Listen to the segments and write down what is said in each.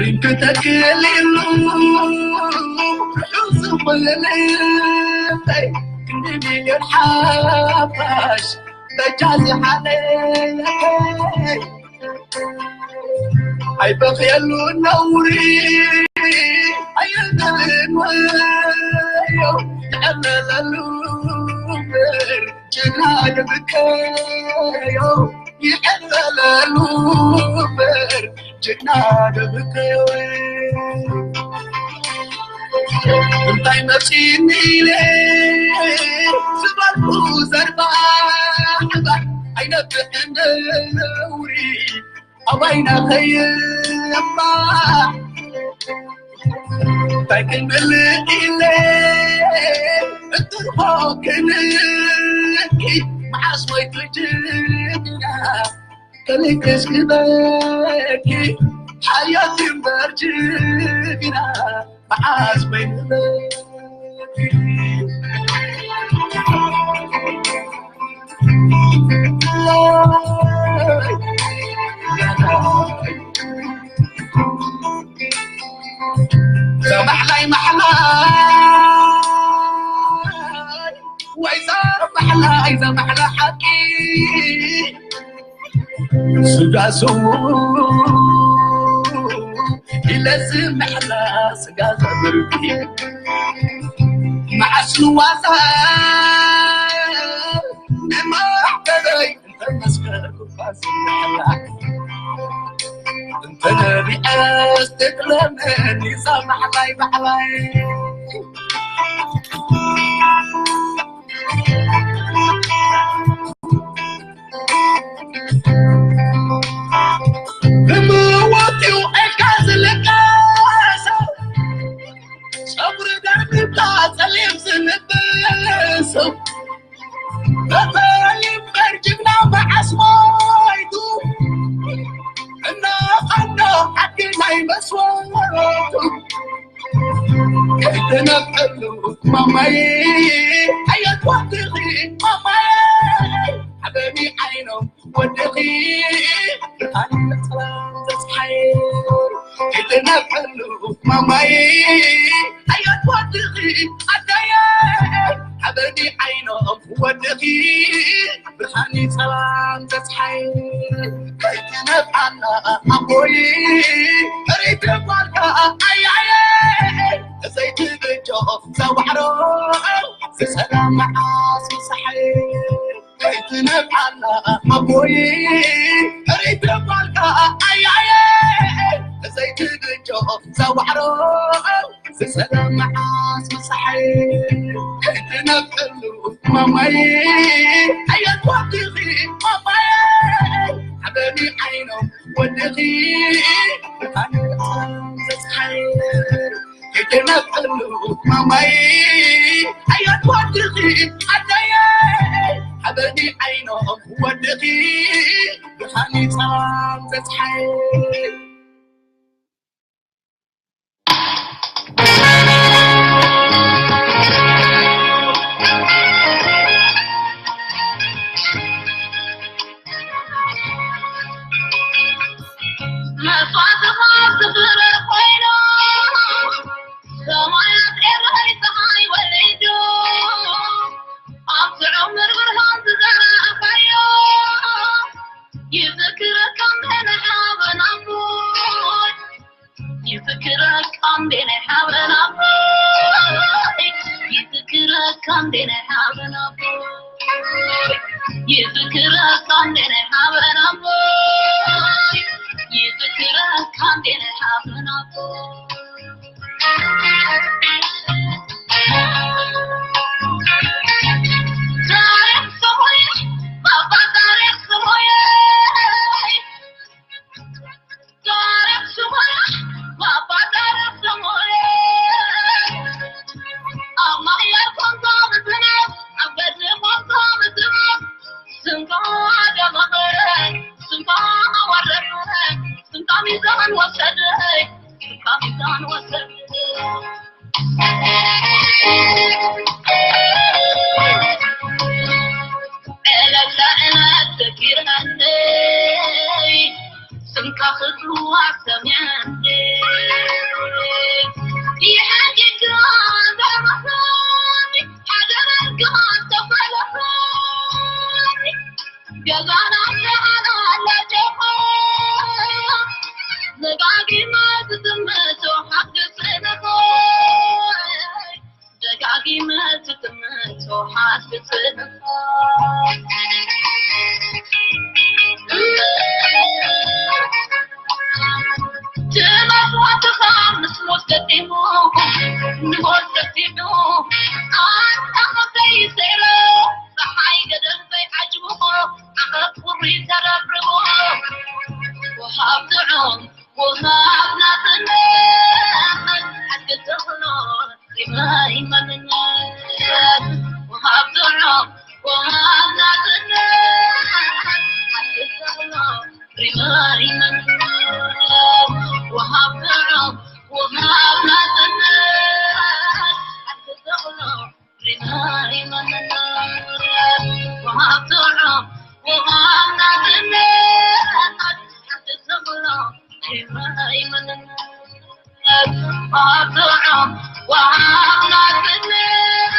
ሪም ክተክልሉ ርሑስ ዝኾነ ልበይ ክንዲ ሚልዮን ሓፋሽ በጃ ዝሓለፈይ ኣይበኽየሉ ነውሪ ኣይደልን ወዮ ይዕለለሉ እምበር ጅግና ደብከዮ ይዕለለሉ እምበር ጅግና ደብከዮ እንታይ መጺኒ ኢለ ዝበልኩ ዘርባዕባዕ ኣይነብዕን ነውሪ ኣባይና ኸየባ እንታይ ክንምልእ ኢለ እትርፎ ክንኪ መዓስ ወይ ትጅግና ከልክስ ክበኪ ሓያት እምበር ጅግና መዓስ ወይ ንበኪ ማሕላይ ማሕላይ ወይዛ ማሕላይ ዘማሕላ ሓቂ ስጋ ስዉ ኢለዚ ማሕላ ስጋ ዘብርኪ መዓስ ንዋዛ ንማሕበረይ እንተ ነቢዐስ ትጥለመኒ እዛ ማሕላይ ማሕላይ ብምወትኡ ዕካ ዝልቀሰ ጸጉሪ ደርቢብካ ጸሊም ዝልብስ በተለይ እምበር ጅግና መዓስ ሞይቱ እናቐንዶ ዓዲ ናይ መስዋእቱ ከይተነብዐሉ ማማይ ኣየት ወድኺ ማማይ ሓበኒ ዓይኖም ወድኺ ብርሃን ጸላም ዘጽሓይ ከይተነብዐሉ ማማይ ኣየት ወድኺ ኣደየ ሓበኒ ዓይኖም ወድኺ ብርሃኒ ጸላም ተጽሓይ ከይትነብዓና ኣቦይ ርኢተ ጓልካ ኣያየ ዘይትብጆ ዘዋዕሮ ዝሰላም መዓስ ምሳሐይ ከይትነብዓና ኣቦይ ርኢተ ጓልካ ኣያየ ዘይትብጆ ዘዋዕሮ ዝሰላም መዓስ ምሳሐይ ከይትነብዐሉ ማማይ ኣየት ወድኺ ማማይ ሓበኒ ዓይኖም ወድኺ ብርሃን ዘጽሓይ ከይትነብዐሉ ማማይ ኣየት ወድኺ ኣደየ ሓበኒ ዓይኖም ወድኺ ብርሃን ጸላም ዘጽሓይ ደጋጊመ ትጥምቶ ሓትፍጽም። ትመትዋትኻ ምስ ሞት ገጢሙ፣ ንሞት ገጢሙ፣ ኣንታ ሞተይ ሰይረ፣ ፀሓይ ገደል ዘይዓጅብዎ፣ ዓቐብ ቁሪ ተረብርቦ። ወሃብ ጥዑም፣ ወሃብ ናጽነት፣ ሓቂ ተኽሎ ሪማይ መንነት። ወሃብ ጥዑም፣ ወሃብ ናጽነት፣ ሓቂ ተኽሎ ሪማይ መንነት። ወሃብ ጥዑም፣ ወሃብ ናጽነት፣ ሓቂ ተኽሎ ሪማይ መንነት። ወሃብ ጥዑም፣ ወሃብ ናጽነት፣ ሓቂ ተኽሎ ሪማይ መንነት። ወሃብ ጥዑም፣ ወሃብ ናጽነት፣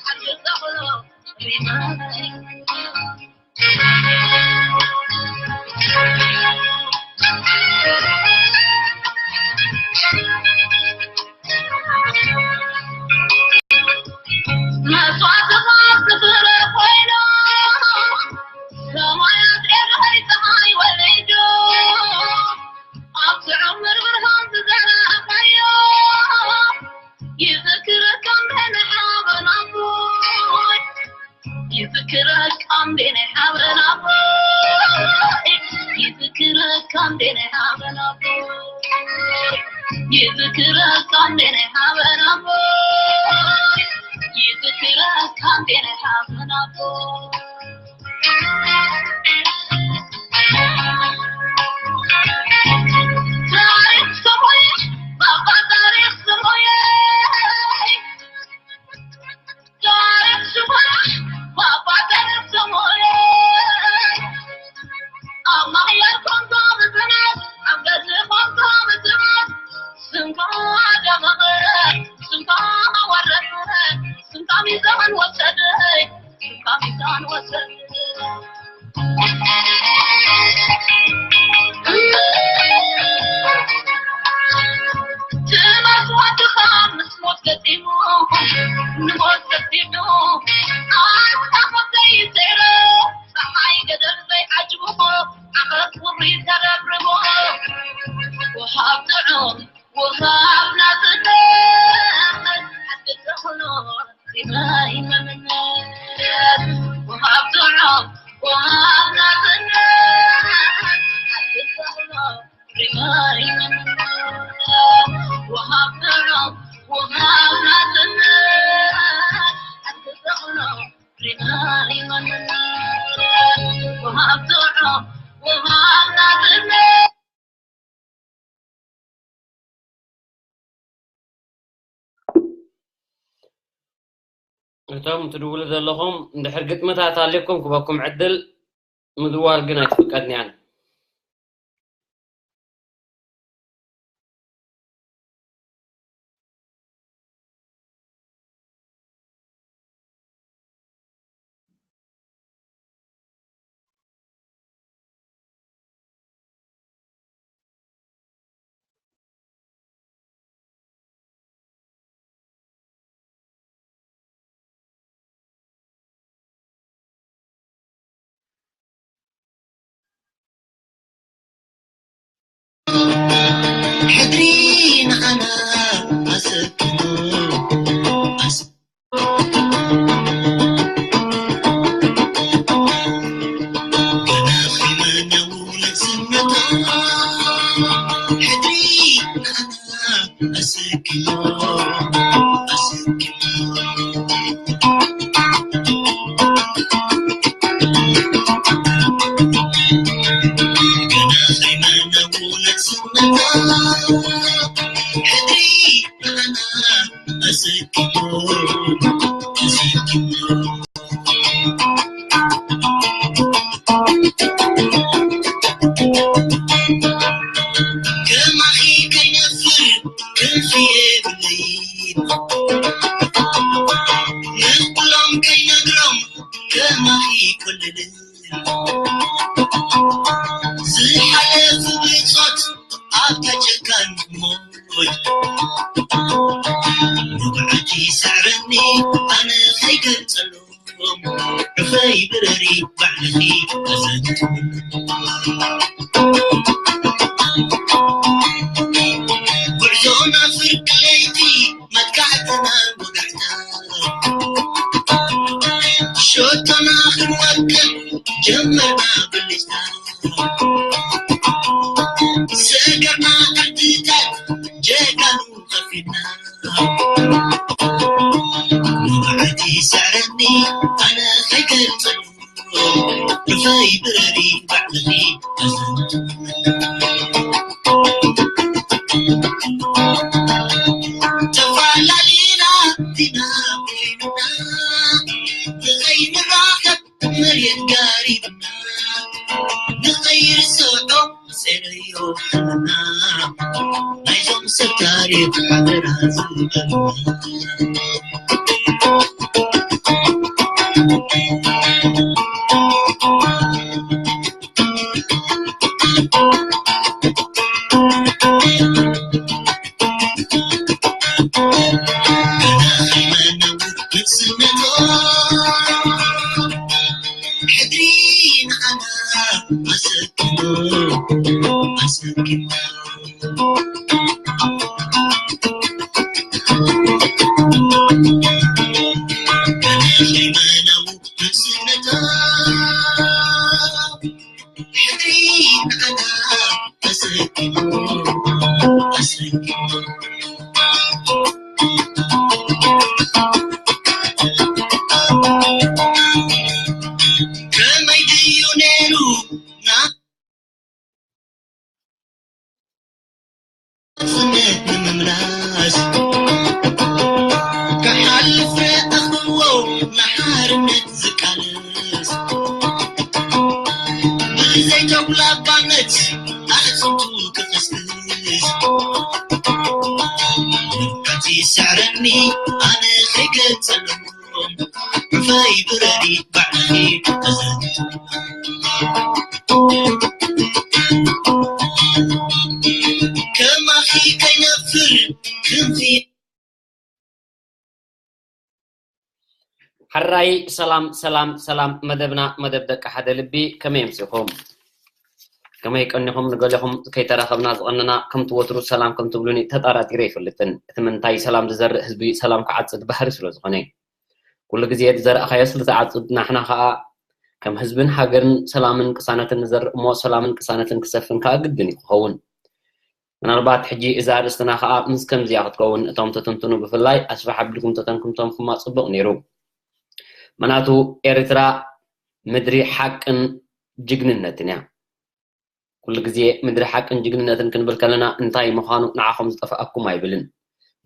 ሓቂ ተኽሎ ሪማይ መንነት። መስዋእትኻ ክፍረ ኮይኑ፣ ሰማያት ኤልሆይ ፀሓይ ወሊዱ፣ ኣብ ስዑር ብርሃን ዝዘራእካዮ፣ ይዝክረካ እንዴ ናይ ሓበን ኣቦይ፣ ይዝክረካ እንዴ ናይ ሓበን ኣቦይ፣ ይዝክረካ እንዴ ናይ ሓበን ኣቦይ፣ ይዝክረካ እንዴ ናይ ሓበን ኣቦይ፣ ይዝክረካ እንዴ ናይ ሓበን ኣቦይ። ታሪኽ ስሙይ፣ ባባ ታሪኽ ስሙይ። ታሪኽ ስሙይ፣ ባባ ታሪኽ ስሙይ። ኣብ ማሕየር ኮንካ ብጽናት፣ ኣብ ገድሊ ኮንካ ብጽናት። ስምካ ደመቐ፣ ስምካ ወረደ፣ ስምካ ሚዛን ወሰደ። እቶም ትድውሉ ዘለኹም፣ እንድሕር ግጥምታት ኣልኩም ክበኩም ዕድል ምድዋል ግን ኣይትፍቀድን እያ። ሕድሪ ንዓና ኣሰክሞ፣ ኣስ-፣ ገና ኸይመነው ነፍስነታ፣ ሕድሪ ንዓና ኣሰክሞ፣ ኣሰክሞ። የብለይን። ንኩሎም ከይነግሮም ከማኺ ይኮልልን። ዝሓለፉ ብጾት ኣብታ ጨካን ሞት። ንብዓት ይስዕረኒ ኣነ ከይገልጸሎም። ዑፈይ ብረሪ ባዕልኺ ኣዘንቱ። ጉዕዞና ፍርቂ ለይቲ መጥቃዕትና ወጋሕታ። ሸቶና ክንወቅዕ ጀመርና ብልጭታ። ሰገርና ዓድታት ጀጋኑ ከፊልና። ንብዓት ይስዕረኒ ኣነ ከይገልጸሉ። ዑፈይ ብረሪ ባዕልኺ ኣዘንቱ። ተፋላሊና ዲና ኮይንና ንኸይንራኸብ መሬት ጋሪብና ንኸይርስዖ ሴረዮ ሕልና ናይዞም ሰብ ታሪኽ ሓደራ ዝበልና። ሕድሪ ንዓና ኣሰክኖ ኣሰክኖ። ከመይ ድዩ ነይሩ ናጽነት ንምምላስ? ክሓልፍ ረኣኽዎ ንሓርነት ዝቃለስ፣ ብዘይ ተጉላባነት ኣዕጽምቱ ክቕስቅስ። ንብዓት ይስዕረኒ ኣነ ከይገልጸሎም፣ ዑፈይ ብረሪ ባዕልኺ ተዘንቱ። ከማኺ ከይነፍር ክንፊ። ሕራይ ሰላም ሰላም ሰላም፣ መደብና መደብ ደቂ ሓደ ልቢ፣ ከመይ ኣምሲኹም? ከመይ ቀኒኹም? ንገሌኹም ከይተራኸብና ዝቐነና፣ ከምቲ ወትሩ ሰላም ከም ትብሉኒ ተጠራጢረ ኣይፈልጥን። እቲ ምንታይ ሰላም ዝዘርእ ህዝቢ ሰላም ክዓጽድ ባህሪ ስለ ዝኾነ። ኩሉ ግዜ ዝዘራእኻዮ ስለ ዝዓጽድ፣ ናሕና ኸኣ ከም ህዝብን ሃገርን ሰላምን ቅሳነትን ንዘርእ እሞ፣ ሰላምን ቅሳነትን ክሰፍን ከኣ ግድን እዩ ክኸውን። ምናልባት ሕጂ እዛ ኣርእስትና ኸኣ ምስ ከምዚኣ ክትከውን እቶም ትትንትኑ ብፍላይ ኣስፍሕ ኣቢልኩም ተተንትንኩማ ጽቡቕ ነይሩ። ምኽንያቱ ኤርትራ ምድሪ ሓቅን ጅግንነትን እያ። ኩሉ ግዜ ምድሪ ሓቅን ጅግንነትን ክንብል ከለና እንታይ ምዃኑ ንዓኹም ዝጠፍኣኩም ኣይብልን።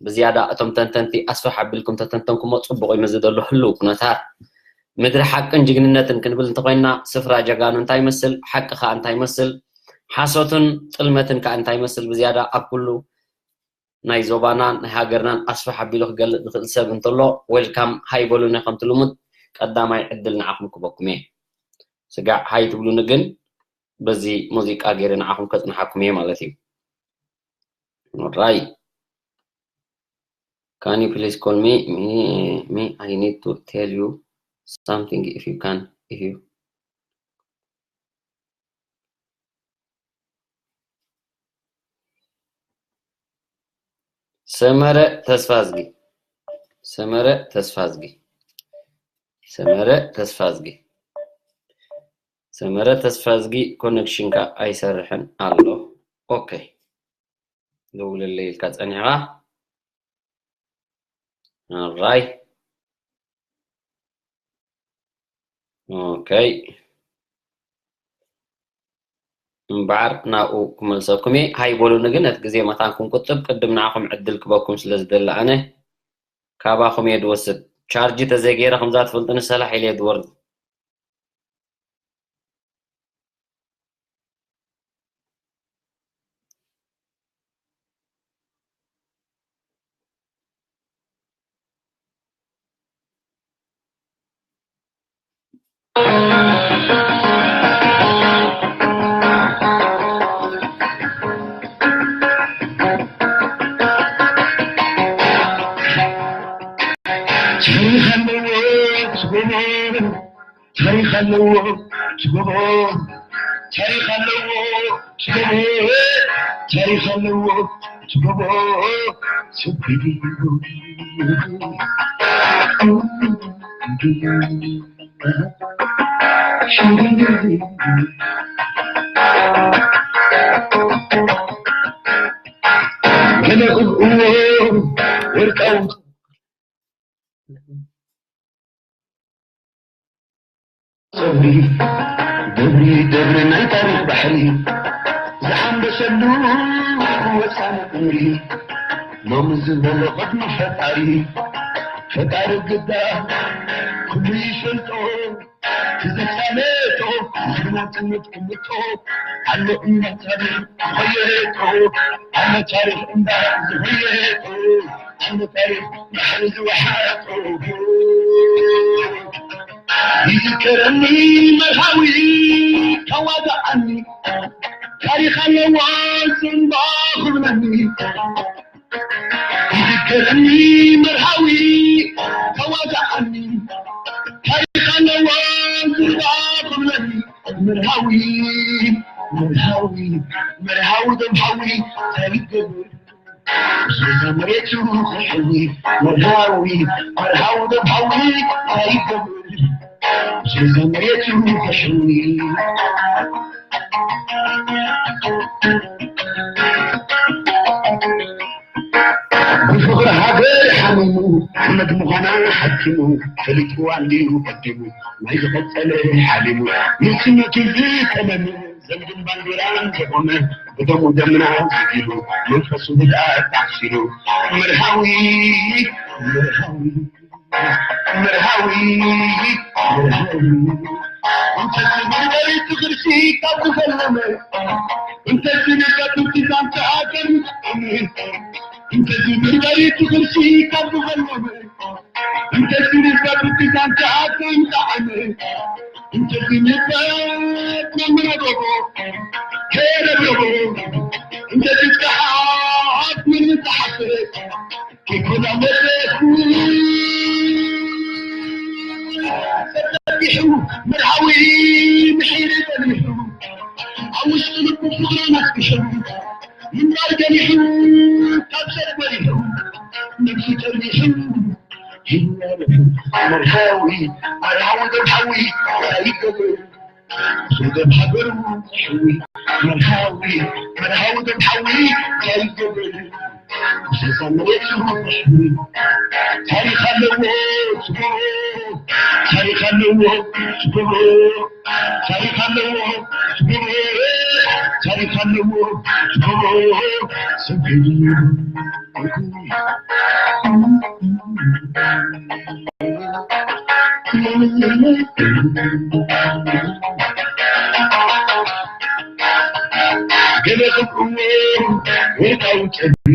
ብዝያዳ እቶም ተንተንቲ ኣስፍሕ ኣቢልኩም ተተንተንኩሞ ጽቡቕ እዩ፣ ምስ ዝደሎ ህልው ኩነታት። ምድሪ ሓቅን ጅግንነትን ክንብል እንተኾይንና፣ ስፍራ ጀጋኑ እንታይ ይመስል፣ ሓቂ ኸኣ እንታይ ይመስል፣ ሓሶትን ጥልመትን ከኣ እንታይ ይመስል፣ ብዝያዳ ኣብ ኩሉ ናይ ዞባናን ናይ ሃገርናን ኣስፍሕ ኣቢሉ ክገልጽ ዝኽእል ሰብ እንተሎ፣ ዌልካም፣ ሃይ በሉኒ። ከምቲ ልሙድ ቀዳማይ ዕድል ንዓኹም ክበኩም እየ። ስጋዕ ሃይ ትብሉኒ ግን በዚ ሙዚቃ ገይረ ንዓኹም ከጽንሓኩም እየ ማለት እዩ። ኦራይ። Can you please call me? Me, me, I need to tell you something if you can, if you. ሰመረ ተስፋዝጊ፣ ሰመረ ተስፋዝጊ፣ ሰመረ ተስፋዝጊ፣ ሰመረ ተስፋዝጊ፣ ኮኔክሽንካ ኣይሰርሕን ኣሎ። ኦኬ፣ ደውለለይ ኢልካ ጸኒሕኻ። ኦራይ። ኦኬ። እምበኣር ናብኡ ክመልሰኩም እየ። ሃይ በሉኒ ግን ነቲ ግዜ መታን ክንቁጥብ ቅድም ንዓኹም ዕድል ክበኩም ስለ ዝደሊ ኣነ ካባኹም እየ ዝወስድ። ቻርጅ ተዘይገይረ ከምዛ ትፈልጥኒ ሰላሕ ኢለ እየ ዝወርድ። ኣለዎ ትጎቦ፣ ታሪኽ ኣለዎ ትጎቦ፣ ታሪኽ ኣለዎ ትጎቦ፣ ሰብ ከይዱ ገለ ክብእዎ ወርቃዊ ጸጉሪ ደብሪ ደብሪ ናይ ታሪኽ ባሕሪ ዝሓንበሰሉ ወሳኒ ዕምሪ ሎሚ ዝበሎ ቅድሚ ፈጣሪ ፈጣሪ ግዳ ኩሉ ይፈልጦ ክዘሳለጦ ዝናጽነት ክምጦ ኣሎ እምነት ታሪኽ ዝኸየጦ ኣሎ ታሪኽ እምባ ዝኸየጦ ኣሎ ታሪኽ ባሕሪ ዝወሓጦ ይዝከረኒ መርሃዊ ተዋጋኣኒ ታሪኽ ኣለዋ ዝንባ ክብለኒ ይዝከረኒ መርሃዊ ተዋጋኣኒ ታሪኽ ኣለዋ ዝንባ ክብለኒ መርሃዊ መርሃዊ መርሃዊ ደምሃዊ ታሪኽ ገብር ጀዛ መሬቱ ከሕዊ መርሃዊ መርሃዊ ደምሃዊ ታሪኽ ገብር ጀዛ መሬቱ ከሕዊ ብፍቕሪ ሃገር ሓሚሙ ሓመድ ምዃና ሓኪሙ ፈሊጥዋ እንድዩ ቀዲሙ ናይ ዝቐጸለ ሓሊሙ ንስነቱ ዝተመመ ዘንግን ባንዴራን ዘቖመ ብደሙ ደምና ዝጊሉ መንፈሱ ብድኣ ተዓሲሉ መርሃዊ መርሃዊ መርሃዊ መርሃዊ እንተዝብል በሪቱ ቅርሲ ካብ ዝፈለመ እንተዝብል በሪቱ ዛንታ ኣገር እንተዝብል በሪቱ ቅርሲ ካብ ዝፈለመ እንተዝብል በሪቱ ዛንታ ኣገር ጣዕመ እንተዝብል መምረጎጎ ከረብረጎ እንተዝከሓት ምን ዝተሓሰረ መርሃዊ ምሒር በሊሑ ኣብ ውሽጢ ልቡ ፍቕሪ ነስቢሑ ምንባር ገሊሑ ካብ ሰብ በሊሑ ነብሱ ጨሊሑ መርሃዊ መርሃዊ ደምሃዊ ኣይገብር ስደት ሃገሩ መርሃዊ መርሃዊ ደምሃዊ ኣይገብር ታሪኽ ኣለዎ ታሪኽ ኣለዎ ታሪኽ ኣለዎ ታሪኽ ኣለዎ ገለ ክብእዎ ወርቃዊ ጨድሪ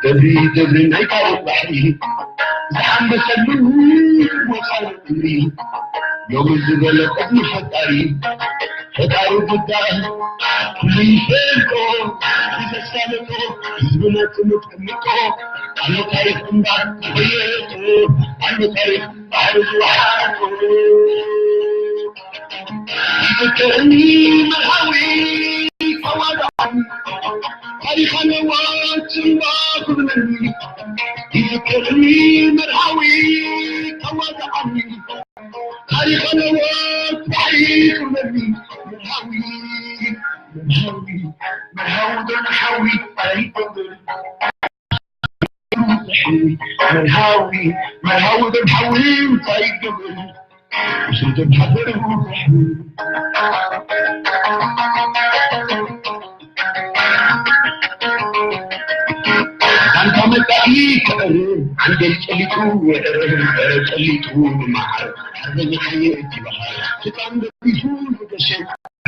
ደብሪ ደብሪ ናይ ካልእ ባሕሪ ዝሓንበሰሉ ወፃኢ እምሪ ሎሚ ዝበለ ቅድሚ ፈጣሪ ፈጣሪ ጉዳይ ኩሉ ይፈልጦ ብዘሳለጦ ህዝብና ትምት ቅምጦ ኣሎ ታሪኽ እምባ ዝኸየጦ ኣሎ ታሪኽ ባሕሪ ዝወሓጦ ይዝከረኒ መርሃዊ ተዋጋኣኒ ታሪኽ ኣለዋ ጽምባ ክብለኒ ይዝከረኒ መርሃዊ ተዋጋኣኒ ታሪኽ ኣለዎ ባሕሪ ክብለኒ መርሃዊ መርሃዊ መርሃዊ ዶ መርሃዊ ኣይገብር መርሃዊ መርሃዊ ዶ መርሃዊ እንታይ ይገብር ስደት ሃገር ኣንታ መጻኢ ክቕርብ ዓንደል ጨሊጡ ወደረብ በረ ጨሊጡ መዓር ሓርበኛ ሓየ እትበሃል ህፃን ገዲፉ ንገሸ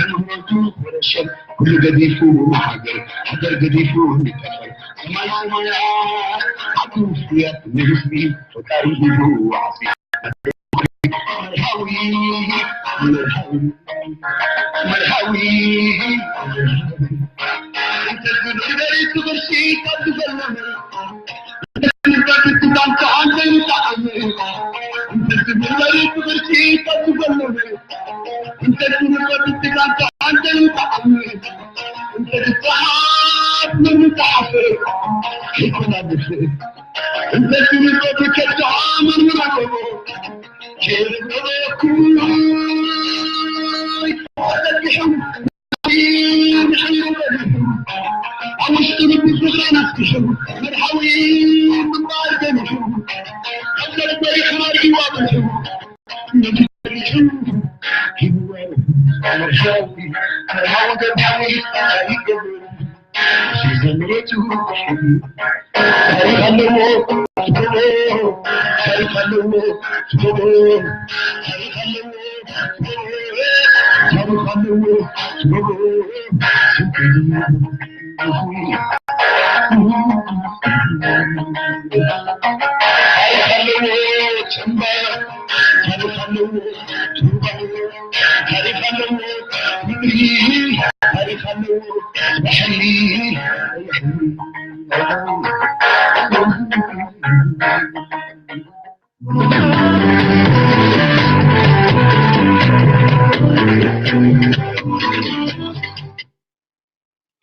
ንብረቱ ወረሸ ኩሉ ገዲፉ ንሃገር ሃገር ገዲፉ ንጠፈር ሰማይ ሰማያት ዓዱ ፍርያት ንህዝቢ ፈጣሪ ሂቡ ዓስቢ መርሃዊ መርሃዊ መርሃዊ እንተ ዝብል በሪቱ ቅርሲ ካብ ዝፈለመ እንተ ዝብል በሪቱ ቅርሲ ካብ ዝፈለመ መምጻሓፈ ይኮና ብፍእ እንተ ትምልኮ ብከብትዓ መርምራቶ ጀርበኩ ተዘርጊሑ ኣብ ውሽጢ ልቢ ፍቕሪ ነፍሲሑ መርሓዊ ምንባር ገሚሑ ካብ ነበር ይኽራር ይዋጥሑ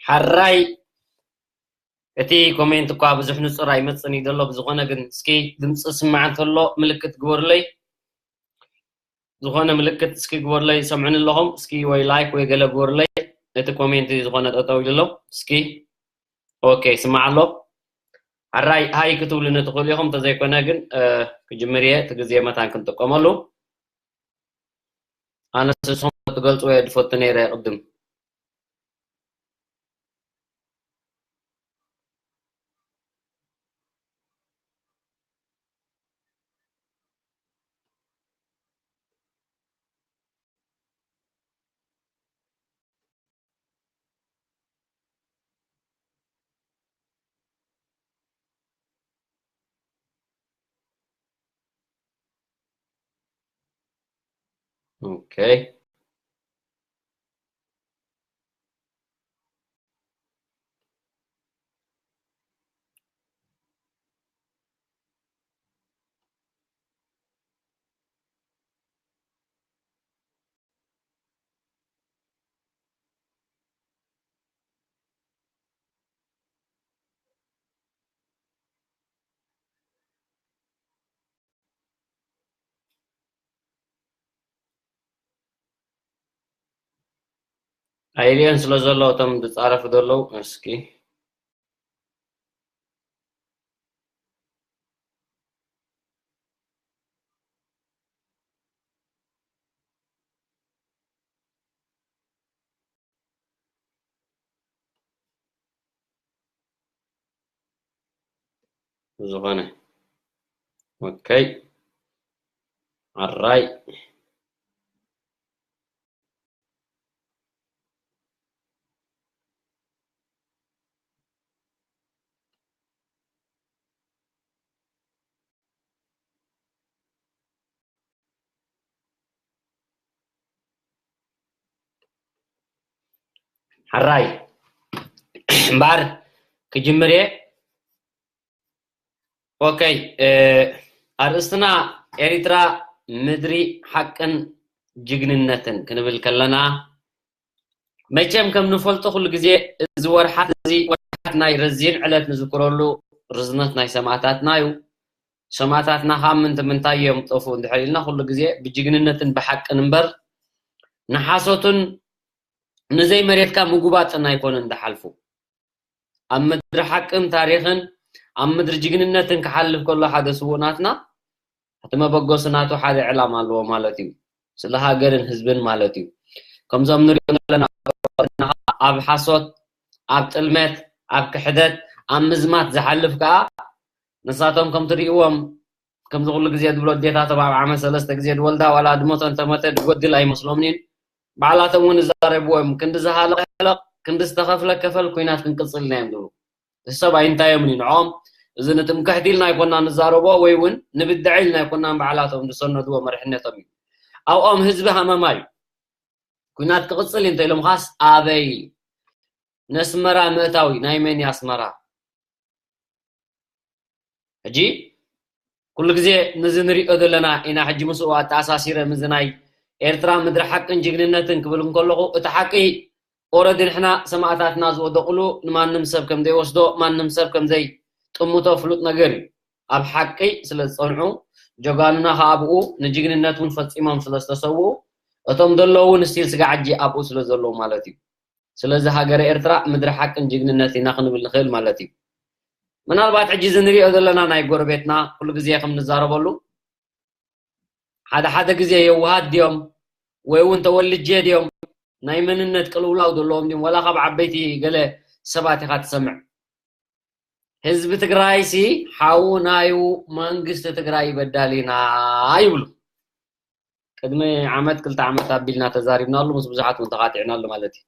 ሓራይ እቲ ኮሜንት እኳ ብዙሕ ንጹር ኣይመጽን እዩ ዘሎ። ብዝኾነ ግን እስኪ ድምፂ ስማዕ እንተሎ ምልክት ግበሩለይ። ዝኾነ ምልክት እስኪ ግበሩለይ። ሰምዑኒ ኣለኹም? እስኪ ወይ ላይክ ወይ ገለ ግበሩለይ። እቲ ኮሜንት ዝኾነ ጠጠው ኢሉ ኣሎ። እስኪ ኦኬ፣ ስማዕ ኣሎ። ሓራይ ሃይ ክትብሉኒ ትኽእሉ ኢኹም። እንተዘይኮነ ግን ክጅምር እየ። እቲ ግዜ መታን ክንጥቀመሉ። ኣነ ንስኹም ትገልጽዎ እየ ዝፈቱ ነይረ ቅድም። ኦኬ። ኣይሪኦን ስለ ዘሎ እቶም ዝጻረፉ ዘለዉ እስኪ ዝኾነ ኦኬ ኣራይ ሕራይ እምበኣር ክጅምር እየ። ኦከይ፣ ኣርእስትና ኤሪትራ ምድሪ ሓቅን ጅግንነትን ክንብል ከለና፣ መቸም ከም ንፈልጦ ኩሉ ግዜ እዚ ወርሓት እዚ ወርሓት ናይ ረዚን ዕለት ንዝክረሉ ርዝነት ናይ ሰማእታትና እዩ። ሰማእታትና ከዓ ምንት ምንታይ እዮም ጠፍኡ እንድሕር ኢልና ኩሉ ግዜ ብጅግንነትን ብሓቅን እምበር ንሓሶትን ንዘይ መሬትካ ምጉባጥን ኣይኮነን ዝሓልፉ። ኣብ ምድሪ ሓቅን ታሪኽን ኣብ ምድሪ ጅግንነትን ክሓልፍ ከሎ ሓደ ስዉእ ናትና እቲ መበገሲ ናቱ ሓደ ዕላማ ኣለዎ ማለት እዩ። ስለ ሃገርን ህዝብን ማለት እዩ። ከምዞም ንሪኦ ዘለና ኣብ ሓሶት፣ ኣብ ጥልመት፣ ኣብ ክሕደት፣ ኣብ ምዝማት ዝሓልፍ ከዓ ንሳቶም ከም ትሪእዎም ከምዚ ኩሉ ግዜ ዝብሎ ኣዴታቶም ኣብ ዓመት ሰለስተ ግዜ ዝወልዳ ዋላ ድመቶ እንተመተ ዝጎድል ኣይመስሎምን እዩ። ባዕላቶም እውን ይዛረብዎ እዮም። ክንዲ ዝሃለቐ ሕለቕ፣ ክንዲ ዝተኸፍለ ከፈል ኲናት ክንቅፅል ኢና እዮም ዝብሉ። እዚ ሰብ ኣይንታዮምን እዩ ንዕኦም። እዚ ንትምክሕቲ ኢልና ኣይኮና ንዛረቦ ወይ እውን ንብድዐ ኢልና ኣይኮና ንባዕላቶም ዝሰነድዎ መሪሕነቶም እዩ። ኣብኦም ህዝቢ ሃመማ እዩ። ኲናት ክቕፅል እዩ እንተኢሎም ኻስ ኣበይ? ነስመራ ምእታው እዩ። ናይ መን እዩ ኣስመራ? ሕጂ ኩሉ ግዜ ነዚ ንሪኦ ዘለና ኢና። ሕጂ ምስኡ ኣተኣሳሲረ ምስዚ ናይ ኤርትራ ምድሪ ሓቅን ጅግንነትን ክብል እንከለኹ እቲ ሓቂ ኦረዲ ንሕና ሰማእታትና ዝወደቑሉ ንማንም ሰብ ከም ዘይወስዶ፣ ማንም ሰብ ከም ዘይጥምቶ ፍሉጥ ነገር እዩ። ኣብ ሓቂ ስለ ዝጸንዑ፣ ጀጋኑና ከኣ ብኡ ንጅግንነት እውን ፈጺሞም ስለ ዝተሰውኡ፣ እቶም ዘለዉ እውን ስቲል ስጋዕ ሕጂ ኣብኡ ስለ ዘለዉ ማለት እዩ። ስለዚ ሃገረ ኤርትራ ምድሪ ሓቅን ጅግንነት ኢና ክንብል ንኽእል ማለት እዩ። ምናልባት ሕጂ እዚ ንሪኦ ዘለና ናይ ጎረቤትና ኩሉ ግዜ ከም ንዛረበሉ ሓደ ሓደ ግዜ የዋሃት ድዮም ወይ እውን ተወልጄ ድዮም ናይ መንነት ቅልውላው ዘለዎም ድዮም ዋላ ካብ ዓበይቲ ገለ ሰባት ኢኻ ትሰምዕ። ህዝቢ ትግራይ ሲ ሓውናዩ መንግስቲ ትግራይ ይበዳል ኢና ይብሉ። ቅድሚ ዓመት ክልተ ዓመት ኣቢልና ተዛሪብናሉ ምስ ብዙሓት እውን ተኻቲዕናሉ ማለት እዩ።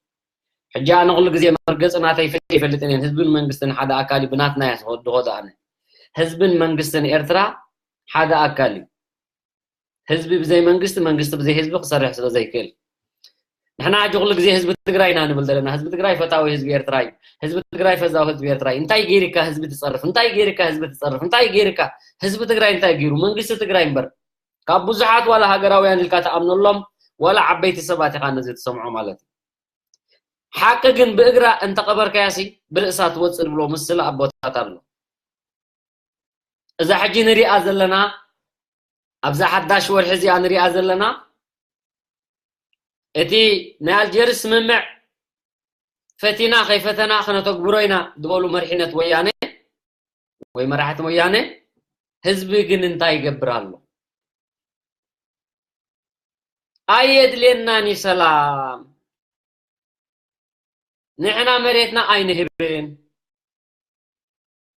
ሕጂ ኣነ ኩሉ ግዜ መርገፂ ናተይ ፈ ይፈልጥን እየን። ህዝብን መንግስትን ሓደ ኣካል እዩ ብናትና እያ ዝኸድኾ ኣነ። ህዝብን መንግስትን ኤርትራ ሓደ ኣካል እዩ። ህዝቢ ብዘይ መንግስቲ መንግስቲ ብዘይ ህዝቢ ክሰርሕ ስለ ዘይክእል ንሕና ሕጂ ኩሉ ግዜ ህዝቢ ትግራይ ኢና ንብል ዘለና። ህዝቢ ትግራይ ፈታዊ ህዝቢ ኤርትራ እዩ። ህዝቢ ትግራይ ፈዛዊ ህዝቢ ኤርትራ እዩ። እንታይ ገይርካ ህዝቢ ትፀርፍ? እንታይ ገይርካ ህዝቢ ትፀርፍ? እንታይ ገይርካ ህዝቢ ትግራይ እንታይ ገይሩ? መንግስቲ ትግራይ እምበር ካብ ብዙሓት ዋላ ሃገራውያን ኢልካ ትኣምነሎም ዋላ ዓበይቲ ሰባት ኢኻ ነዚ ትሰምዖ ማለት እዩ። ሓቂ ግን ብእግራ እንተቐበርካያሲ ብርእሳ ትወፅእ ዝብሎ ምስላ ኣቦታት ኣሎ። እዛ ሕጂ ንሪኣ ዘለና ኣብዛ ሓዳሽ ወርሒ እዚኣ ንሪኣ ዘለና እቲ ናይ ኣልጀርስ ስምምዕ ፈቲና ከይፈተና ክነተግብሮ ኢና ዝበሉ መሪሕነት ወያነ ወይ መራሕቲ ወያነ ህዝቢ ግን እንታይ ይገብር ኣሎ? ኣየድልየናን እዩ ሰላም። ንሕና መሬትና ኣይንህብን።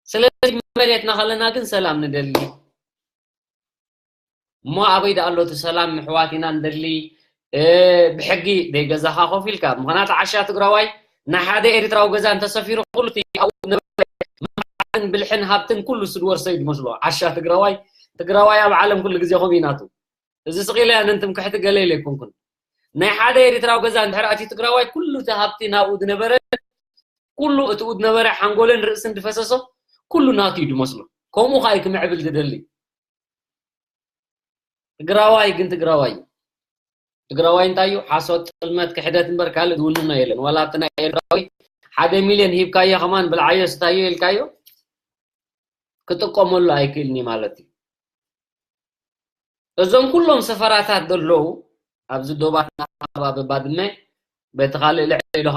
ስለዚ መሬትና ከለና ግን ሰላም ንደሊ። እሞ ኣበይ ደኣ ኣሎ እቲ ሰላም? ምሕዋት ኢና ንደሊ። ብሕጊ ደይ ገዛኻ ኮፍ ኢልካ ምኽንያቱ ዓሻ ትግራዋይ ንሓደ ኤርትራዊ ገዛ እንተሰፊሩ ኩሉ እቲ ኣብኡ ዝነበረ ብልሕን ሃብትን ኩሉ ስድወርሰ እዩ ዝመስሎ። ዓሻ ትግራዋይ ትግራዋይ ኣብ ዓለም ኩሉ ግዜ ከምኡ ኢናቱ እዚ ስቕ ኢለ ኣነ ንትምክሕቲ ገለ ኢለ ኣይኮንኩን። ናይ ሓደ ኤርትራዊ ገዛ እንድሕር ኣትዩ ትግራዋይ ኩሉ እቲ ሃብቲ ናብኡ ዝነበረ ኩሉ እትኡ ዝነበረ ሓንጎልን ርእስን ዝፈሰሶ ኩሉ ናቱ እዩ ዝመስሎ። ከምኡ ኸኣ እዩ ክምዕብል ዝደሊ። ትግራዋይ ግን ትግራዋይ እዩ። ትግራዋይ እንታይ እዩ? ሓሶት፣ ጥልመት፣ ክሕደት እምበር ካልእ ዝውንኖ የለን። ዋላ ኣብቲ ናይ ኤርትራዊ ሓደ ሚልዮን ሂብካዮ ከማን ብልዓዮ ስታዮ ኢልካዮ ክጥቀመሉ ኣይክእልን እዩ ማለት እዩ። እዞም ኩሎም ሰፈራታት ዘለዉ ኣብዚ ዶባትና ከባቢ ባድመ በቲ ካልእ ልዕሊ ኢሉ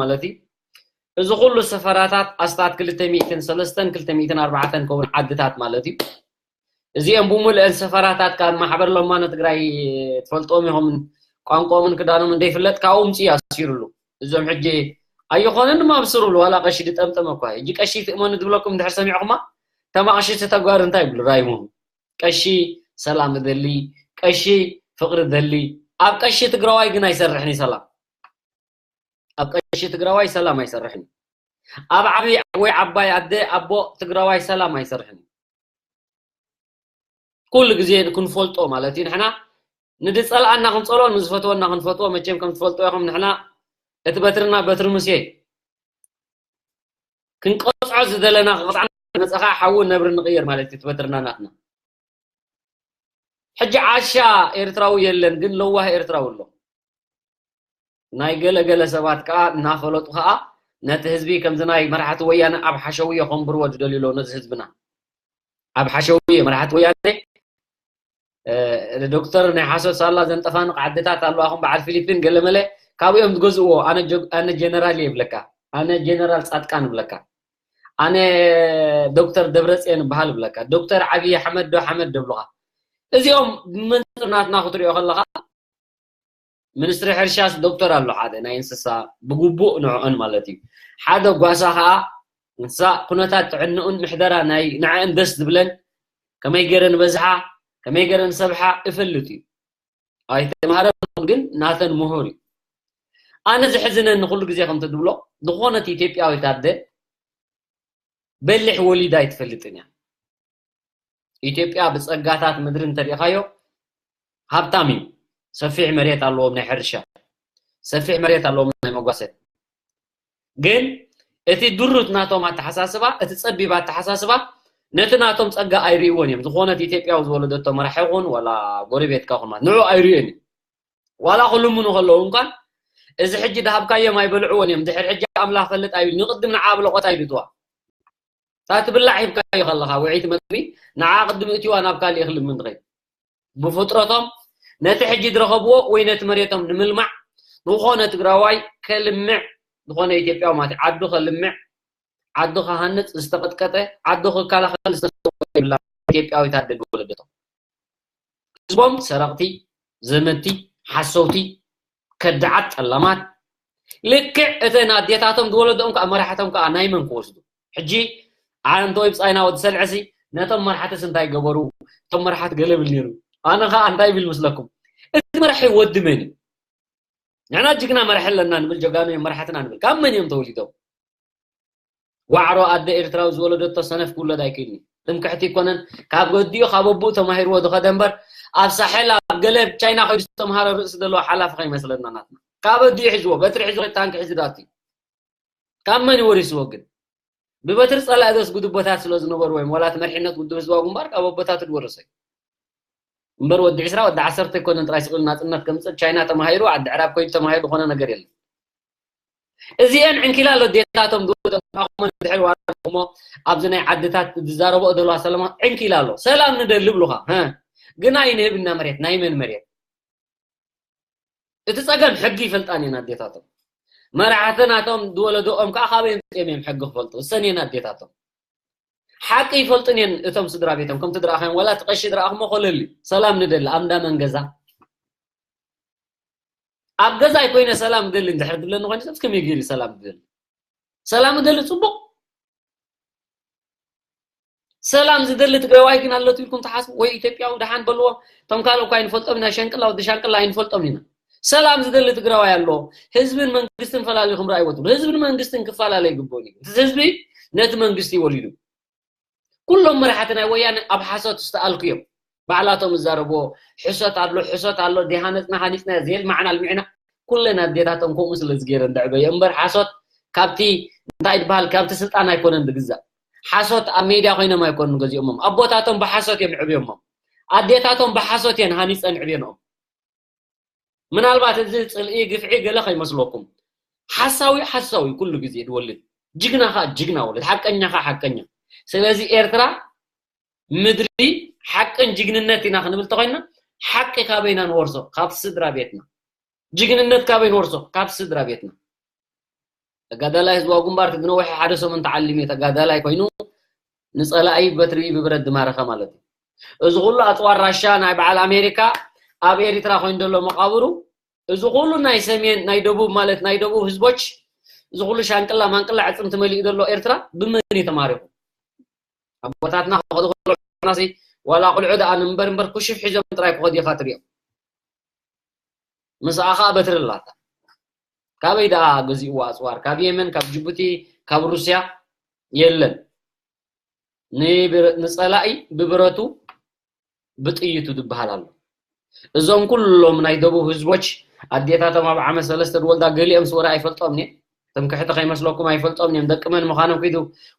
ማለት እዩ። እዚ ኩሉ ሰፈራታት ኣስታት ክልተ ሚእትን ሰለስተን ክልተ ሚእትን ኣርባዕተን ከውን ዓድታት ማለት እዩ። እዚኦም ብሙሉአን ሰፈራታት ካብ ማሕበር ለማኖ ትግራይ ትፈልጥዎም ኢኹም። ቋንቋኦምን ክዳኖምን ዘይፍለጥ ካብኡ ምፅኡ ኣሲሩሉ። እዞም ሕጂ ኣይኾነን ድማ ብስሩሉ ዋላ ቀሺ ዝጠምጠመ እኳ እዩ። ሕጂ ቀሺ ትእመኑ ዝብለኩም እንድሕር ሰሚዕኹማ ተማቕሽቲ ተጓር እንታይ ይብሉ ራይሞም ቀሺ ሰላም እደሊ ቀሺ ፍቕሪ እደሊ። ኣብ ቀሺ ትግራዋይ ግን ኣይሰርሕን እዩ ሰላም። ኣብ ቀሺ ትግራዋይ ሰላም ኣይሰርሕን እዩ። ኣብ ዓብዪ ወይ ዓባይ ኣደ ኣቦ ትግራዋይ ሰላም ኣይሰርሕን እዩ። ኩሉ ግዜ ክንፈልጦ ማለት እዩ ንሕና ንዝፀልኣና ክንፀልኦ ንዝፈትወና ክንፈትዎ መቸም ከም ትፈልጦ ኢኹም ንሕና እቲ በትርና በትሪ ሙሴ ክንቀፅዖ ዝደለና ክቕፅዓና መፀኻ ሓዊ ነብሪ ንቕይር ማለት እዩ። እቲ በትርና ናትና ሕጂ ዓሻ ኤርትራዊ የለን ግን ለዋህ ኤርትራዊ ኣሎ። ናይ ገለ ገለ ሰባት ከኣ እናፈለጡ ከኣ ነቲ ህዝቢ ከምዚ ናይ መራሕቲ ወያነ ኣብ ሓሸውየ ከንብርዎ ዝደልዩ ኣለዉ ነዚ ህዝብና ኣብ ሓሸውየ መራሕቲ ወያነ ዶክተር ናይ ሓሶት ሳላ ዘንጠፋንቕ ዓድታት ኣለዋ ከም በዓል ፊሊፒን ገለመለ ካብኡ እዮም ዝገዝእዎ። ኣነ ጀነራል እየ ይብለካ። ኣነ ጀነራል ፃድቃን ይብለካ። ኣነ ዶክተር ደብረፅዮን ይበሃል ይብለካ። ዶክተር ዓብዪ ሓመድ ዶ ሓመድ ዶ ይብሉኻ። እዚኦም ብመንፅር ናትና ክትሪኦ ከለኻ ሚኒስትሪ ሕርሻስ ዶክተር ኣሎ ሓደ ናይ እንስሳ ብግቡእ ንዕኦን ማለት እዩ። ሓደ ጓሳ ከዓ እንስሳ ኩነታት ጥዕንኡን ምሕደራ ናይ ንዕአን ደስ ዝብለን ከመይ ገይረ ንበዝሓ ከመይ ገይረ ንሰብሓ እፈልጥ እዩ። ኣይተምሃረን ግን ናተን ምሁር እዩ። ኣነ ዝሕዝነኒ ኩሉ ግዜ ከምቲ ዝብሎ ዝኾነት ኢትዮጵያዊት ኣደ በሊሕ ወሊዳ ኣይትፈልጥን እያ። ኢትዮጵያ ብፀጋታት ምድሪ እንተሪእኻዮ ሃብታም እዩ። ሰፊሕ መሬት ኣለዎም ናይ ሕርሻ፣ ሰፊሕ መሬት ኣለዎም ናይ መጓሰ። ግን እቲ ድሩት ናቶም ኣተሓሳስባ፣ እቲ ፀቢብ ኣተሓሳስባ ነቲ ናቶም ፀጋ ኣይርእይዎን እዮም። ዝኾነት ኢትዮጵያዊ ዝወለደቶ መራሒ ይኹን ዋላ ጎረቤትካ ይኹን ማለት ንዑ ኣይርእዮን እዩ። ዋላ ክልምኑ ከለዉ እንኳን እዚ ሕጂ ድሃብካዮም ኣይበልዕዎን እዮም። ድሕር ሕጂ ኣምላኽ ፈልጥ ኣይብል። ንቕድም ንዓ ብለቖት ኣይድትዋ። እታ ትብላዕ ሂብካዮ ከለኻ ውዕይቲ መግቢ፣ ንዓ ቅድሚ እትዋ ናብ ካልእ ክልምን ትኸይድ። ብፍጥረቶም ነቲ ሕጂ ዝረኸብዎ ወይ ነቲ መሬቶም ንምልማዕ ዝኾነ ትግራዋይ ከልምዕ፣ ዝኾነ ኢትዮጵያዊ ማለት እዩ፣ ዓዱ ከልምዕ፣ ዓዱ ክሃንጽ ዝተቐጥቀጠ፣ ዓዱ ክከላኸል ዝተሰወ የብላን። ኢትዮጵያዊት ኣደ ዝወለደቶም ህዝቦም ሰረቕቲ፣ ዘመትቲ፣ ሓሰውቲ፣ ከዳዓት፣ ጠላማት፣ ልክዕ እተን ኣዴታቶም ዝወለደኦም ከዓ መራሕቶም ከዓ ናይ መን ክወስዱ? ሕጂ ኣንተ ወይ ብፃይና ወዲ ሰልዐሲ ነቶም መራሕትስ እንታይ ገበሩ? እቶም መራሕቲ ገለ ብል ነይሩ። ኣነ ከዓ እንታይ ብል ምስለኩም? እቲ መራሒ ወዲ መን እዩ? ንሕና ጅግና መራሒ ኣለና ንብል፣ ጀጋኑ እዮም መራሕትና ንብል። ካብ መን እዮም ተወሊዶም? ዋዕሮ ኣደ ኤርትራዊ ዝወለደቶ ሰነፍ ክውለድ ኣይክእልን እዩ። ትምክሕቲ ይኮነን፣ ካብ ገዲኡ ካብ ኣቦኡ ተማሂርዎ ዝኸደ እምበር፣ ኣብ ሳሕል ኣብ ገለ ቻይና ከይዱ ዝተምሃረ ርእሲ ዘለዎ ሓላፊ ከይመስለና ናትና። ካብ ኣዲኡ ሒዝዎ፣ በትሪ ሒዙ፣ ታንኪ ሒዙ ዳቲ። ካብ መን ይወሪስዎ ግን? ብበትሪ ጸላኢ ዘስጉዱ ኣቦታት ስለ ዝነበሩ፣ ወይም ዋላ እቲ መሪሕነት ውድብ ህዝባዊ ግንባር ካብ ኣቦታቱ ዝወረሰ እዩ። እምበር ወዲ ዕስራ ወዲ ዓሰርተ ኣይኮነን ጥራይ ስቕ ኢሉ ናጽነት ከምጽእ፣ ቻይና ተማሂሩ፣ ዓዲ ዕራብ ከይዱ ተማሂሩ ዝኾነ ነገር የለን። እዚአን ዕንኪላሎ ኣዴታቶም ዝወደቑ ድሕሪ ዋላ እሞ ኣብዚ ናይ ዓድታት ዝዛረብኦ ዘለዋ ሰላማት ዕንኪላሎ። ሰላም ንደሊ ብሉኻ፣ ሀ? ግና ኣይንህብና መሬት፣ ናይ መን መሬት? እቲ ጸገም ሕጊ ይፈልጣን እየን ኣዴታቶም። መራሕቲ ናቶም ዝወለድኦም ከዓ ካበይ ኣምጺኦም እዮም ሕጊ ክፈልጡ? እሰን እየን ኣዴታቶም። ሓቂ ይፈልጡን እየን እቶም ስድራ ቤቶም። ከምቲ ዝረኣኻዮም፣ ዋላ እቲ ቀሺ ዝረኣኹሞ ኮለል እዩ። ሰላም ንደሊ፣ ኣብ እንዳ መን ገዛ? ኣብ ገዛ ኣይኮይነ ሰላም ዝደሊ እንድሕር ዝብለኒ ኮይኑ፣ ሰብ ከመይ ገይሩ ሰላም ዝደሊ? ሰላም ዝደሊ ጽቡቕ። ሰላም ዝደሊ ትግራዋይ ግን ኣሎ ኢልኩም ትሓስቡ? ወይ ኢትዮጵያዊ ደሓን በልዎ። እቶም ካልእ እኳ ኣይንፈልጦም ኢና፣ ሸንቅላ ወዲ ሻንቅላ ኣይንፈልጦም ኢና። ሰላም ዝደሊ ትግራዋይ ኣሎ። ህዝብን መንግስትን ፈላሊኹም ረኣይዎ ትብሉ። ህዝብን መንግስትን ክፈላለ ይግብኦ እዩ። እቲ ህዝቢ ነቲ መንግስቲ እዩ ወሊዱ። ኩሎም መራሕቲ ናይ ወያነ ኣብ ሓሶት ዝተኣልኩ እዮም። ባዕላቶም ዝዛረብዎ ሕሶት ኣሎ፣ ሕሶት ኣሎ፣ ዲሃነፅና ሃኒፅና፣ ዘየልማዕና ኣልሚዕና፣ ኩለን ኣዴታቶም ከምኡ ስለ ዝገይረን ዘዕበየ እምበር ሓሶት ካብቲ እንታይ ይበሃል፣ ካብቲ ስልጣን ኣይኮነን ዝግዛእ። ሓሶት ኣብ ሜድያ ኮይኖም ኣይኮኑን ገዚኦሞም። ኣቦታቶም ብሓሶት እዮም ዕብዮሞም። ኣዴታቶም ብሓሶት እየን ሃኒፀን ዕብየንኦም። ምናልባት እዚ ፅልኢ ግፍዒ ገለ ከይመስለኩም። ሓሳዊ ሓሳዊ ኩሉ ግዜ ዝወልድ፣ ጅግና ኸዓ ጅግና ወልድ፣ ሓቀኛ ኸዓ ሓቀኛ። ስለዚ ኤርትራ ምድሪ ሓቅን ጅግንነት ኢና ክንብል ተኾይና፣ ሓቂ ካበይ ኢና ንወርሶ? ካብ ስድራ ቤትና። ጅግንነት ካበይ ንወርሶ? ካብ ስድራ ቤትና። ተጋዳላይ ህዝባዊ ግንባር ትግነውሒ ሓደ ሰሙን ተዓሊሙ እዩ፣ ተጋዳላይ ኮይኑ ንጸላኢ በትሪ ብብረት ዝማረኸ ማለት እዩ። እዚ ኩሉ ኣጽዋር ራሻ ናይ በዓል ኣሜሪካ ኣብ ኤሪትራ ኮይኑ ዘሎ መቓብሩ፣ እዚ ኩሉ ናይ ሰሜን ናይ ደቡብ ማለት ናይ ደቡብ ህዝቦች፣ እዚ ኩሉ ሻንቅላ ማንቅላ ዕጽምቲ መሊኡ ዘሎ ኤርትራ ብመን እዩ ተማሪኹ? ኣቦታትና ከኸዱ ከለዉ ናሲ ዋላ ቆልዑ ደኣ ንእምበር እምበር ኩሽፍ ሒዞም ጥራይ ክኸዱ ኢኻ ትሪኦም። ምስኣ ኸኣ በትሪ ኣላታ። ካበይ ደኣ ገዚእዎ ኣጽዋር? ካብ የመን፣ ካብ ጅቡቲ፣ ካብ ሩስያ? የለን። ንብረ-፣ ንጸላኢ ብብረቱ ብጥይቱ ዝበሃል ኣሎ። እዞም ኩሎም ናይ ደቡብ ህዝቦች ኣዴታቶም ኣብ ዓመት ሰለስተ ዝወልዳ ገሊኦም ስወራ ኣይፈልጦም እየ። ትምክሕቲ ከይመስለኩም ኣይፈልጦም እዮም። ደቂ መን ምዃኖም ኪዱ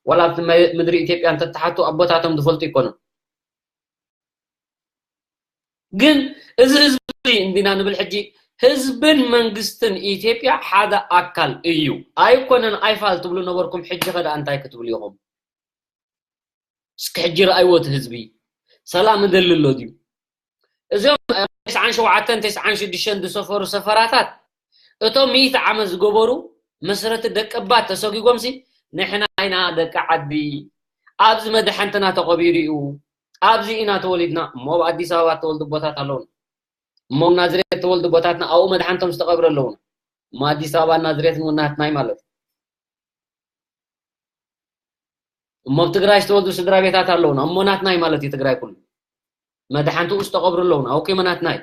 ዋላ ኣብቲ መ-፣ ምድሪ ኢትዮጵያ እንተተሓቱ ኣቦታቶም ዝፈልጡ ይኮኑ። ግን እዚ ህዝቢ እንዲና ንብል ሕጂ፣ ህዝብን መንግስትን ኢትዮጵያ ሓደ ኣካል እዩ። ኣይኮነን ኣይፋል ትብሉ ነበርኩም፣ ሕጂ ኸ ደኣ እንታይ ክትብሉ ኢኹም? እስኪ ሕጂ ረኣይዎ እቲ ህዝቢ ሰላም እደሊ ኣሎ ድዩ? እዞም ተስዓን ሸውዓተን ተስዓን ሽዱሽተን ዝሰፈሩ ሰፈራታት እቶም ሚእቲ ዓመት ዝገበሩ መስረቲ ደቀባት ተሰጒጎምሲ ንሕና ኢና ደቂ ዓዲ፣ ኣብዚ መድሓንትና ተቐቢሩ እዩ፣ ኣብዚ ኢና ተወሊድና። እሞ ኣብ ኣዲስ ኣበባ ተወልዱ ቦታት ኣለውና። እሞ ኣብ ናዝሬት ተወልዱ ቦታትና ኣብኡ መድሓንቶም ዝተቐብረ ኣለውና። እሞ ኣዲስ ኣበባ ናዝሬት እውን ናትና እዩ ማለት እዩ። እሞ ኣብ ትግራይ ዝተወልዱ ስድራ ቤታት ኣለውና። እሞ ናትና እዩ ማለት እዩ ትግራይ ኩሉ። መድሓንትኡ ዝተቐብሩ ኣለውና። ኦኬ፣ እሞ ናትና እዩ።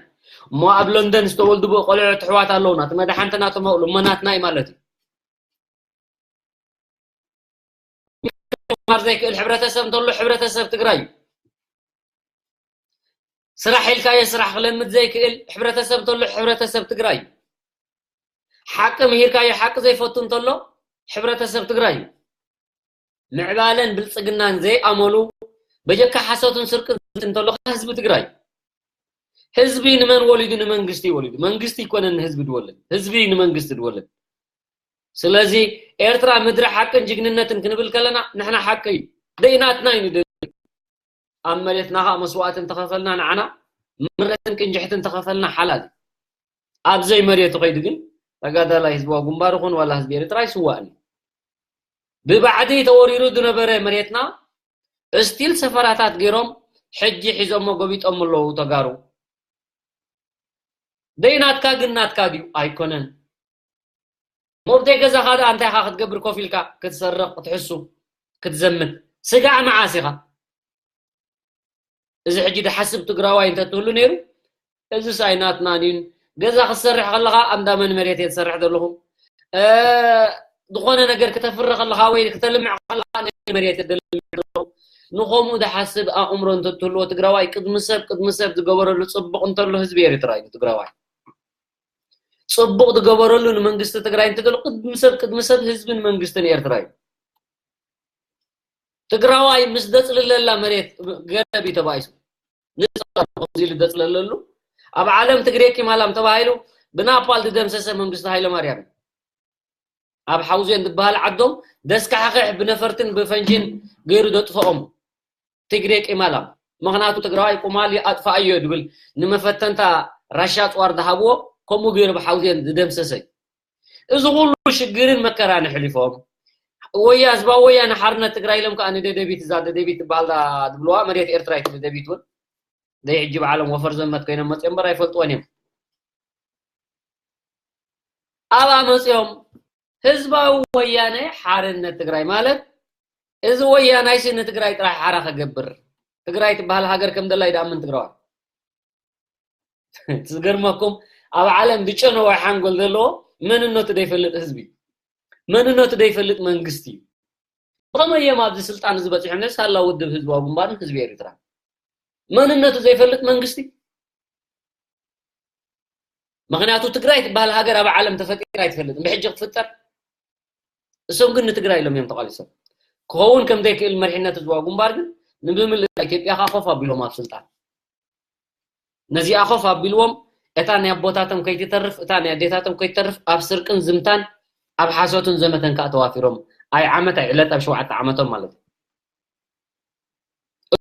እሞ ኣብ ለንደን ዝተወልዱ ቆልዑት ኣሕዋት ኣለውና። እቲ መድሓንቲ ናቶም ኣብሉ። እሞ ናትና እዩ ማለት እዩ። ምምሃር ዘይክእል ሕብረተሰብ እንተሎ ሕብረተሰብ ትግራይ እዩ። ስራሕ ኢልካዮ ስራሕ ክለምድ ዘይክእል ሕብረተሰብ እንተሎ ሕብረተሰብ ትግራይ እዩ። ሓቂ ምሂርካዮ ሓቂ ዘይፈቱ እንተሎ ሕብረተሰብ ትግራይ እዩ። ምዕባለን ብልጽግናን ዘይኣመሉ በጀካ ሓሶትን ስርቅን እንተሎ ህዝቢ ትግራይ እዩ። ህዝቢ ንመን ወሊዱ? ንመንግስቲ ወሊዱ። መንግስቲ ይኮነን ንህዝቢ ድወልድ፣ ህዝቢ ንመንግስቲ ድወልድ። ስለዚ ኤርትራ ምድሪ ሓቅን ጅግንነትን ክንብል ከለና ንሕና ሓቂ እዩ። ደይናትና እዩ ንደሊ። ኣብ መሬትና ከዓ መስዋእቲ እንተኸፈልና ንዓና፣ ምረትን ቅንጅሕትን ተኸፈልና ሓላል እዩ። ኣብ ዘይመሬቱ ከይዱ ግን ተጋዳላይ ህዝባዊ ግንባር ይኹን ዋላ ህዝቢ ኤርትራ ይስዋእን እዩ። ብባዕዲ ተወሪሩ ዝነበረ መሬትና እስቲል ሰፈራታት ገይሮም ሕጂ ሒዞሞ ጎቢጦም ኣለዉ ተጋሩ። ደይ ናትካ ግን ናትካ ድዩ? ኣይኮነን። ሞብደይ ገዛኻ ደኣ እንታይ ኢኻ ክትገብር ኮፍ ኢልካ ክትሰርቕ ክትሕሱ ክትዘምት? ስጋዕ መዓስ ኢኻ? እዚ ሕጂ ድሓስብ ትግራዋይ እንተትህሉ ነይሩ እዚስ ኣይናትናን እዩን። ገዛ ክትሰርሕ ከለኻ ኣንዳ መን መሬት እየ ዝሰርሕ ዘለኹ? ዝኾነ ነገር ክተፍሪ ከለኻ ወይ ክተልምዕ ከለኻ ናይ መሬት እየ ደልምዕ ዘለኹ። ንኸምኡ ድሓስብ ኣእምሮ እንተትህልዎ ትግራዋይ ቅድሚ ሰብ ቅድሚ ሰብ ዝገበረሉ ፅቡቕ እንተሎ ህዝቢ ኤርትራ እዩ ትግራዋይ። ፅቡቕ ዝገበረሉ ንመንግስቲ ትግራይ እንተሎ ቅድሚ ሰብ ቅድሚ ሰብ ህዝብን መንግስትን ኤርትራ እዩ። ትግራዋይ ምስ ደፅልለላ መሬት ገረብ እዩ ተባኢሱ ንፃላ ከምዚ ኢሉ ደፅለለሉ ኣብ ዓለም ትግሬ ቂማላም ተባሂሉ ብናፓል ዝደምሰሰ መንግስቲ ሃይለማርያም እዩ። ኣብ ሓውዜን ዝበሃል ዓዶም ደስካሕክሕ ብነፈርትን ብፈንጂን ገይሩ ዘጥፈኦም ትግሬ ቂማላም። ምኽንያቱ ትግራዋይ ቁማል ኣጥፋኣዮ ድብል ንመፈተንታ ራሻ ፅዋር ዝሃብዎ ከምኡ ገይሩ ብሓውዜን ዝደምሰሰ እዩ። እዚ ኩሉ ሽግርን መከራን ኣሕሊፎም ወያ ህዝባዊ ወያነ ሓርነት ትግራይ ኢሎም ከዓ ንደደቢት እዛ ደደቢት ትበሃል ዝብልዋ መሬት ኤርትራ ይትብል ደደቢት እውን ደይ ሕጂ ባዕሎም ወፈር ዘመት ኮይኖም መፅኦም እምበር ኣይፈልጥዎን እዮም። ኣብኣ መፅኦም ህዝባዊ ወያነ ሓርነት ትግራይ ማለት እዚ ወያናይሲ ንትግራይ ጥራሕ ሓራ ከገብር ትግራይ ትበሃል ሃገር ከም ደላ ይድኣምን ትግራዋይ ዝገርመኩም ኣብ ዓለም ዝጨነወ ሓንጎል ዘለዎ መንነቱ ዘይፈልጥ ህዝቢ መንነቱ ዘይፈልጥ መንግስቲ እዩ። ብኸመይ እዮም ኣብዚ ስልጣን እዚ በፂሖም ነስ ሃላ ውድብ ህዝባዊ ግንባርን ህዝቢ ኤርትራ መንነቱ ዘይፈልጥ መንግስቲ ምክንያቱ ትግራይ ትበሃል ሃገር ኣብ ዓለም ተፈጢራ ኣይትፈልጥን ብሕጂ ክትፍጠር እሶም ግን ንትግራይ ኢሎም እዮም ተቃሊሶም ክኸውን ከም ዘይክእል መሪሕነት ህዝባዊ ግንባር ግን ንብምልእ ኢትዮጵያ ከዓ ኮፍ ኣቢሎም ኣብ ስልጣን ነዚኣ ኮፍ ኣቢልዎም እታ ናይ ኣቦታቶም ከይትተርፍ እታ ናይ ኣዴታቶም ከይትተርፍ ኣብ ስርቅን ዝምታን ኣብ ሓሶትን ዘመተን ከዓ ተዋፊሮም ኣይ ዓመት ኣይ ዕለት ኣብ ሸውዓተ ዓመቶም ማለት እዩ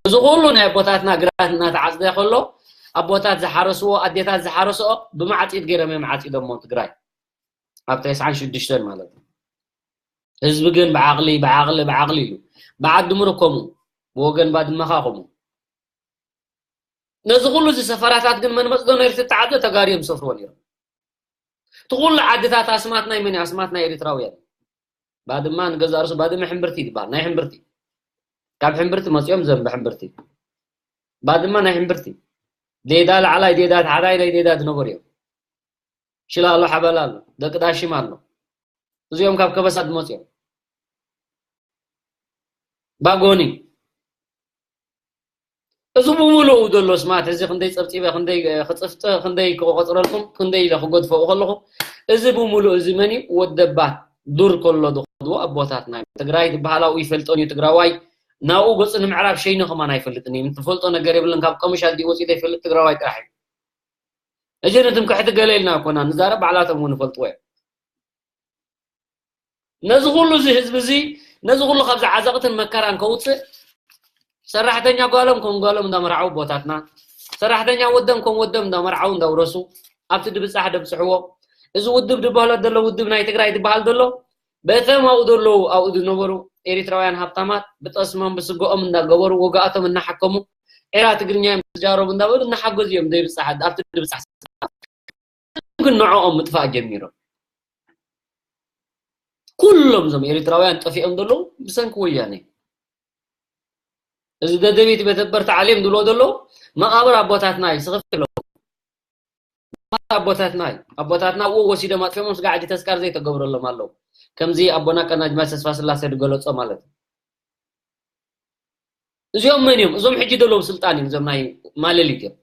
እዚ ኩሉ ናይ ኣቦታትና ግራት እናተዓፅደ ከሎ ኣቦታት ዝሓረስዎ ኣዴታት ዝሓረስኦ ብማዕፂድ ገይሮም እዮም ዓፂዶሞ ትግራይ ኣብ ተስዓን ሽዱሽተን ማለት እዩ ህዝቢ ግን ብዓቕሊ ብዓቕሊ ብዓቕሊ ኢሉ ብዓዲ ምሩክ ከምኡ ብወገን ባድመኻ ከምኡ ነዚ ኩሉ እዚ ሰፈራታት ግን መን መፅዶ ነይሩ ትተዓዶ ተጋሩ እዮም ዝሰፍርዎ ነይሮም እቲ ኩሉ ዓድታት ኣስማት ናይ መን ኣስማት ናይ ኤርትራውያን ባድማ ንገዛ ርሱ ባድመ ሕምብርቲ ይበሃል ናይ ሕምብርቲ ካብ ሕምብርቲ መፅኦም ዘንበ ሕምብርቲ ባድማ ናይ ሕምብርቲ ዴዳ ላዕላይ ዴዳ ታሕታይ ናይ ዴዳ ዝነበሩ እዮም ሽላ ኣሎ ሓበላ ኣሎ ደቂ ዳሽም ኣሎ እዚኦም ካብ ከበሳ ዝመፅኦም ባጎኒ እዚ ብምሉኡ ዘሎ ስማት እዚ ክንደይ ፀብፂበ ክንደይ ክፅፍጥ ክንደይ ክቆፅረልኩም ክንደይ ኢለ ክገድፈው ከለኹ እዚ ብምሉኡ እዚ መን እዩ ወደባት ዱር ከሎ ዝኸድዎ ኣቦታትና እዮም ትግራይ ዝበሃል ኣብኡ ይፈልጦን እዩ ትግራዋይ ናብኡ ገፁ ንምዕራብ ሸይኑ ከማን ኣይፈልጥን እዩ ትፈልጦ ነገር የብለን ካብ ቀምሽ ኣዲኡ ወፂኡ ዘይፈልጥ ትግራዋይ ጥራሕ እዩ እዚ ንትምክሕቲ ገለ ኢልና ኮና ንዛረብ ባዕላቶም እውን ይፈልጥዎ እዮም ነዚ ኩሉ እዚ ህዝቢ እዚ ነዚ ኩሉ ካብዚ ዓዘቕትን መከራን ከውፅእ ሰራሕተኛ ጓሎም ከም ጓሎም እንዳመርዓው ኣቦታትና ሰራሕተኛ ወዶም ከም ወዶም እንዳመርዓው እንዳውረሱ ኣብቲ ድብፃሕ ደብፅሕዎ እዚ ውድብ ዝበህሎ ዘሎ ውድብ ናይ ትግራይ ዝበሃል ዘሎ በቶም ኣብኡ ዘለዉ ኣብኡ ዝነበሩ ኤሪትራውያን ሃብታማት ብጠስሞም ብስገኦም እንዳገበሩ ወጋኣቶም እናሓከሙ ዒራ ትግርኛ እዮም ዝጃረቡ እንዳበሉ እናሓገዙ እዮም ዘይብፃሕ ኣብቲ ድብፃሕ ግን ንዕኦም ምጥፋእ ጀሚሮም ኩሎም እዞም ኤሪትራውያን ጠፊኦም ዘለዉ ብሰንኪ ወያነ እዚ ደደቢት ቤተበርቲ ዓሌም ዝብሎ ዘለዉ መቓብር ኣቦታትና እዩ ስኽፍ ኣለዉ ኣቦታትና እዩ ኣቦታትና ኣብኡ ወሲዶም ኣጥፊኦሞም ስጋ ሕጂ ተስካር ዘይተገብረሎም ኣለዉ ከምዚ ኣቦና ቀናጅማ ተስፋ ስላሴ ዝገለጾ ማለት እዩ እዚኦም መን እዮም እዞም ሕጂ ዘለዉ ስልጣን እዮም እዞም ናይ ማለሊት እዮም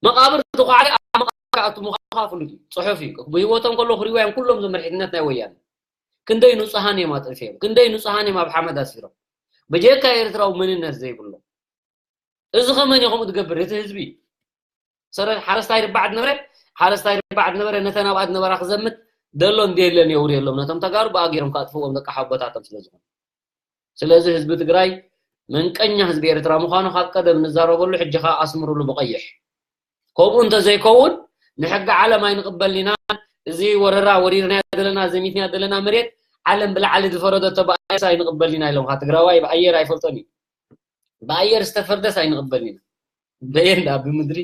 መቃብር ተኳዕሪ ኣብ መቃብር ክኣቱ ምዃንካ ፍሉጥ እዩ። ጽሑፍ እዩ። ብህይወቶም ከለዉ ክሪእዋ እዮም ኩሎም እዞም መሪሕነት ናይ ወያነ። ክንደይ ንጹሃን እዮም ኣጥፊኦም፣ ክንደይ ንጹሃን እዮም ኣብ ሓመድ ኣስፊሮም። ብጀካ ኤርትራዊ መንነት ዘይብሎም። እዚ ከ መን እዩ ከምኡ ዝገብር? እቲ ህዝቢ። ሰረ ሓረስታይ ርባዕ ዝነበረ ሓረስታይ ርባዕ ዝነበረ ነተን ኣብኣ ዝነበራ ክዘምት ደሎን ደየለን የውርየሎም። ነቶም ተጋሩ ብኣጊሮም ካጥፍዎም ደቂ ሓቦታቶም ስለ ዝኾኑ። ስለዚ ህዝቢ ትግራይ መንቀኛ ህዝቢ ኤርትራ ምዃኑ ካብ ቀደም ንዛረበሉ፣ ሕጂ ኸኣ ኣስምሩሉ ብቐይሕ። ከምኡ እንተዘይከውን ንሕጊ ዓለም ኣይንቕበልን ኢና። እዚ ወረራ ወሪርናዮ ዘለና፣ ዘሚትናዮ ዘለና መሬት ዓለም ብላዕሊ ዝፈረደቶ ብኣየርስ ኣይንቕበልን ኢና ኢሎም። ኻ ትግራዋይ ብኣየር ኣይፈልጦን እዩ። ብኣየር ዝተፈርደስ ኣይንቕበልን ኢና። በየን ደኣ ብምድሪ።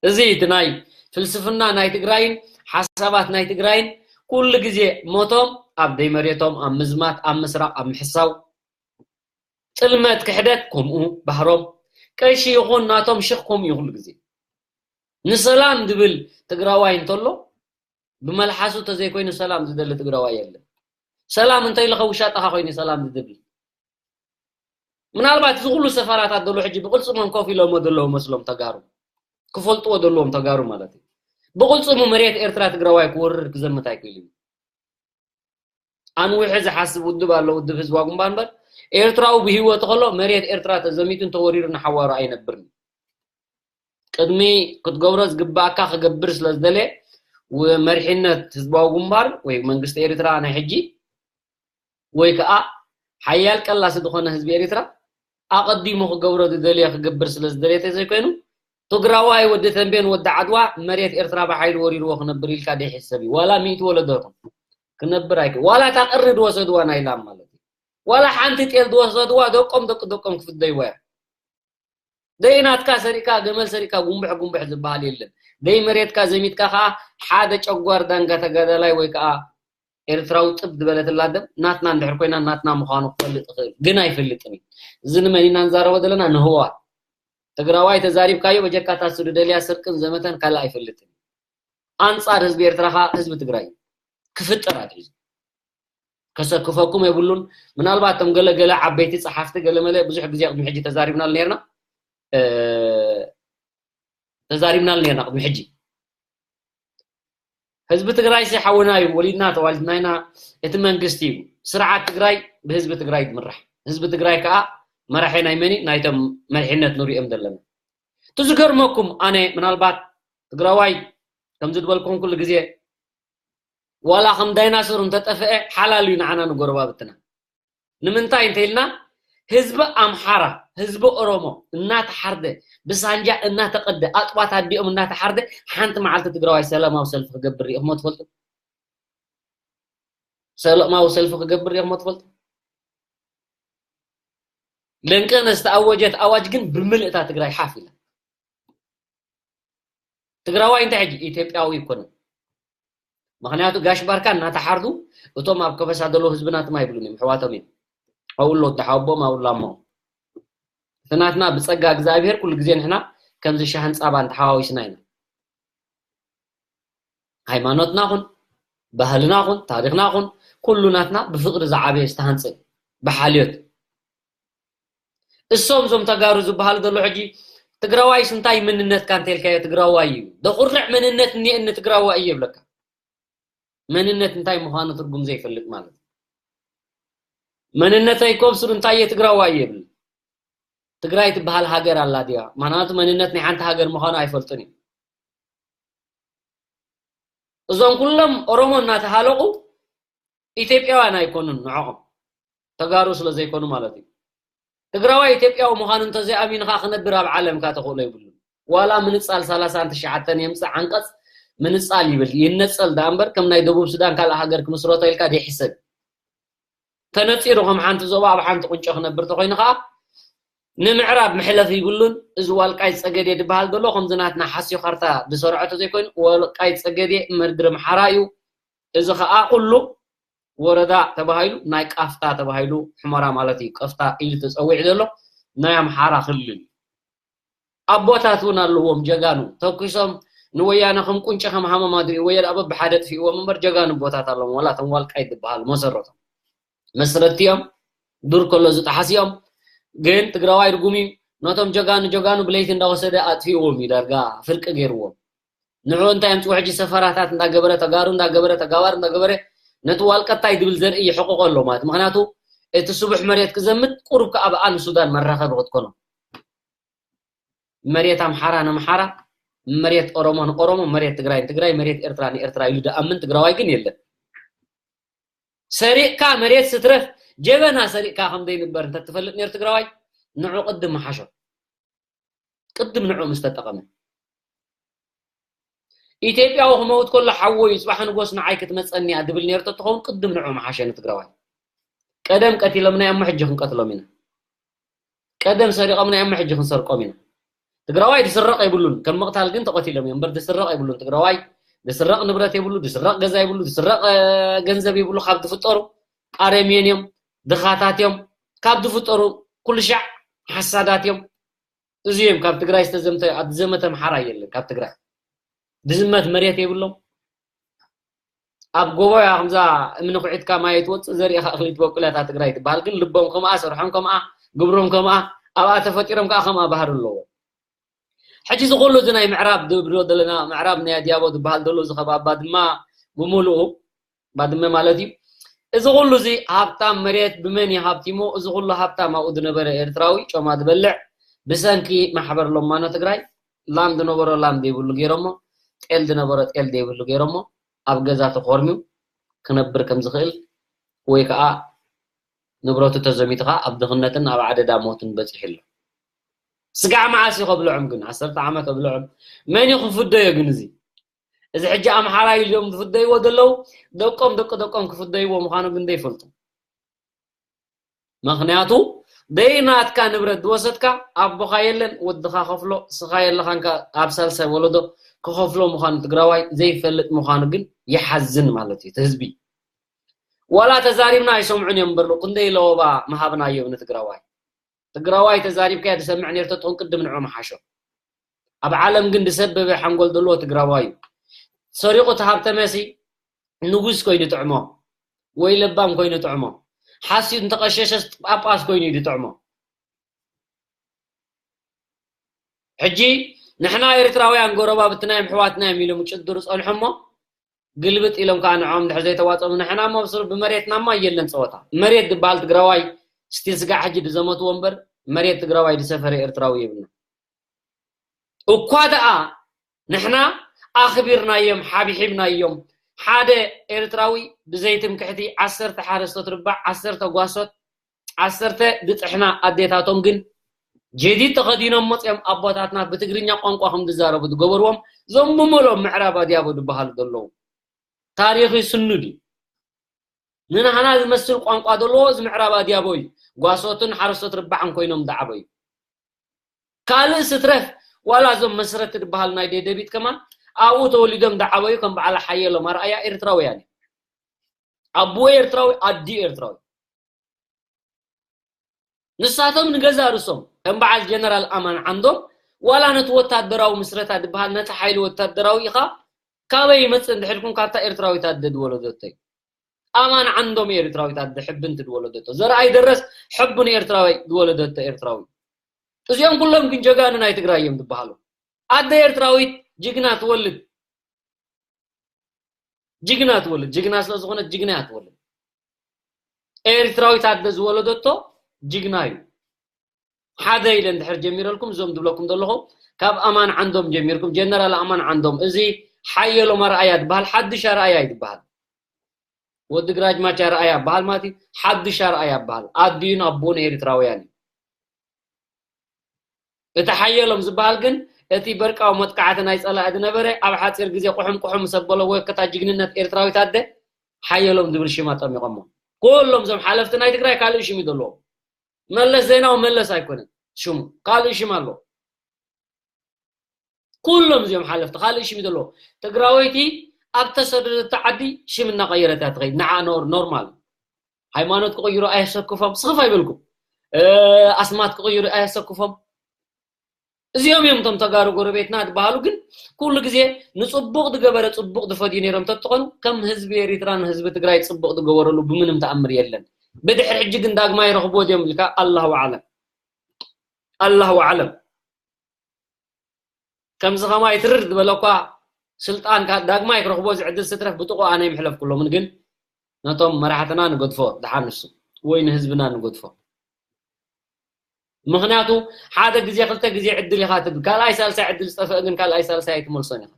እዚ እቲ ናይ ፍልስፍና ናይ ትግራይን ሓሳባት ናይ ትግራይን ኩሉ ግዜ ሞቶም ኣብ ደይ መሬቶም፣ ኣብ ምዝማት፣ ኣብ ምስራቕ፣ ኣብ ምሕሳው፣ ጥልመት፣ ክሕደት ከምኡ ባህሮም። ቀሺ ይኹን ናቶም ሽኽ ከምኡ እዩ ኩሉ ግዜ። ንሰላም ዝብል ትግራዋይ እንተሎ ብመልሓሱ ተዘይኮይኑ ሰላም ዝደሊ ትግራዋይ የለን። ሰላም እንተይለኸ ውሻጠኻ ኮይኑ ሰላም ዝደሊ። ምናልባት እዚ ኩሉ ሰፈራታት ዘሎ ሕጂ ብቕልጽሞም ኮፍ ኢሎሞ ዘለዉ መስሎም ተጋሩ። ክፈልጥዎ ዘለዎም ተጋሩ ማለት እዩ። ብቕልጽሙ መሬት ኤርትራ ትግራዋይ ክወርር ክዘምት ኣይክእልን እዩ። ኣንዊሑ ዝሓስብ ውድብ ኣሎ፣ ውድብ ህዝባዊ ግንባር እምበር ኤርትራዊ ብህይወቱ ከሎ መሬት ኤርትራ ተዘሚቱ እንተወሪሩ ንሓዋሩ ኣይነብርን። ቅድሚ ክትገብሮ ዝግባኣካ ክገብር ስለ ዝደለ ው-፣ መሪሕነት ህዝባዊ ግንባር ወይ መንግስቲ ኤርትራ ናይ ሕጂ ወይ ከዓ ሓያል ቀላሲ ዝኾነ ህዝቢ ኤርትራ ኣቐዲሙ ክገብሮ ዝደልዮ ክገብር ስለ ዝደልየ ተዘይኮይኑ ትግራዋይ ወዲ ተንቤን ወዲ ዓድዋ መሬት ኤርትራ ብሓይሊ ወሪርዎ ክነብር ኢልካ ደይሕሰብ እዩ። ዋላ ሚእቲ ወለዶ ይኹን ክነብር ኣይክ-፣ ዋላ እታ ቅሪ ዝወሰድዋ ናይ ላም ማለት እዩ። ዋላ ሓንቲ ጤል ዝወሰድዋ ደቆም ደቂ ደቆም ክፍደይዋ እዮም። ደይ ናትካ ሰሪቅካ ገመል ሰሪቅካ ጉንብሕ ጉንብሕ ዝበሃል የለን። ደይ መሬትካ ዘሚትካ ከዓ ሓደ ጨጓር ዳንጋ ተጋዳላይ ወይ ከዓ ኤርትራዊ ጥብ ዝበለትላ ደም ናትና እንድሕር ኮይና ናትና ምዃኑ ክፈልጥ ይኽእል፣ ግን ኣይፈልጥን እዩ። እዚ ንመን ኢና ንዛረቦ ዘለና? ንህወሓት። ትግራዋይ ተዛሪብካዮ በጀካ እታ እሱ ዝደልያ ስርቅን ዘመተን ካልእ ኣይፈልጥን እዩ። ኣንጻር ህዝቢ ኤርትራ ከዓ ህዝቢ ትግራይ እዩ ክፍጠር ኣትሒዙ። ከሰክፈኩም የብሉን። ምናልባት እቶም ገለ ገለ ዓበይቲ ጸሓፍቲ ገለ መለ ብዙሕ ግዜ ቅድሚ ሕጂ ተዛሪብናሉ ነርና፣ እ፣ ተዛሪብናሉ ነርና ቅድሚ ሕጂ። ህዝቢ ትግራይ ሲ ሓውና እዩ፣ ወሊድና ተዋሊድና ኢና፣ እቲ መንግስቲ እዩ። ስርዓት ትግራይ ብህዝቢ ትግራይ ዝምራሕ። ህዝቢ ትግራይ ከዓ መራሒ ናይ መን እዩ? ናይቶም መሪሕነት ንሪኦም ዘለና። እቲ ዝገርመኩም ኣነ ምናልባት ትግራዋይ ከምዚ ዝበልኩም ኩሉ ግዜ ዋላ ከም ዳይናሶር እንተጠፍአ ሓላል እዩ ንዓና ንጎረባብትና። ንምንታይ እንተ ኢልና ህዝቢ ኣምሓራ፣ ህዝቢ ኦሮሞ እናተሓርደ፣ ብሳንጃ እናተቐደ፣ ኣጥባት ኣዲኦም እናተሓርደ፣ ሓንቲ መዓልቲ ትግራዋይ ሰላማዊ ሰልፊ ክገብር ርኢኹሞ ትፈልጡ? ሰላማዊ ሰልፊ ክገብር ርኢኹሞ ትፈልጡ? ለንቀነ ዝተኣወጀት ኣዋጅ ግን ብምልእታ ትግራይ ሓፍ ኢላ። ትግራዋይ እንታይ ሕጂ ኢትዮጵያዊ ይኮነ። ምኽንያቱ ጋሽ ባርካ እናተሓርዱ እቶም ኣብ ከበሳ ዘለዉ ህዝብና ትማ ይብሉን እዮም፣ ኣሕዋቶም እዮም። ኣብኡ ኣሎ ተሓቦም ኣብኡ ኣላሞ። እቲ ናትና ብጸጋ እግዚኣብሔር ኩሉ ግዜ ንሕና ከምዚ ሻህን ጻባን ተሓዋዊስና ኢና። ሃይማኖትና ኹን፣ ባህልና ኹን፣ ታሪኽና ኹን፣ ኩሉ ናትና ብፍቕሪ ዝዓበየ ዝተሃንጸ፣ ብሓልዮት። እሶም እዞም ተጋሩ ዝበሃሉ ዘሎ ሕጂ ትግራዋይስ እንታይ መንነትካ እንተልካዮ ትግራዋይ እዩ። ዘኹርዕ መንነት እኒኤኒ ትግራዋይ እዩ ይብለካ። መንነት እንታይ ምዃኑ ትርጉም ዘይፈልጥ ማለት እዩ። መንነተይ ኮብሱር እንታይ እየ ትግራዋይ እየ ይብል። ትግራይ ትበሃል ሃገር ኣላ ድያ? ምኽንያቱ መንነት ናይ ሓንቲ ሃገር ምዃኑ ኣይፈልጥን እዩ። እዞም ኩሎም ኦሮሞ እናተሃለቑ ኢትዮጵያውያን ኣይኮኑን ንዕኦም። ተጋሩ ስለ ዘይኮኑ ማለት እዩ። ትግራዋይ ኢትዮጵያዊ ምዃኑ እንተዘይኣሚንኻ ክነብር ኣብ ዓለምካ ተኽእሎ ይብሉን። ዋላ ምንጻል ሰላሳን ትሽዓተን የምጽእ ዓንቀጽ ምንጻል ይብል፣ ይነጸል ደኣ እምበር ከም ናይ ደቡብ ሱዳን ካልእ ሃገር ክምስረቶ ኢልካ ዘይሕሰብ። ተነጺሩ ከም ሓንቲ ዞባ ኣብ ሓንቲ ቁንጮ ክነብር ተኾይኑ ኸኣ ንምዕራብ መሕለፊ ይብሉን። እዚ ዋልቃይ ጸገዴ ዝበሃል ዘሎ ከምዚ ናትና ሓስዮ ካርታ ዝሰርዖ ተዘይኮይኑ ዋልቃይ ጸገዴ መርድር ኣምሓራ እዩ። እዚ ኸኣ ኩሉ ወረዳ ተባሂሉ ናይ ቃፍታ ተባሂሉ ሕመራ ማለት እዩ። ቀፍታ ኢሉ ተጸዊዑ ዘሎ ናይ ኣምሓራ ክልል እዩ። ኣቦታት እውን ኣለዎም ጀጋኑ ተኩሶም ንወያነ ከም ቁንጪ ከም ሃመማ ድሪኡ ወያነ ኣብ በብሓደ ጥፊእዎም እምበር ጀጋኑ ኣቦታት ኣለዎም። ዋላ እቶም ዋልቃይት ዝበሃሉ መሰረቶም መስረቲ እዮም። ዱር ከሎ ዝጠሓስ እዮም። ግን ትግራዋይ ርጉም እዩ። ነቶም ጀጋኑ ጀጋኑ ብለይቲ እንዳወሰደ ኣጥፊእዎም እዩ። ዳርጋ ፍርቂ ገይርዎም። ንዑ እንታይ ኣምፅኡ ሕጂ ሰፈራታት እንዳገበረ ተጋሩ እንዳገበረ ተጋባር እንዳገበረ ነቲ ዋልቀታይ ድብል ዘርኢ ይሕቕቆ ኣሎ ማለት ምክንያቱ እቲ ስቡሕ መሬት ክዘምት ቁሩብ ከኣ ብኣ ንሱዳን መራኸቢ ክትኮኖ መሬት ኣምሓራ ንኣምሓራ፣ መሬት ኦሮሞ ንኦሮሞ፣ መሬት ትግራይ ንትግራይ፣ መሬት ኤርትራ ንኤርትራ ኢሉ ደኣምን ትግራዋይ ግን የለን። ሰሪቕካ መሬት ስትረፍ፣ ጀበና ሰሪቕካ ከም ዘይንበር እንተትፈልጥ ነይሩ ትግራዋይ፣ ንዑ ቅድም ምሓሾ። ቅድም ንዑ ምስ ተጠቐመ። ኢትዮጵያዊ ክመውት ከሎ ሓወይ፣ ጽባሕ ንጎስ ንዓይ ክትመጸኒ እያ ድብል ነይሩ ተትኸውን፣ ቅድም ንዑ ምሓሸ ንትግራዋይ። ቀደም ቀቲሎምና እዮም፣ ሕጂ ክንቀትሎም ኢና። ቀደም ሰሪቖምና እዮም፣ ሕጂ ክንሰርቆም ኢና። ትግራዋይ ድስረቕ የብሉን፣ ከም ምቕታል ግን ተቐቲሎም እዮም። እምበር ድስረቕ የብሉን ትግራዋይ። ድስረቕ ንብረት የብሉ፣ ድስረቕ ገዛ የብሉ፣ ድስረቕ፣ እ፣ ገንዘብ የብሉ። ካብ ዝፍጠሩ ኣረሜን እዮም፣ ድኻታት እዮም። ካብ ዝፍጠሩ ኩሉ ሻዕ ሓሳዳት እዮም። እዚ እዮም ካብ ትግራይ ዝተዘምተ፣ ኣብ ዘመተ ኣምሓራ የለን ካብ ትግራይ። ድዝመት መሬት የብሎም። ኣብ ጎቦ እያ ከምዛ እምኒ ኩዒትካ ማይ ትወፅእ፣ ዘሪእኻ እኽሊ ትበቁል እያ እታ ትግራይ ትበሃል። ግን ልቦም ከምኣ፣ ስርሖም ከምኣ፣ ግብሮም ከምኣ፣ ኣብኣ ተፈጢሮም ከዓ ከምኣ ባህሪ ኣለዎም። ሕጂ እዚ ኩሉ እዚ ናይ ምዕራብ ድብሎ ዘለና፣ ምዕራብ ናይ ኣድያቦ ዝበሃል ዘሎ እዚ ከባባ ድማ ብምሉኡ ባድመ ማለት እዩ። እዚ ኩሉ እዚ ሃብታም መሬት ብመን እዩ ሃብቲሙ? እዚ ኩሉ ሃብታም ኣብኡ ዝነበረ ኤርትራዊ ጮማ ዝበልዕ ብሰንኪ ማሕበር ሎማኖ ትግራይ ላም ዝነበሮ ላም ዘይብሉ ገይሮሞ፣ ጤል ዝነበሮ ጤል ዘይብሉ ገይሮሞ፣ ኣብ ገዛ ተኾርሚው ክነብር ከም ዝኽእል ወይ ከዓ ንብረቱ ተዘሚቱ ከዓ ኣብ ድኽነትን ኣብ ዓደዳ ሞትን በፂሑ ኣሎ። ስጋዕ መዓስ እዩ ከብልዖም ግን? ዓሰርተ ዓመት ከብልዖም? መን እዩ ክፍደዮ ግን? እዚ እዚ ሕጂ ኣምሓራ ኢሎም ዝፍደይዎ ዘለዉ ደቆም ደቂ ደቆም ክፍደይዎ ምዃኑ ግን ዘይፈልጡ። ምኽንያቱ ደይ ናትካ ንብረት ዝወሰድካ ኣቦኻ የለን፣ ወድኻ ከፍሎ፣ ስኻ የለኻንካ ኣብ ሳልሳይ ወለዶ ክኸፍሎ ምዃኑ ትግራዋይ ዘይፈልጥ ምዃኑ ግን ይሓዝን ማለት እዩ። እቲ ህዝቢ ዋላ ተዛሪብና ኣይሰምዑን እዮም እምበር ክንደይ ለወባ ምሃብናዮም ንትግራዋይ። ትግራዋይ ተዛሪብካዮ ዝሰምዕ ነይሩ ተትኾን ቅድም ንዑ ምሓሾ። ኣብ ዓለም ግን ዝሰበበ ሓንጎል ዘለዎ ትግራዋይ እዩ። ሰሪቑ ተሃብተመሲ ንጉስ ኮይኑ ጥዕሞ ወይ ለባም ኮይኑ ጥዕሞ። ሓስዩ እንተቐሸሸስ ጳጳስ ኮይኑ እዩ ዝጥዕሞ። ሕጂ ንሕና ኤርትራውያን ጎረባብትና እዮም፣ ኣሕዋትና እዮም ኢሎም ጭድሩ ጸንሖሞ ግልብጥ ኢሎም ከዓ ንዕኦም ድሕር ዘይተዋፀሙ ንሕና እሞ ብስሩ ብመሬትና እማ የለን ፀወታ። መሬት ዝበሃል ትግራዋይ ስቲል ስጋዕ ሕጂ ድዘመትዎ እምበር መሬት ትግራዋይ ድሰፈረ ኤርትራዊ የብልና። እኳ ደኣ ንሕና ኣኽቢርናዮም፣ ሓብሒብናዮም። ሓደ ኤርትራዊ ብዘይትምክሕቲ ዓሰርተ ሓረስቶት ርባዕ፣ ዓሰርተ ጓሶት፣ ዓሰርተ ዝጥሕና ኣዴታቶም ግን ጀዲድ ተኸዲኖም መፅዮም ኣቦታትና ብትግርኛ ቋንቋ ከም ዝዛረቡ ዝገበርዎም እዞም ብምሎም ምዕራብ ኣድያቦ ዝበሃሉ ዘለዉ። ታሪኽ እዩ ስኑድ እዩ። ንናህና ዝመስል ቋንቋ ዘለዎ እዚ ምዕራብ ኣድያቦ እዩ። ጓሶትን ሓረስቶት ርባዕን ኮይኖም ዝዓበዩ። ካልእ ስትረፍ ዋላ እዞም መስረቲ ዝበሃል ናይ ደደቢት ከማን ኣብኡ ተወሊዶም ዝዓበዩ ከም በዓል ሓየሎም ኣርኣያ ኤርትራውያን እዮም። ኣቦኡ ኤርትራዊ፣ ኣዲኡ ኤርትራዊ። ንሳቶም ንገዛ ርእሶም ከም በዓል ጀነራል ኣማን ዓንዶም ዋላ ነቲ ወታደራዊ ምስረታ ዝበሃል ነቲ ሓይሊ ወታደራዊ ኢኻ ካበይ ይመጽእ እንድሕልኩም ካብታ ኤርትራዊት ኣደ ዝወለደቶ እዩ። ኣማን ዓንዶም ኤርትራዊት ኣደ ሕብንቲ ዝወለደቶ። ዘርኣይ ደረስ ሕቡ ንኤርትራዊ ዝወለደቶ ኤርትራዊ። እዚኦም ኩሎም ግን ጀጋኑ ናይ ትግራይ እዮም ዝበሃሉ። ኣደ ኤርትራዊት ጅግና ትወልድ። ጅግና ትወልድ። ጅግና ስለ ዝኾነት ጅግና እያ ትወልድ። ኤርትራዊት ኣደ ዝወለደቶ ጅግና እዩ። ሓደ ኢለ እንድሕር ጀሚረልኩም እዞም ዝብለኩም ዘለኹ ካብ ኣማን ዓንዶም ጀሚርኩም ጀነራል ኣማን ዓንዶም እዚ ሓየሎም ኣርኣያ ዝበሃል ሓድሽ ኣርኣያ እዩ ዝበሃል። ወዲ ግራጅማች ኣርኣያ በሃል ማለት እዩ። ሓድሽ ኣርኣያ በሃል ኣዲኡን ኣቦኡን ኤርትራውያን እዩ። እቲ ሓየሎም ዝበሃል ግን እቲ በርቃዊ መጥቃዕቲ ናይ ጸላኢ ዝነበረ ኣብ ሓጺር ግዜ ቁሑም ቁሑም ምስ ኣበሎ ወከታ ጅግንነት ኤርትራዊት ኣደ ሓየሎም ዝብል ሽም ኣጠሚቖሞ። ኩሎም እዞም ሓለፍቲ ናይ ትግራይ ካልእ ሽም እዩ ዘለዎ። መለስ ዜናዊ መለስ ኣይኮነን ሽሙ፣ ካልእ ሽም ኣሎ። ኩሎም እዚኦም ሓለፍቲ ካልእ ሽም እዩ ዘለዎ። ትግራወይቲ ኣብ ተሰደደቶ ዓዲ ሽም እናቐየረት እያ ትኸይድ። ንዓ ኖር ኖርማል። ሃይማኖት ክቕይሩ ኣየሰክፎም፣ ስኽፍ ኣይበልኩም። እ፣ ኣስማት ክቕይሩ ኣየሰክፎም። እዚኦም እዮም እቶም ተጋሩ ጎረቤትና ዝበሃሉ። ግን ኩሉ ግዜ ንጽቡቕ ዝገበረ ጽቡቕ ዝፈድዩ ነይሮም ተትኾኑ ከም ህዝቢ ኤሪትራን ህዝቢ ትግራይ ጽቡቕ ዝገበረሉ ብምንም ተኣምር የለን። ብድሕሪ ሕጂ ግን ዳግማይ ረኽብዎ ድዮም ኢልካ ኣላሁ ኣዕለም። ኣላሁ ኣዕለም። ከምዚ ከማይ ትርር ዝበለ እኳ ስልጣን ካ-፣ ዳግማይ ክረኽቦ ዝዕድል ስትረፍ ብጥቑ ኣነ ይምሕለፍኩሎምን፣ ግን ነቶም መራሕትና ንገድፎ ደሓን ንሱ ወይ ንህዝብና ንገድፎ። ምኽንያቱ ሓደ ግዜ ክልተ ግዜ ዕድል ኢኻ ትብል፣ ካልኣይ ሳልሳይ ዕድል ዝጠፍአ ግን ካልኣይ ሳልሳይ ኣይትመልሶን ኢኻ።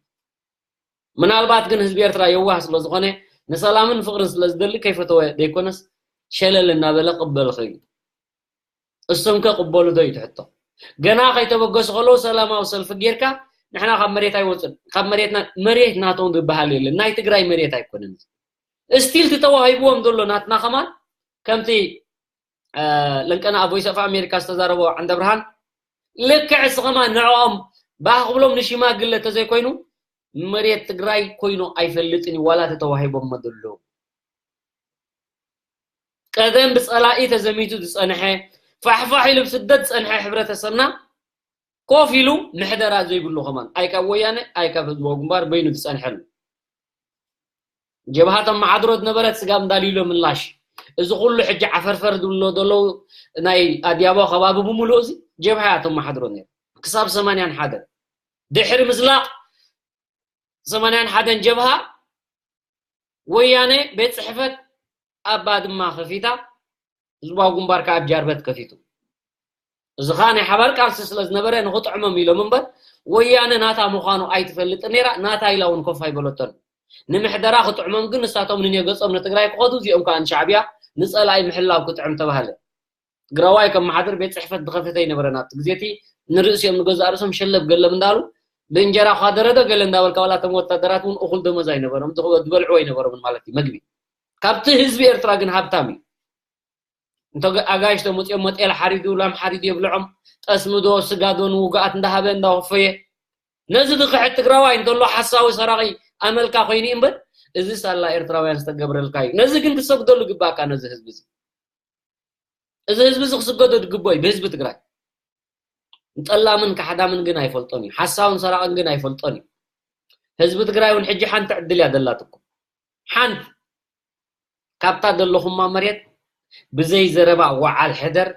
ምናልባት ግን ህዝቢ ኤርትራ የዋህ ስለ ዝኾነ ንሰላምን ፍቕርን ስለ ዝደሊ ከይፈተወ ዘይኮነስ ሸለል እናበለ ቅበል ኸዩ። እሶም ከ ቅበሉ ዶ እዩ ትሕቶ? ገና ከይተበገሱ ከለዉ ሰላማዊ ሰልፊ ጌርካ ንሕና ካብ መሬት ኣይወፅን፣ ካብ መሬትና፣ መሬት ናቶም ዝበሃል የለን። ናይ ትግራይ መሬት ኣይኮነን። ስቲል ተዋሂብዎም ዘሎ ናትና ከማን ከምቲ ለንቀና ኣብ ቮይስ ኦፍ ኣሜሪካ ዝተዛረቦ ዓንደ ብርሃን ልክዕ እስኸማ ንዕኦም ባህ ክብሎም ንሽማግለ ተዘይኮይኑ መሬት ትግራይ ኮይኑ ኣይፈልጥን እዩ ዋላ ተተዋሂቦሞ ዘለዉ። ቀደም ብፀላኢ ተዘሚቱ ዝፀንሐ ፋሕፋሕ ኢሉ ብስደት ዝፀንሐ ሕብረተሰብና ኮፍ ኢሉ ምሕደራ ዘይብሉ ከማን ኣይ ካብ ወያነ ኣይ ካብ ህዝባዊ ግንባር በይኑ ዝፀንሐሉ ጀብሃ ተመሓድሮ ዝነበረት ስጋብ እንዳልዩሎ ምላሽ እዚ ኩሉ ሕጂ ዓፈርፈር ዝብሎ ዘለዉ ናይ ኣዲያቦ ከባቢ ብምሉእ እዚ ጀብሃ እያ ተመሓድሮ ነይሩ ክሳብ ሰማንያን ሓደን ድሕሪ ምዝላቕ ሰማንያን ሓደን ጀብሃ ወያነ ቤት ፅሕፈት ኣብ ባድማ ከፊታ ህዝባዊ ግንባር ከዓ ኣብ ጃርበት ከፊቱ እዚ ከዓ ናይ ሓባር ቃልሲ ስለ ዝነበረ ንክጥዕሞም ኢሎም እምበር ወያነ ናታ ምዃኑ ኣይትፈልጥን ነይራ ናታ ኢላ እውን ኮፍ ኣይበለቶን ንምሕደራ ክጥዕሞም ግን ንሳቶም ንንየገጾም ንትግራይ ክኸዱ እዚኦም ከዓ ንሻዕብያ ንፀላኢ ምሕላው ክጥዕም ተባሃለ ትግራዋይ ከመሓድር ቤት ፅሕፈት ዝኸፈተ ኣይነበረን ኣብቲ ግዜ እቲ ንርእሲኦም ንገዛእ ርእሶም ሸለብ ገለም እንዳሉ ብእንጀራ ኳ ደረዶ ገለ እንዳበልካ ዋላ እቶም ወታደራት እውን እኹል ደሞዝ ኣይነበሮም ዝበልዕዎ ኣይነበሮምን ማለት እዩ መግቢ ካብቲ ህዝቢ ኤርትራ ግን ሃብታም እዩ እንተ ኣጋይሽ ተመፅኦም መጤል ሓሪዱ ላም ሓሪዱ የብልዖም ጠስሚ ዶ ስጋ ዶ ንውግኣት እንዳሃበ እንዳወፈየ ነዚ ድኽሕት ትግራዋይ እንተሎ ሓሳዊ ሰራቂ ኣመልካ ኮይኑ እምበር እዚ ሳላ ኤርትራውያን ዝተገብረልካ እዩ ነዚ ግን ክሰግደሉ ግባእካ ነዚ ህዝቢ እዚ እዚ ህዝቢ እዚ ክስገዶ ዝግቦ እዩ ብህዝቢ ትግራይ ጠላምን ካሕዳምን ግን ኣይፈልጦን እዩ ሓሳውን ሰራቅን ግን ኣይፈልጦን እዩ ህዝቢ ትግራይ እውን ሕጂ ሓንቲ ዕድል እያ ዘላትኩም ሓንቲ ካብታ ዘለኹማ መሬት ብዘይ ዘረባ ወዓል ሕደር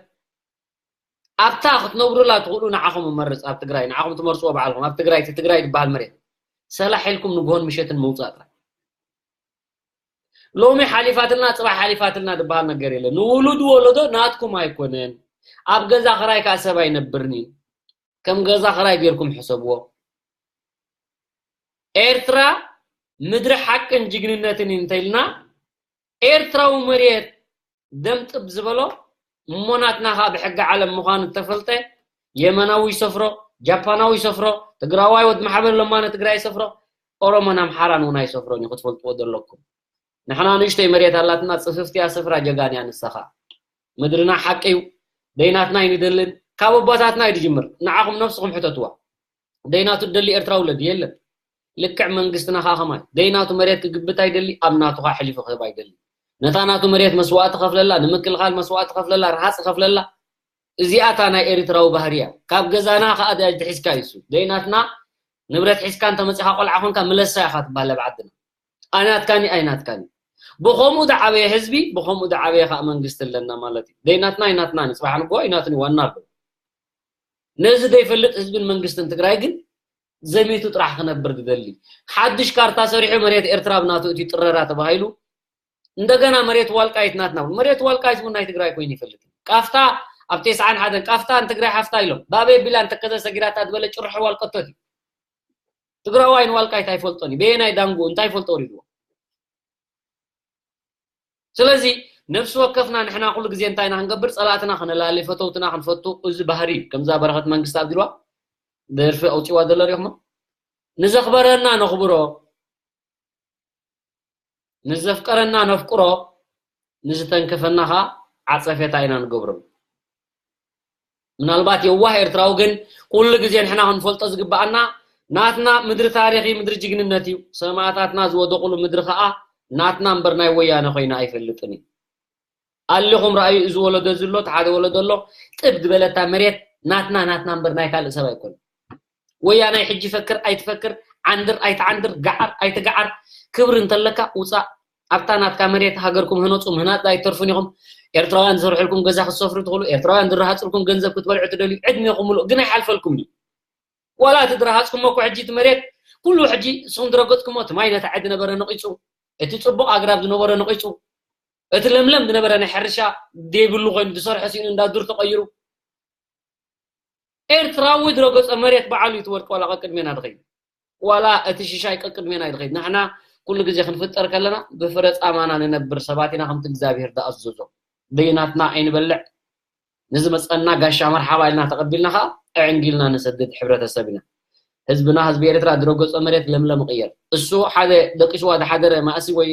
ኣብታ ክትነብሩላ ትኽእሉ ንዓኹም እመርፅ ኣብ ትግራይ ንዓኹም ትመርፅዎ በዓልኹም ኣብ ትግራይ እቲ ትግራይ ዝበሃል መሬት ሰላሕ ኢልኩም ንግሆን ምሸትን ምውፃእ ጥራይ ሎሚ ሓሊፋትልና ፅባሕ ሓሊፋትልና ዝበሃል ነገር የለ ንውሉድ ወለዶ ናትኩም ኣይኮነን ኣብ ገዛ ክራይ ከዓ ሰብ ኣይነብርን እዩ ከም ገዛ ክራይ ጌርኩም ሕሰብዎ ኤርትራ ምድሪ ሓቅን ጅግንነትን እንተኢልና ኤርትራዊ መሬት ደምጥብ ዝበሎ እሞ ናትና ከዓ ብሕጊ ዓለም ምዃኑ እተፈልጠ የመናዊ ይሰፍሮ ጃፓናዊ ይሰፍሮ ትግራዋይ ወድ ማሕበር ለማነ ትግራይ ይሰፍሮ ኦሮሞን ኣምሓራን እውን ኣይሰፍሮን እዩ ክትፈልጥዎ ዘለኩም ንሕና ንእሽተይ መሬት ኣላትና ፅፍፍቲ እያ ስፍራ ጀጋን እያ ንሳ ከዓ ምድርና ሓቂ እዩ ደይናትና ኣይንደልን ካብ ኣቦታትና እዩ ዝጅምር ንዓኹም ነብስኹም ሕተትዋ ደይናቱ ደሊ ኤርትራ ውለድ የለን ልክዕ መንግስትና ከዓ ከማይ ደይናቱ መሬት ክግብት ኣይደሊ ኣብ ናቱ ከዓ ሕሊፉ ክህብ ኣይደሊ ነታ ናቱ መሬት መስዋእቲ ከፍለላ ንምክልኻል መስዋእቲ ከፍለላ ረሃፅ ከፍለላ እዚኣታ ናይ ኤርትራዊ ባህርያ ካብ ገዛና ከዓ ደያጅ ትሒዝካ ይሱ ደይናትና ንብረት ሒዝካ እንተመፂኻ ቆልዓ ኮንካ ምለሳ ኢኻ ትባሃል ኣብ ዓድና ኣይናትካኒ ኣይናትካኒ ብኸምኡ ዝዓበየ ህዝቢ ብኸምኡ ዝዓበየ ከዓ መንግስቲ ኣለና ማለት እዩ ደይናትና ኣይናትና ንፅባሕ ንጎ ኣይናትን ዋና ኣሎ ነዚ ዘይፈልጥ ህዝብን መንግስትን ትግራይ ግን ዘሚቱ ጥራሕ ክነብር ዝደሊ ሓድሽ ካርታ ሰሪሑ መሬት ኤርትራ ብናቱ እቲ ጥረራ ተባሂሉ እንደገና መሬት ዋልቃይት ናትና መሬት ዋልቃይት እውን ናይ ትግራይ ኮይኑ ይፈልጥ ቃፍታ ኣብ ቴስዓን ሓደን ቃፍታ ንትግራይ ሓፍታ ኢሎም ባበይ ቢላ እንተከዘ ሰጊራታ ዝበለ ጭርሖ ዋልቀቶት እዩ ትግራዋይ ንዋልቃይት ኣይፈልጦን እዩ በየናይ ዳንጉ እንታይ ፈልጦ ወሪድዎ ስለዚ ነብሲ ወከፍና ንሕና ኩሉ ግዜ እንታይ ኢና ክንገብር ፀላእትና ከነላሊ ፈተውትና ክንፈቱ እዚ ባህሪ እዩ ከምዛ በረኸት መንግስቲ ኣብዚልዋ ደርፊ ኣውፅዋ ዘሎ ሪኹሞ ንዘኽበረና ነኽብሮ ንዘፍቀረና ነፍቅሮ ንዝተንከፈና ኸዓ ዓፀፌታ ኢና ንገብረሉ ምናልባት የዋህ ኤርትራዊ ግን ኩሉ ግዜ ንሕና ክንፈልጦ ዝግበኣና ናትና ምድሪ ታሪኽ ምድሪ ጅግንነት እዩ ሰማእታትና ዝወደቑሉ ምድሪ ኸዓ ናትና እምበር ናይ ወያነ ኮይና ኣይፈልጥን እዩ ኣሊኹም ረኣዩ እዚ ወለዶ እዚ ኣሎ እቲ ሓደ ወለዶ ኣሎ ጥብ ዝበለታ መሬት ናትና ናትና እምበር ናይ ካልእ ሰብ ኣይኮነ ወያናይ ሕጂ ፈክር ኣይትፈክር ዓንድር ኣይትዓንድር ገዓር ኣይትገዓር ክብሪ እንተለካ ውፃእ ኣብታ ናትካ መሬት ሃገርኩም ህነፁ ምህናፅ ኣይተርፉን ኢኹም ኤርትራውያን ዝሰርሕልኩም ገዛ ክትሰፍሩ ትኽእሉ ኤርትራውያን ዝረሃፅልኩም ገንዘብ ክትበልዑ ትደልዩ ዕድሜኹም ምሉእ ግን ኣይሓልፈልኩም እዩ ዋላ እቲ ዝረሃፅኩሞ እኮ ሕጂ እቲ መሬት ኩሉ ሕጂ ንስኹም ዝረገፅኩሞ እቲ ማይ ነቲ ዓዲ ነበረ ነቂፁ እቲ ፅቡቕ ኣግራብ ዝነበረ ነቂፁ እቲ ለምለም ዝነበረ ናይ ሕርሻ ዘይብሉ ኮይኑ ዝሰርሖ ሲኢኑ እንዳ ዱር ተቐይሩ ኤርትራዊ ዝረገጾ መሬት ባዕሉ እዩ ትወድቅ ዋላ ቀቅድሜና ድኸይድ ዋላ እቲ ሽሻይ ቀቅድሜና ይድኸይድ። ንሕና ኩሉ ግዜ ክንፍጠር ከለና ብፍረ ጻማና ንነብር ሰባት ኢና ከምቲ እግዚኣብሔር ዝኣዘዞ። ደይናትና ኣይንበልዕ ንዝመጸና ጋሻ መርሓባ ኢልና ተቐቢልና ኸዓ ኣዕንጊልና ንሰድድ ሕብረተሰብ ኢና። ህዝብና ህዝቢ ኤርትራ ዝረገጾ መሬት ለምለም ይቕየር። እሱ ሓደ ደቂስዋ ዝሓደረ ማእሲ ወይ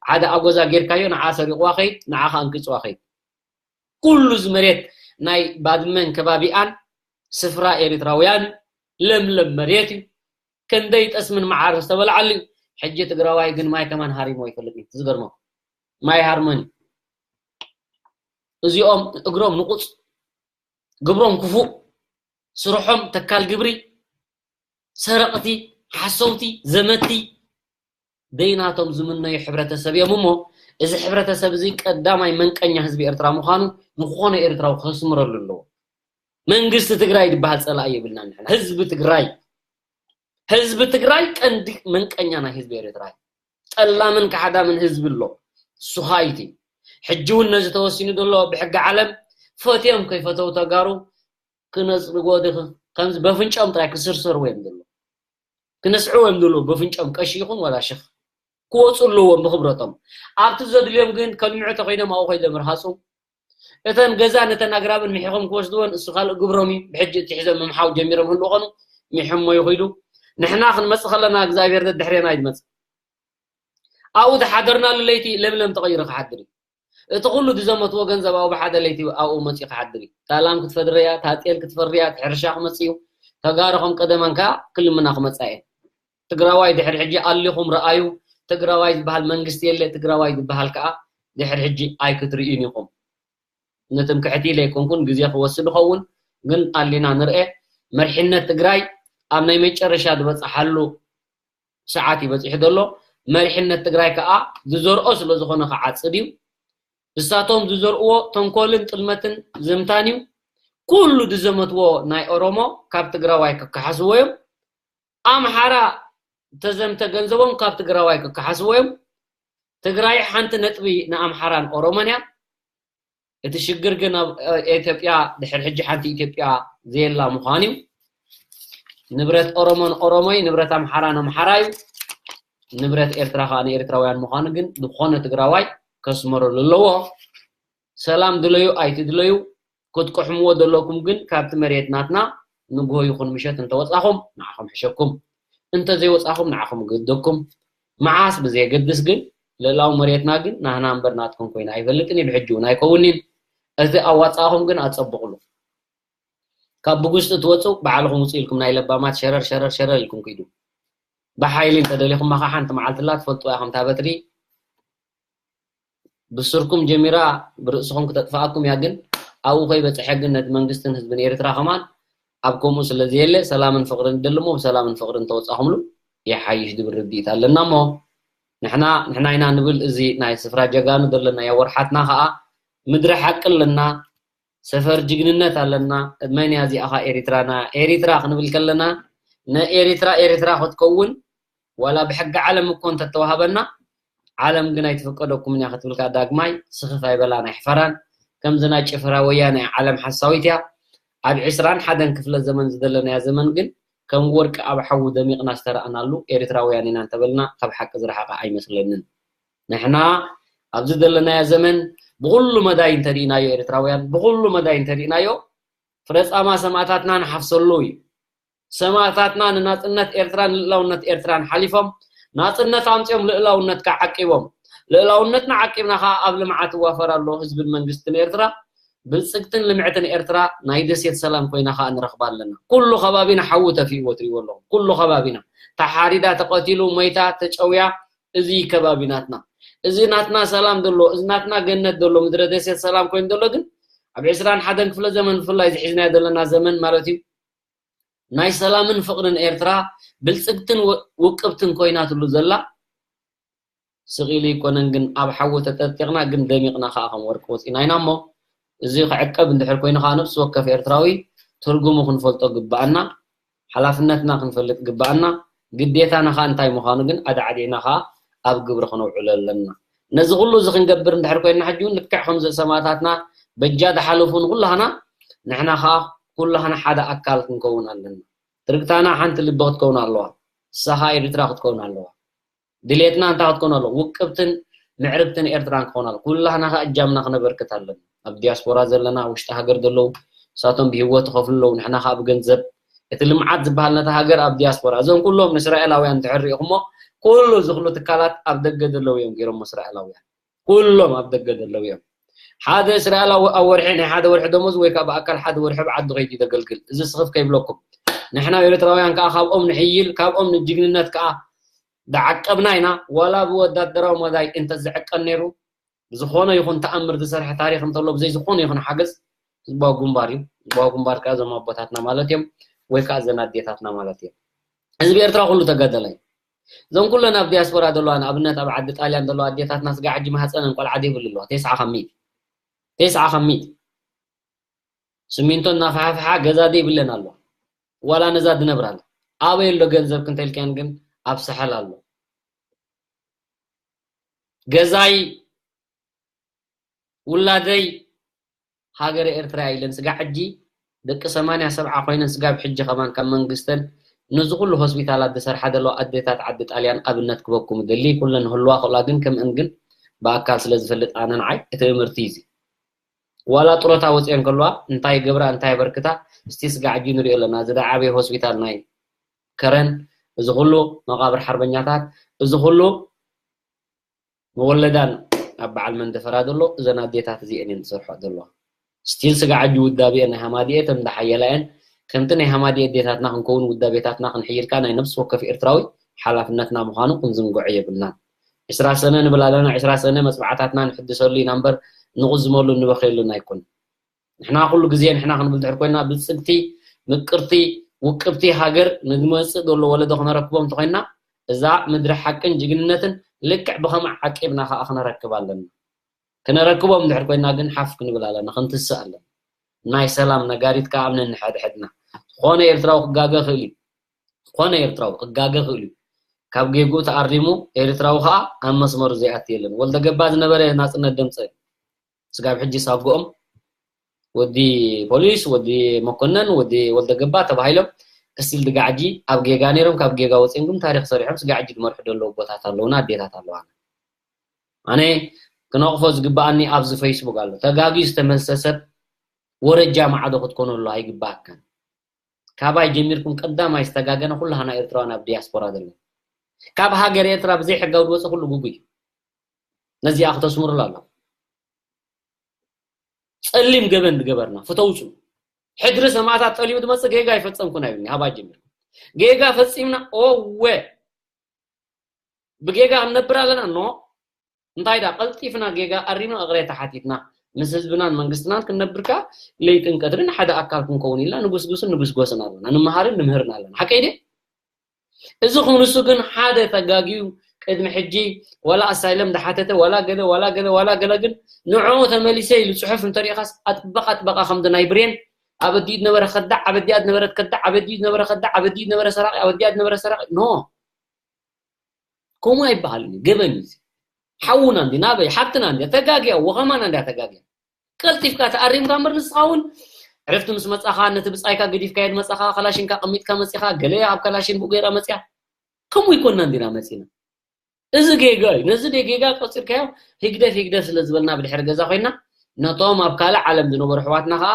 ሓደ ኣጎዛ ጌርካዮ ንዓ ሰሪቕዋ ኸይድ ንዓ ኸዓ እንቅጽዋ ኸይድ። ኩሉ እዚ መሬት ናይ ባድመን ከባቢኣን ስፍራ ኤሪትራውያን እዩ። ለምለም መሬት እዩ። ከንደይ ጠስምን መዓር ዝተበልዓሉ እዩ። ሕጂ ትግራዋይ ግን ማይ ከማን ሃሪሞ ይፈልጥ እዩ። ዝገርመው ማይ ሃርሞን እዩ። እዚኦም እግሮም ንቁፅ፣ ግብሮም ክፉእ፣ ስርሖም ተካል ግብሪ፣ ሰረቕቲ፣ ሓሰውቲ፣ ዘመቲ፣ ደይናቶም ዝምነዩ ሕብረተሰብ እዮም እሞ እዚ ሕብረተሰብ እዚ ቀዳማይ መንቀኛ ህዝቢ ኤርትራ ምዃኑ ንክኾነ ኤርትራዊ ከስምረሉ ኣለዎ። መንግስቲ ትግራይ ዝበሃል ፀላኢ የብልና ንሕና። ህዝቢ ትግራይ ህዝቢ ትግራይ ቀንዲ መንቀኛ ናይ ህዝቢ ኤርትራ እዩ። ጠላምን ካሕዳምን ህዝቢ ኣሎ። ሱኻይቲ ሕጂ እውን ነዚ ተወሲኑ ዘሎ ብሕጊ ዓለም ፈትዮም ከይፈተው ተጋሩ ክነፅልዎ ድኽ ከምዚ በፍንጫም ጥራይ ክስርሰርዎ እዮም ዘሎ። ክነስዕዎ እዮም ዘሎ በፍንጫም ቀሺ ይኹን ዋላ ሽኽ ክወፁ ኣለዎም ብክብረቶም። ኣብቲ ዘድልዮም ግን ከልምዑ ተኮይኖም ኣብኡ ኮይዶም ርሃፁ። እተን ገዛን እተን ኣግራብን ምሒኾም ክወስድወን እሱ ካልእ ግብሮም እዩ። ብሕጂ እቲ ሒዞም ምምሓው ጀሚሮም ህልው ኾኑ ሚሖሞ ይኹይዱ። ንሕና ክንመጽእ ከለና እግዚኣብሔር ደድሕሬና እዩ ዝመጽእ። ኣብኡ ዝሓደርናሉ ለይቲ ለምለም ተቐይሩ ክሓድር እዩ። እቲ ኩሉ ዝዘመትዎ ገንዘብ ኣብኡ ብሓደ ለይቲ ኣብኡ መጺኡ ክሓድር እዩ። እታ ላም ክትፈድር እያ፣ እታ ጤል ክትፈሪ እያ፣ እቲ ሕርሻ ክመጽእ እዩ። ተጋሩ ከም ቀደመን ከኣ ክልምና ክመጻ እየን። ትግራዋይ ድሕሪ ሕጂ ኣሊኹም ረኣዩ። ትግራዋይ ዝበሃል መንግስቲ የለ፣ ትግራዋይ ዝበሃል ከኣ ድሕሪ ሕጂ ኣይክትርእዩን ኢኹም። ንትምክሕቲ ኢለ ኣይኮንኩን፣ ግዜ ክወስድ ይኸውን፣ ግን ኣሊና ንርኤ። መሪሕነት ትግራይ ኣብ ናይ መጨረሻ ዝበፅሓሉ ሰዓት እዩ በፂሑ ዘሎ። መሪሕነት ትግራይ ከኣ ዝዘርኦ ስለ ዝኾነ ክዓፅድ እዩ። ንሳቶም ዝዘርእዎ ተንኮልን ጥልመትን ዝምታን እዩ። ኩሉ ዝዘመትዎ ናይ ኦሮሞ ካብ ትግራዋይ ክከሓስዎ እዮም። ኣምሓራ ተዘምተ ገንዘቦም ካብ ትግራዋይ ክከሓስዎ እዮም። ትግራይ ሓንቲ ነጥቢ ንኣምሓራን ኦሮሞን እያ። እቲ ሽግር ግን ኣብ ኢትዮጵያ ድሕሪ ሕጂ ሓንቲ ኢትዮጵያ ዘየላ ምዃን እዩ። ንብረት ኦሮሞ ንኦሮሞ እዩ፣ ንብረት ኣምሓራ ንኣምሓራ እዩ። ንብረት ኤርትራ ከዓ ንኤርትራውያን ምዃኑ ግን ዝኾነ ትግራዋይ ከስመረሉ ኣለዎ። ሰላም ድለዩ ኣይትድለዩ ክትቅሕምዎ ዘለኩም ግን ካብቲ መሬት ናትና ንግሆ ይኹን ምሸት እንተወፃኹም ንዓኹም ሕሸኩም፣ እንተዘይወፃኹም ንዓኹም ግደኩም። መዓስ ብዘየገድስ ግን ልእላዊ መሬትና ግን ናህና እምበር ናትኩም ኮይና ኣይፈልጥን እዩ፣ ብሕጂ እውን ኣይከውንን። እቲ ኣዋፃእኹም ግን ኣፀብቕሉ። ካብ ብጉስጢ ትወፁ ባዕልኹም ውፁ ኢልኩም ናይ ለባማት ሸረር ሸረር ሸረር ኢልኩም ክይዱ። ብሓይሊ እንተደሊኹማ ከዓ ሓንቲ መዓልትላ ትፈልጡ ኢኹም እታ በትሪ ብስርኩም ጀሚራ ብርእስኹም ክተጥፍኣኩም እያ። ግን ኣብኡ ከይበፅሐ ግን ነቲ መንግስትን ህዝብን ኤርትራ ከማን ኣብ ከምኡ ስለ ዘየለ ሰላምን ፍቕርን ይደሊ እሞ ብሰላምን ፍቕርን ተወፃኹምሉ ይሓይሽ ዝብል ርድኢት ኣለና እሞ ንሕና ንሕና ኢና ንብል። እዚ ናይ ስፍራ ጀጋኑ ዘለናዮ ወርሓትና ከዓ ምድሪ ሓቂ ኣለና። ሰፈር ጅግንነት ኣለና። መን እያ እዚኣ ኸ ኤሪትራና ኤሪትራ ክንብል ከለና ንኤሪትራ ኤሪትራ ክትከውን ዋላ ብሕጊ ዓለም እኮ እንተተዋህበና ዓለም ግን ኣይትፍቀደኩምን እያ ክትብል ከኣ ዳግማይ ስኽፍ ኣይበላን ኣይሕፈራን። ከምዚ ናይ ጭፍራ ወያነ ዓለም ሓሳዊት እያ። ኣብ ዕስራን ሓደን ክፍለ ዘመን ዝደለናያ ዘመን ግን ከም ወርቂ ኣብ ሓዊ ደሚቕና ዝተረኣናሉ ኤሪትራውያን ኢና እንተበልና ካብ ሓቂ ዝረሓቐ ኣይመስለንን። ንሕና ኣብዚ ዘለናዮ ዘመን ብኹሉ መዳይ እንተሪእናዮ ኤርትራውያን ብኹሉ መዳይ እንተሪእናዮ ፍረጻማ ሰማእታትና ንሓፍሰሉ እዩ። ሰማእታትና ንናጽነት ኤርትራን ልእላውነት ኤርትራን ሓሊፎም ናጽነት ኣምጺኦም ልእላውነትካ ዓቂቦም ልእላውነትና ዓቂብና ከዓ ኣብ ልምዓት እዋፈር ኣሎ ህዝብን መንግስትን ኤርትራ ብልጽግትን ልምዕትን ኤርትራ ናይ ደሴት ሰላም ኮይና ከዓ ንረኽባ ኣለና። ኩሉ ከባቢና ሓዊ ተፊእዎ ትሪእዎ ኣለኹም። ኩሉ ከባቢና ተሓሪዳ ተቐቲሉ ሞይታ ተጨውያ እዚ ከባቢ ናትና እዚ ናትና ሰላም ዘሎ እዚ ናትና ገነት ዘሎ ምድረ ደሴት ሰላም ኮይኑ ዘሎ ግን ኣብ ዕስራን ሓደን ክፍለ ዘመን ብፍላይ ዝሒዝናዮ ዘለና ዘመን ማለት እዩ ናይ ሰላምን ፍቕርን ኤርትራ ብልጽግትን ውቅብትን ኮይናትሉ ዘላ ስቕ ኢሉ ይኮነን ግን ኣብ ሓዊ ተጠጢቕና ግን ደሚቕና ከዓ ከም ወርቂ ወፂና ኢና እሞ እዚ ክዕቀብ እንድሕር ኮይኑ ከዓ ነብሲ ወከፍ ኤርትራዊ ትርጉሙ ክንፈልጦ ግባኣና ሓላፍነትና ክንፈልጥ ግባኣና ግዴታና ከዓ እንታይ ምዃኑ ግን ኣዳዕዲዕና ከዓ ኣብ ግብሪ ክነውዕሎ ኣለና ነዚ ኩሉ እዚ ክንገብር እንድሕር ኮይንና ሕጂ እውን ልክዕ ከምዚ ሰማእታትና በጃ ዝሓለፉ ንኩላህና ንሕና ከዓ ኩላህና ሓደ ኣካል ክንከውን ኣለና። ትርግታና ሓንቲ ልቢ ክትከውን ኣለዋ። ንሳኻ ኤርትራ ክትከውን ኣለዋ። ድሌትና እንታይ ክትከውን ኣለዋ? ውቅብትን ምዕርብትን ኤርትራ ክትከውን ኣለዋ። ኩላህና ከኣ እጃምና ክነበርክት ኣለና። ኣብ ዲያስፖራ ዘለና፣ ውሽጢ ሃገር ዘለዉ፣ ንሳቶም ብህይወት ይኸፍሉ ኣለዉ። ንሕና ከኣ ብገንዘብ፣ እቲ ልምዓት ዝበሃል ነታ ሃገር ኣብ ዲያስፖራ። እዞም ኩሎም ንእስራኤላውያን እንድሕር ሪኢኹሞ፣ ኩሉ እዚ ኩሉ ትካላት ኣብ ደገ ዘለዉ እዮም ገይሮሞ እስራኤላውያን። ኩሎም ኣብ ደገ ዘለዉ እዮም። ሓደ እስራኤላዊ ኣብ ወርሒ፣ ናይ ሓደ ወርሒ ደሞዝ ወይ ከዓ ብኣካል ሓደ ወርሒ ብዓዲ ከይዱ ዘገልግል። እዚ ስኽፍ ከይብለኩም። ንሕና ኤርትራውያን ከዓ ካብኦም ንሕይል፣ ካብኦም ንጅግንነት ከዓ ዝዓቀብና ኢና። ዋላ ብወታደራዊ መዳይ እንተዝዕቀን ነይሩ፣ ብዝኾነ ይኹን ተኣምር ዝሰርሐ ታሪኽ እንተሎ፣ ብዘይ ዝኾነ ይኹን ሓገዝ ህዝባዊ ግንባር እዩ። ህዝባዊ ግንባር ከዓ እዞም ኣቦታትና ማለት እዮም፣ ወይ ከዓ እዘን ኣዴታትና ማለት እዮም። ህዝቢ ኤርትራ ኩሉ ተጋደላይ። እዞም ኩለን ኣብ ዲያስፖራ ዘለዋ፣ ንኣብነት ኣብ ዓዲ ጣልያን ዘለዋ ኣዴታትና ስጋዕ ሕጂ ማህፀነን ቆልዓ ዘይብሉ ኣለዋ። ተስዓ ካብ ሚእቲ። ተስዓ ካብ ሚእቲ። ስሚንቶ እናፈሓፍሓ ገዛ ዘይብለን ኣለዋ። ዋላ ነዛ ዝነብራለን። ኣበይ ኣሎ ገንዘብ ክንተልክያን ግን ኣብ ሳሕል ኣሎ። ገዛይ፣ ውላደይ፣ ሃገረ ኤርትራ ኢለን ስጋዕ ሕጂ ደቂ ሰማንያ ሰብዓ ኮይነን ስጋብ ሕጂ ከማን ካብ መንግስተን ነዚ ኩሉ ሆስፒታላት ዝሰርሓ ዘለዋ ኣዴታት ዓዲ ጣልያን ኣብነት ክበኩም ይደሊ። ኩለን ህልዋ ክእላ ግን ከምእን ግን ብኣካል ስለ ዝፈልጥ ኣነ ንዓይ እቲ እምርቲ እዩ እዚ። ዋላ ጥሮታ ወፅየን ከለዋ እንታይ ይገብራ እንታይ የበርክታ እስቲ ስጋዕ ሕጂ ንሪኦ ኣለና። እዚ ደዓበየ ሆስፒታል ናይ ከረን፣ እዚ ኩሉ መቃብር ሓርበኛታት፣ እዚ ኩሉ መወለዳን ኣብ በዓል መንደፈራ ዘሎ እዘን ኣዴታት እዚአን እየን ዝሰርሖ ዘለዋ። ስቲል ስጋዕ ሕጂ ውዳቤ ናይ ሃማዲኤ ተን ዝሓየላ እየን። ከምቲ ናይ ሃማዲኤ ኣዴታትና ክንከውን ውዳቤታትና ክንሕይል ከኣ ናይ ነፍሲ ወከፍ ኤርትራዊ ሓላፍነትና ምዃኑ ክንዝንግዖ የብልናን። ዕስራ ሰነ ንብል ኣለና፣ ዕስራ ሰነ መጽባዕታትና ንሕድሰሉ ኢና እምበር ንቕዝመሉ ንበኽየሉን ኣይኮን። ንሕና ኩሉ ግዜ ንሕና ክንብል ድሕር ኮይና ብልጽግቲ፣ ምቅርቲ፣ ውቅብቲ ሃገር ንመጽእ ዘሎ ወለዶ ክነረክቦም እንተኮይና እዛ ምድሪ ሓቅን ጅግንነትን ልክዕ ብኸምኣ ዓቂብና ከኣ ክነረክብ ኣለና። ክነረክቦም ድሕር ኮይና ግን ሓፍ ክንብል ኣለና፣ ክንትስእ ኣለና። ናይ ሰላም ነጋሪት ከኣ ኣብ ነንሕድሕድና። ዝኾነ ኤርትራዊ ክጋገ ክእል እዩ። ዝኾነ ኤርትራዊ ክጋገ ክእል እዩ። ካብ ጌግኡ ተኣሪሙ ኤርትራዊ ከኣ ኣብ መስመሩ ዘይኣቲ የለን። ወልደ ገባ ዝነበረ ናጽነት ደምጸ እዩ። ስጋብ ሕጂ ሳጎኦም ወዲ ፖሊስ፣ ወዲ መኮነን፣ ወዲ ወልደ ገባ ተባሂሎም እስቲል ድጋዕጂ ኣብ ጌጋ ነይሮም፣ ካብ ጌጋ ወፂኦም ግን ታሪክ ሰሪሖም ስጋዕጂ ዝመርሑ ዘለዉ ቦታት ኣለዉና፣ ኣዴታት ኣለዋና። ኣነ ክነቕፎ ዝግበኣኒ ኣብዚ ፌስቡክ ኣሎ። ተጋግዩ ዝተመልሰ ሰብ ወረጃ ማዕዶ ክትኮነሉ ኣይግበኣካን። ካባይ ጀሚርኩም ቀዳማይ ዝተጋገነ ኩላህና ኤርትራውያን ኣብ ዲያስፖራ ዘለና። ካብ ሃገር ኤርትራ ብዘይ ሕጋዊ ዝወፀ ኩሉ ግጉይ እዩ። ነዚኣ ክተስምሩሉ ኣለኩም። ጸሊም ገበን ዝገበርና ፍተውፁ። ሕድሪ ሰማእታት ጠሊሙ ዝመፅእ ጌጋ ይፈጸምኩን ኣይብልኒ። ሃባ ጀሚርኩም ጌጋ ፈጺምና። ኦወ፣ ብጌጋ ክንነብር ኣለና። ኖ፣ እንታይ ዳ ቀልጢፍና ጌጋ ኣሪምና እቕሬታ ሓቲትና ምስ ህዝብናን መንግስትናን ክንነብር ከኣ ለይትን ቀትርን ሓደ ኣካል ክንከውን ኢልና ንጉስጉስን ንጉስጎስን ኣለና። ንምሃርን ንምህርን ኣለና። ሓቀይ ድየ? እዚ ክንሱ ግን ሓደ ተጋግዩ ቅድሚ ሕጂ ዋላ ኣሳይለም ዝሓተተ ዋላ ገለ ዋላ ገለ ዋላ ገለ ግን ንዕኡ ተመሊሰ ኢሉ ጽሑፍ እንተሪኢኻስ ኣጥበቓ ኣጥበቓ ከምዚ ናይ ብሬን ኣበዲኡ ዝነበረ ከዳዕ ኣበዲኣ ዝነበረት ከዳዕ ኣበዲኡ ዝነበረ ከዳዕ ኣበዲኡ ዝነበረ ሰራቒ ኣበዲኣ ዝነበረ ሰራቒ ኖ። ከምኡ ኣይበሃልን እዩ። ገበን እዩ እዚ። ሓውና እንዲ ናበይ ሓብትና እንዲ ተጋግያ ወኸማና እንዲያ ተጋግያ ቀልጢፍካ ተኣሪምካ እምበር ንስኻ እውን ዕረፍቲ ምስ መጻኻ ነቲ ብጻይካ ገዲፍካዮ መጻኻ ካላሽንካ ቀሚጥካ መጺኻ ገለ ኣብ ካላሽን ብኡ ገይራ መጺኣ ከምኡ ይኮንና እንዲና መጺና። እዚ ጌጋ እዩ። ነዚ ደይ ጌጋ ቆጺርካዮ ህግደፍ ህግደፍ ስለ ዝበልና ብድሕሪ ገዛ ኮይና ነቶም ኣብ ካልእ ዓለም ዝነበሩ ኣሕዋትና ከኣ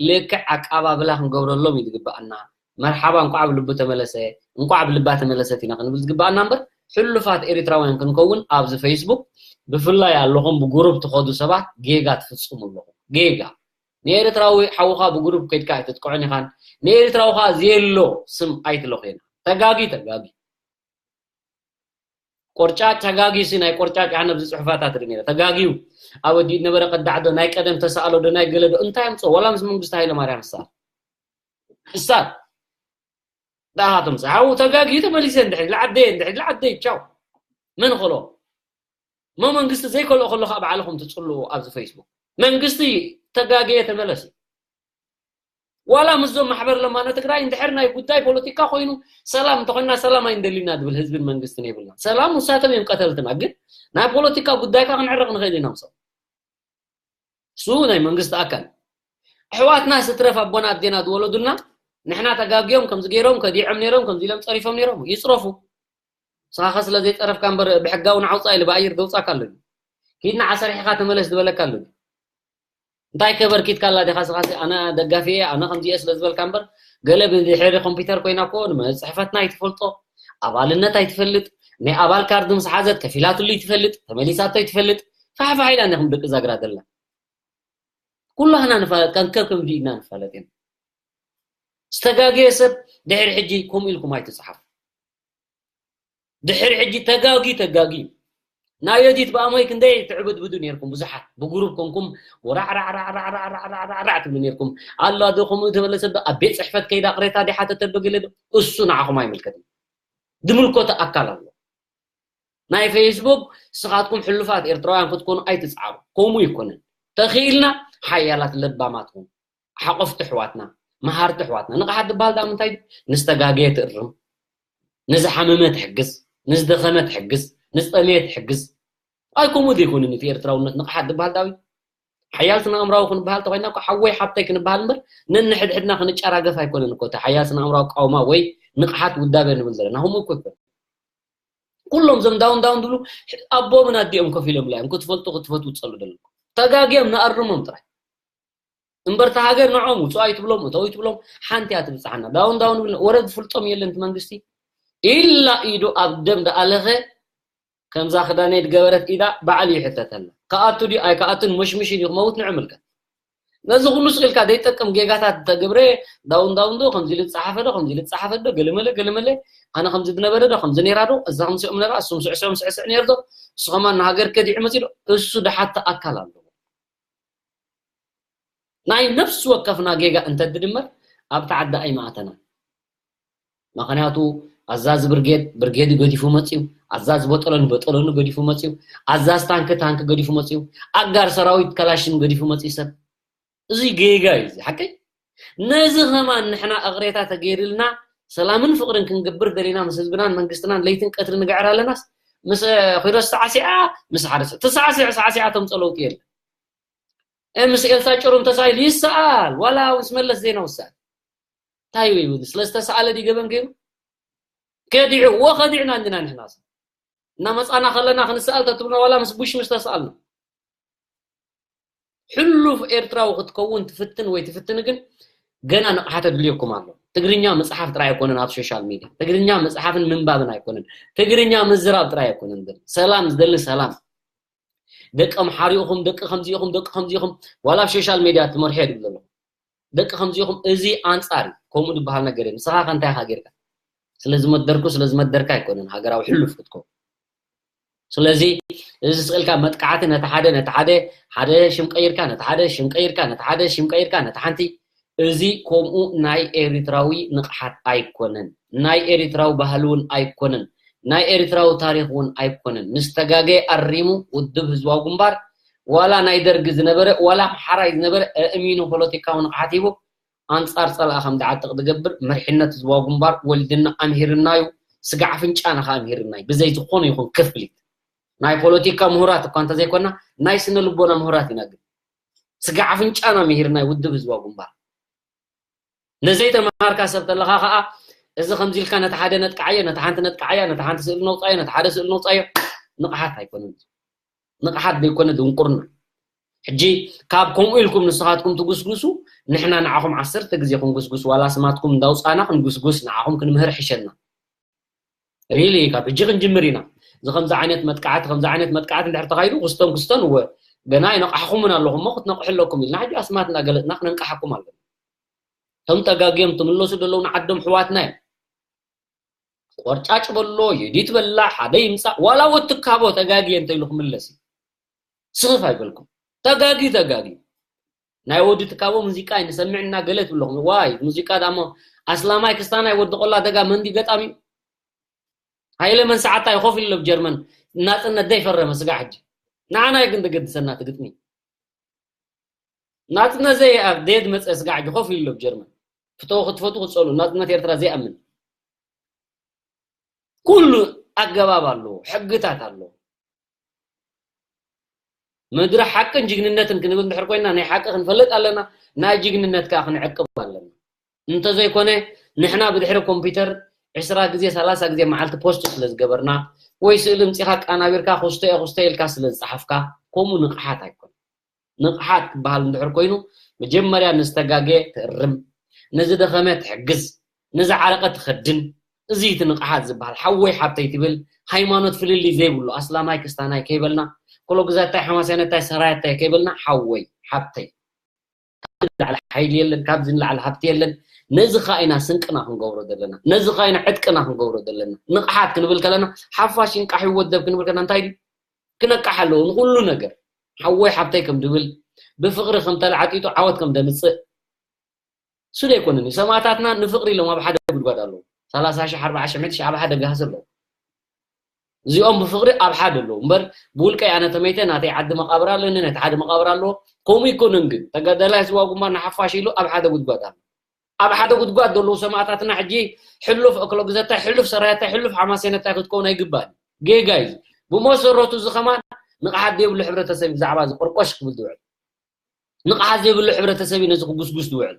ልክዕ ኣቀባብላ ክንገብረሎም እዩ ዝግበኣና። መርሓባ እንቋዕ ኣብ ልቡ ተመለሰ እንቋዕ ኣብ ልባ ተመለሰት ኢና ክንብል ዝግበኣና እምበር ሕሉፋት ኤሪትራውያን ክንከውን ኣብዚ ፌስቡክ ብፍላይ ኣለኹም ብጉሩብ ትኸዱ ሰባት ጌጋ ትፍጽሙ ኣለኹም። ጌጋ ንኤርትራዊ ሓውኻ ብጉሩብ ከድካ ኣይትጥቅዖን ኢኻን ንኤርትራዊ ኸኣ ዘየሎ ስም ኣይትለኽየና። ተጋጊ ተጋጊ ቆርጫጭ ተጋጊ ሲ ናይ ቆርጫጭ ኣነ ኣብዚ ጽሑፋት ኣትሪ ነይረ ተጋጊዩ ኣብ ኣዲኡ ነበረ ቀዳዕ ዶ ናይ ቀደም ተሳእሎ ዶ ናይ ገለ ዶ እንታይ ኣምጾ ዋላ ምስ መንግስቲ ሃይለ ማርያም ሳር ሕሳብ ዳሃቶም ዛው ተጋጊ ተመሊሰ እንድሕር ለዓደ እንድሕር ለዓደ ቻው ምን ኸሎ ሞ መንግስቲ ዘይከሎ ከሎ ካብ ባዕልኹም ትጽልኡ ኣብዚ ፌስቡክ መንግስቲ ተጋጊየ ተመለሲ ዋላ ምስዞም ማሕበር ለማነ ትግራይ እንድሕር ናይ ጉዳይ ፖለቲካ ኮይኑ ሰላም እንተኮይና ሰላም ኣይንደሊና ዝብል ህዝብን መንግስትን የብልና ሰላም ውሳቶም እዮም ቀተልትና ግን ናይ ፖለቲካ ጉዳይካ ክንዕረቅ ንኽእል ኢና ምሶም እሱ ናይ መንግስቲ ኣካል ኣሕዋትና ስትረፍ ኣቦና ኣዴና ዝወለዱልና ንሕና ተጋግዮም ከምዚ ገይሮም ከዲዖም ነይሮም ከምዚ ኢሎም ጸሪፎም ነይሮም ይጽረፉ። ንስኻ ስለ ዘይጸረፍካ እምበር ብሕጋዊ ንዓውጻ ኢሉ ብኣየር ዘውጻካ ኣሎ። ኪድና ዓሰርሒኻ ተመለስ ዝበለካ ኣሎ። እንታይ ከበርኪትካ ኣላ ዲኻ ስኻ ኣነ ደጋፊ ኣነ ከምዚ እየ ስለ ዝበልካ እምበር ገለ ብድሕሪ ኮምፒውተር ኮይና እኮ ጽሕፈትና ኣይትፈልጦ ኣባልነት ኣይትፈልጥ ናይ ኣባል ካርድ ምስ ሓዘት ከፊላትሉ ይትፈልጥ ተመሊሳቶ ይትፈልጥ ፋሕፋሕ ኢላ ንኹም ደቂ ዛግራ ደላ ኩላህና ንፋለጥ ከንከብ ከም ዲና ንፋለጥ ኢና ዝተጋገየ ሰብ ድሕሪ ሕጂ ከምኡ ኢልኩም ኣይትጽሓፉ ድሕሪ ሕጂ ተጋጊ ተጋጊ ናይ የዲት ብኣሞይ ክንደይ ትዕብድብዱ ነርኩም ብዙሓት ብጉሩብ ኮንኩም ወራዕራዕራዕራዕራዕራዕ ትብሉ ነርኩም ኣሎ ዶ ከምኡ ተበለ ሰብ ኣብ ቤት ፅሕፈት ከይዳ ቅሬታ ዲሓተተ ዶ ገለ ዶ እሱ ንዓኹም ኣይምልከትን ዝምልከቶ ኣካል ኣሎ ናይ ፌስቡክ ስኻትኩም ሕሉፋት ኤርትራውያን ክትኮኑ ኣይትፅዓሩ ከምኡ ይኮነን ተኽኢልና ሓያላት ለባማት ኹም ሓቆፍቲ ኣሕዋትና መሃርቲ ኣሕዋትና ንቕሓት ዝበሃል ዳኣ ምንታይ ድዩ ንዝተጋገየ ትእርም ንዝሓመመ ትሕግዝ ንዝደኸመ ትሕግዝ ንዝጠመየ ትሕግዝ ኣይ ከምኡ ዘይኮንን እቲ ኤርትራውነት ንቕሓት ዝበሃል ዳዊ ሓያል ስነ ኣእምራዊ ክንበሃል ተኮይና እኮ ሓወይ ሓብተይ ክንበሃል እምበር ነንሕድሕድና ክንጨራገፍ ኣይኮነን እኮ እቲ ሓያል ስነ ኣእምራዊ ቃውማ ወይ ንቕሓት ውዳበ ንብል ዘለና ከምኡ እኮ ይኮነ ኩሎም ዘም ዳውን ዳውን ድብሉ ኣቦምን ኣዲኦም ኮፍ ኢሎም እዮም ክትፈልጡ ክትፈትዉ ትጸሉ ዘለኩም ተጋግዮም ንኣርሞም ጥራይ እምበር እታ ሃገር ንዖም ውፅኡ ኣይትብሎም እተው ኣይትብሎም ሓንቲ እያ ትብፅሓና ዳውን ዳውን ይብልና ወረ ዝፍልጦም የለን እቲ መንግስቲ ኢላ ኢዱ ኣብ ደም ዳኣለኸ ከምዛ ክዳነይ ድገበረት ኢዳ ባዕሉ ይሕተተላ ክኣቱ ድዩ ኣይክኣቱን መሽምሽ ድዩ ክመውት ንዕምልከት ነዚ ኩሉ ስቕ ኢልካ ዘይጠቅም ጌጋታት ተግብረ ዳውን ዳውን ዶ ከምዚ ልፀሓፈ ዶ ከምዚ ልፀሓፈ ዶ ገለመለ ገለመለ ኣነ ከምዚ ዝነበረ ዶ ከምዚ ነራ ዶ እዛ ከምሲኦም ነራ እሱም ስዕስዖም ስዕስዕ ነር ዶ እሱ ከማን ንሃገር ከዲዑ መፂ ዶ እሱ ድሓተ ኣካል ኣለዎ ናይ ነፍሲ ወከፍና ጌጋ እንተድድመር ኣብቲ ዓዲ ኣይመኣተናን። ምኽንያቱ ኣዛዚ ብርጌድ ብርጌድ ገዲፉ መፅዩ፣ ኣዛዚ በጠሎኒ በጠሎኒ ገዲፉ መፅዩ፣ ኣዛዚ ታንኪ ታንኪ ገዲፉ መፅዩ፣ ኣጋር ሰራዊት ከላሽን ገዲፉ መፅዩ ሰብ። እዚ ጌጋ እዩ እዚ ሓቀይ። ነዚ ከማን ንሕና እቕሬታ ተገይርልና ሰላምን ፍቕርን ክንገብር ደሊና ምስ ህዝብናን መንግስትናን ለይትን ቀትሪ ንግዕር ኣለናስ ምስ ኪሮስ ሰዓሲዓ ምስ ሓደ ሰብ ተሰዓሲዕ ሰዓሲዓ ተምፀ ለውጢ የለን። ምስ ኤልሳ ጭሩም ተሳኢሉ ይሰኣል ዋላ ምስ መለስ ዜናዊ ይሰኣል እንታይ እዩ ይብል ስለ ዝተሰኣለ ድዩ ገበን ገይሩ ከዲዑ እዎ ከዲዕና እንዲና ንሕና ሰብ እናመፃና ከለና ክንሰኣል ተትብልና ዋላ ምስ ቡሽ ምስ ተሰኣልና ሕሉፍ ኤርትራዊ ክትከውን ትፍትን ወይ ትፍትን ግን ገና ንቕሓት ኣድልየኩም ኣሎ ትግርኛ መፅሓፍ ጥራይ ኣይኮነን ኣብ ሶሻል ሚድያ ትግርኛ መፅሓፍን ምንባብን ኣይኮነን ትግርኛ ምዝራብ ጥራይ ኣይኮነን ሰላም ዝደሊ ሰላም ደቂ ኣምሓሪኡኹም ደቂ ከምዚኢኹም ደቂ ከምዚኢኹም ዋላ ኣብ ሶሻል ሜድያ ትመርሑ የድብሎ ኣለኹ ደቂ ከምዚኢኹም እዚ ኣንፃር እዩ ከምኡ ዝበሃል ነገር እዩ ንስኻ ከ እንታይ ኢኻ ጌርካ ስለ ዝመደርኩ ስለ ዝመደርካ ኣይኮነን ሃገራዊ ሕሉፍ ክትከውን ስለዚ እዚ ስቕ ኢልካ መጥቃዕቲ ነቲ ሓደ ነቲ ሓደ ሓደ ሽም ቀይርካ ነቲ ሓደ ሽም ቀይርካ ነቲ ሓደ ሽም ቀይርካ ነቲ ሓንቲ እዚ ከምኡ ናይ ኤሪትራዊ ንቕሓት ኣይኮነን ናይ ኤሪትራዊ ባህሊ እውን ኣይኮነን ናይ ኤሪትራዊ ታሪኽ እውን ኣይኮነን ምስ ተጋገየ ኣሪሙ ውድብ ህዝባዊ ግንባር ዋላ ናይ ደርጊ ዝነበረ ዋላ ኣምሓራይ ዝነበረ ኣእሚኑ ፖለቲካዊ ንቕሓት ሂቡ ኣንጻር ጸላኢ ከም ዝዓጥቕ ዝገብር መሪሕነት ህዝባዊ ግንባር ወሊድና ኣምሂርና እዩ ስጋዕ ኣፍንጫና ከኣ ኣምሂርና እዩ ብዘይ ዝኾነ ይኹን ክፍሊት ናይ ፖለቲካ ምሁራት እኳ እንተዘይኮና ናይ ስነ ልቦና ምሁራት ኢና ግን ስጋዕ ኣፍንጫና ምሂርና እዩ ውድብ ህዝባዊ ግንባር ነዘይተምሃርካ ሰብ ተለኻ ከዓ እዚ ከምዚ ኢልካ ነቲ ሓደ ነጥቅዓዮ ነቲ ሓንቲ ነጥቅዓያ ነቲ ሓንቲ ስእሊ ነውፃዮ ነቲ ሓደ ስእሊ ነውፃዮ ንቕሓት ኣይኮነን ንቕሓት ዘይኮነ ድንቁርና ሕጂ ካብ ከምኡ ኢልኩም ንስኻትኩም ትጉስጉሱ ንሕና ንዓኹም ዓሰርተ ግዜ ክንጉስጉስ ዋላ ስማትኩም እንዳውፃና ክንጉስጉስ ንዓኹም ክንምህር ሕሸና ሪሊ ካብ ሕጂ ክንጅምር ኢና እዚ ከምዚ ዓይነት መጥቃዕቲ ከምዚ ዓይነት መጥቃዕቲ እንድሕር ተኻይዱ ክስቶን ክስቶን እወ ገና ይነቕሓኹምን ኣለኹም እሞ ክትነቕሑ ኣለኩም ኢልና ሕጂ ኣስማት እንዳገለፅና ክነንቅሓኩም ኣለና እቶም ተጋግዮም ትምለሱ ዘለዉ ንዓዶም ሕዋትና እዮም ቆርጫጭ በሎ የዲት በላ ሓደ ይምፃእ ዋላ ወትካቦ ተጋግየ እንተኢሉ ክምለስ እዩ ስኽፍ ኣይበልኩም ተጋጊ ተጋጊ ናይ ወዲ ትካቦ ሙዚቃ ይንሰምዕ እና ገለ ትብለኹም ዋይ ሙዚቃ ዳሞ ኣስላማይ ክስታናይ ወዲ ቆላ ደጋ መንዲ ገጣሚ ሃይለ መን ሰዓታ ይኾፍ ኢሎ ጀርመን ናፅነት ዘይፈረመ ስጋ ሕጂ ንዓና ግን ተገድሰና ትግጥሚ ናፅነት ዘይ ኣብ ደየት መፀ ስጋ ሕጂ ኮፍ ኢሎ ጀርመን ፍተው ክትፈቱ ክትፀሉ ናፅነት ኤርትራ ዘይኣምን ኩሉ ኣገባብ ኣለዎ ሕግታት ኣለዎ ምድሪ ሓቅን ጅግንነትን ክንብል እንድሕር ኮይና ናይ ሓቂ ክንፈልጥ ኣለና፣ ናይ ጅግንነት ከዓ ክንዕቅብ ኣለና። እንተዘይኮነ ንሕና ብድሕሪ ኮምፒውተር ዕስራ ግዜ ሰላሳ ግዜ መዓልቲ ፖስት ስለ ዝገበርና ወይ ስእሊ ምፂኻ ቃናቢርካ ክስቶ እየ ክስቶ ኢልካ ስለ ዝፀሓፍካ ከምኡ ንቕሓት ኣይኮነ። ንቕሓት ክበሃል እንድሕር ኮይኑ መጀመርያ ንዝተጋገየ ትእርም፣ ንዝደኸመ ትሕግዝ፣ ንዝዓረቐ ትኸድን። እዚ እቲ ንቕሓት ዝበሃል ሓወይ ሓብተይ ትብል ሃይማኖት ፍልልይ ዘይብሉ ኣስላማይ ክስታናይ ከይበልና ኮሎግዛታይ ሓማስያነታይ ሰራያታይ ከይበልና ሓወይ ሓብተይ ንላዕሊ ሓይሊ የለን፣ ካብዚ ንላዕሊ ሃብቲ የለን። ነዚ ኸዓ ኢና ስንቅና ክንገብሮ ዘለና፣ ነዚ ኸዓ ኢና ዕጥቅና ክንገብሮ ዘለና። ንቕሓት ክንብል ከለና ሓፋሽ ይንቃሕ ይወደብ ክንብል ከለና እንታይ ድዩ? ክነቃሕ ኣለዎ ንኹሉ ነገር። ሓወይ ሓብተይ ከም ድብል ብፍቕሪ ከም ተላዓጢጡ ዓወት ከም ደምፅእ እሱ ዘይኮነን እዩ። ሰማእታትና ንፍቕሪ ኢሎም ኣብ ሓደ ጉድጓድ ኣለዉ። ሰላሳ ሺሕ ኣርባዓ ሺሕ ሚእቲ ሺሕ ኣብ ሓደ ጋህሲ ኣለዉ። እዚኦም ብፍቕሪ ኣብ ሓደ ኣለዉ እምበር ብውልቀይ ኣነ ተመይተ ናተይ ዓዲ መቓብር ኣለኒ ናይቲ ሓደ መቓብር ኣለዎ። ከምኡ ይኮነን ግን ተጋዳላይ ዝዋ ጉማ ንሓፋሽ ኢሉ ኣብ ሓደ ጉድጓድ ኣሎ። ኣብ ሓደ ጉድጓድ ዘለዉ ሰማእታትና ሕጂ ሕሉፍ እክሎ ግዘታይ ሕሉፍ ሰራያታይ ሕሉፍ ሓማሴነታይ ክትከውን ኣይግባእን። ጌጋ እዩ። ብመሰረቱ እዚ ከማን ንቕሓት ዘይብሉ ሕብረተሰብ እዩ ብዛዕባ እዚ ቆርቆሽ ክብል ዝውዕል። ንቕሓት ዘይብሉ ሕብረተሰብ እዩ ነዚ ክጉስጉስ ዝውዕል።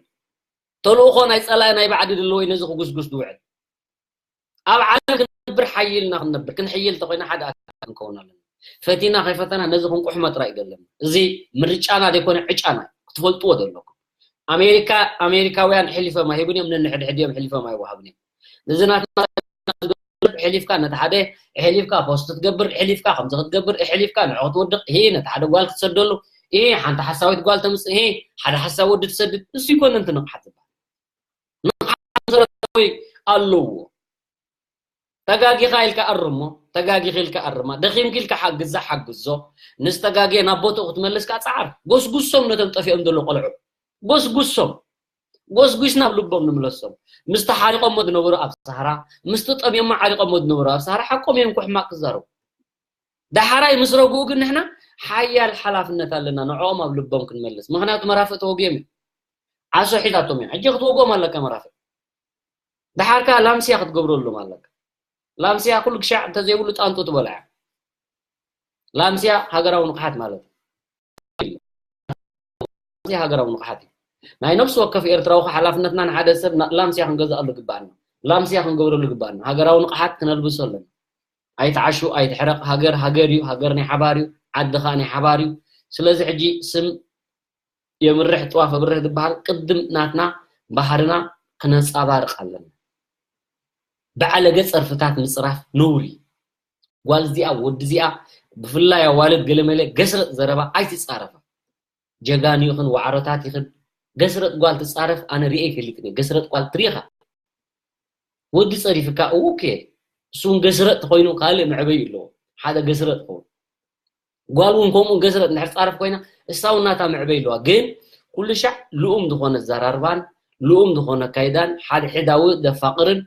ተልእኾ ናይ ጸላኢ ናይ ባዕዲ ድለዎ እዩ ነዚ ክጉስጉስ ዝውዕል። ኣብ ዓለም ክንነብር ሓይልና ክንነብር ክንሕይል እንተኮይና ሓደ ኣካል ክንከውን ኣለና። ፈቲና ከይፈተና ነዚ ክንቁሕሞ ጥራይ እዩ ዘለና። እዚ ምርጫና ዘይኮነ ዕጫና እዩ። ክትፈልጥዎ ዘለኩም። ኣሜሪካ ኣሜሪካውያን ሕሊፎም ኣይህቡን እዮም፣ ነንሕድሕድ እዮም ሕሊፎም ኣይወሃቡን እዮም። ነዚ ናትና ሕሊፍካ ነቲ ሓደ ሕሊፍካ ፖስት ክትገብር ሕሊፍካ ከምዚ ክትገብር ሕሊፍካ ንዑ ክትወድቕ ይሄ ነቲ ሓደ ጓል ክትሰደሉ ይሄ ሓንቲ ሓሳዊት ጓል ተምፅእ ይሄ ሓደ ሓሳብ ወዲ ትሰድድ እሱ ይኮነ እንትንቕሓት ዝበሃል መሰረታዊ ኣለዎ። ተጋጊኻ ኢልካ ኣርሞ፣ ተጋጊኺ ኢልካ ኣርማ፣ ደኺምኪ ኢልካ ሓግዛ ሓግዞ፣ ንዝተጋግየ ናብ ቦትኡ ክትመልስ ከዓ ፃዓር። ጎስጉሶም ነቶም ጠፊኦም ዘለዉ ቆልዑ። ጎስጉሶም። ጎስጉስና ኣብ ልቦም ንምለሶም። ምስቲ ሓሪቆሞ ዝነበሩ ኣብ ሰሃራ፣ ምስቲ ጠምዮሞ ዓሪቆሞ ዝነበሩ ኣብ ሰሃራ ሓቆም እዮም እኮ ሕማቅ ክዛረቡ። ዳሕራይ ምስ ረግኡ ግን ንሕና ሓያል ሓላፍነት ኣለና ንዕኦም ኣብ ልቦም ክንመልስ። ምክንያቱ መራፍእ ተወግዮም እዮም። ዓሶ ሒዛቶም እዮም። ሕጂ ክትወግኦም ኣለካ መራፍእ። ደሓር ከኣ ላምስያ ክትገብረሎም ኣለካ። ላምስያ ኩሉ ግሻዕ እንተዘይብሉ ጣንጡ ትበልዓ። ላምስያ ሃገራዊ ንቕሓት ማለት እዩ። እዚ ሃገራዊ ንቕሓት እዩ። ናይ ነፍሲ ወከፍ ኤርትራዊ ከኣ ሓላፍነትና ንሓደ ሰብ ና- ላምስያ ክንገዝኣሉ ይግባኣና። ላምስያ ክንገብረሉ ይግባኣና። ሃገራዊ ንቕሓት ክነልብሶ ኣለና። ኣይትዓሹ፣ ኣይትሕረቕ። ሃገር ሃገር እዩ። ሃገር ናይ ሓባር እዩ። ዓዲ ከኣ ናይ ሓባር እዩ። ስለዚ ሕጂ ስም የምርሕ ጥዋፍ ኣብርህ ዝበሃል ቅድም ናትና ባህርና ክነንጸባርቕ ኣለና። በዓለገ ጸርፍታት ምጽራፍ ነውሪ። ጓል እዚኣ ወዲ እዚኣ ብፍላይ ኣዋልድ ገለመለ ገስረጥ ዘረባ ኣይትጻረፋ። ጀጋኑ ይኽን ዋዕሮታት ይኽን ገስረጥ ጓል ትጻረፍ ኣነ ሪኤ ይፈልጥን እየ። ገስረጥ ጓል ትሪኢኻ ወዲ ጸሪፍካ ኦኬ እሱ እውን ገስረጥ ተኾይኑ ካልእ መዕበይ ኣለዎ ሓደ ገስረጥ ክኸውን ጓል እውን ከምኡ ገስረጥ እንድሕር ጻረፍ ኮይና እሳ እውን ናታ መዕበይ ኣለዋ ግን ኩሉ ሻዕ ልኡም ዝኾነ ዘራርባን ልኡም ዝኾነ ካይዳን ሓድሕዳዊ ደፋቕርን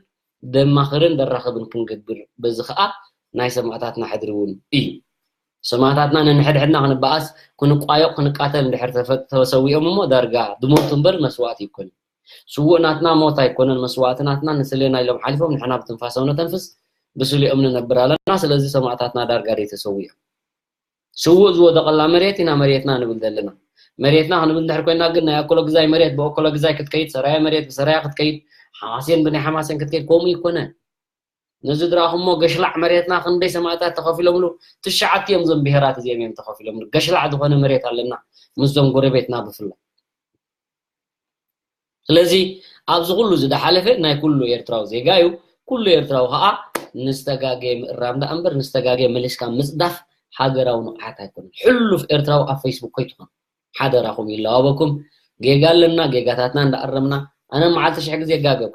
ደማኽርን ደራኽብን ክንገብር በዚ ኸኣ ናይ ሰማእታትና ሕድሪ እውን እዩ ሰማእታትና ነንሕድሕድና ክንበኣስ ክንቋየቕ ክንቃተል እንድሕር ተፈ- ተሰዊኦም እሞ ዳርጋ ድሞቱ እምበር መስዋእቲ ይኮን ስውእ ናትና ሞት ኣይኮነን መስዋእቲ ናትና ንስሌና ኢሎም ሓሊፎም ንሕና ብትንፋሶም ነተንፍስ ብስሊኦም ንነብር ኣለና ስለዚ ሰማእታትና ዳርጋ ደይ ተሰዊኦም ስውእ ዝወደቐላ መሬት ኢና መሬትና ንብል ዘለና መሬትና ክንብል እንድሕር ኮይና ግን ናይ ኣኮሎ ግዛይ መሬት ብኣኮሎ ግዛይ ክትከይድ ሰራያ መሬት ብሰራያ ክትከይድ ሓማሴን ብናይ ሓማሴን ክትከይድ ከምኡ ይኮነ ነዚ ዝረኣኹሞ ገሽላዕ መሬትና ክንደይ ሰማእታት ተኸፊሎምሉ ትሽዓተ እዮም እዞም ብሄራት እዚኦም እዮም ተኸፊሎምሉ ገሽላዕ ዝኾነ መሬት ኣለና ምስዞም ጎረቤትና ብፍላይ ስለዚ ኣብዚ ኩሉ ዝደሓለፈ ናይ ኩሉ ኤርትራዊ ዜጋ እዩ ኩሉ ኤርትራዊ ከዓ ንዝተጋገየ ምእራም ደኣ እምበር ንዝተጋገየ መሊስካ ምፅዳፍ ሃገራዊ ንቕሓት ኣይኮነን ሕሉፍ ኤርትራዊ ኣብ ፌስቡክ ከይትኾኑ ሓደራኹም ይለዋወኩም ጌጋ ኣለና ጌጋታትና እንዳኣረምና ኣነ መዓልቲ ሽሕ ግዜ ይጋገብ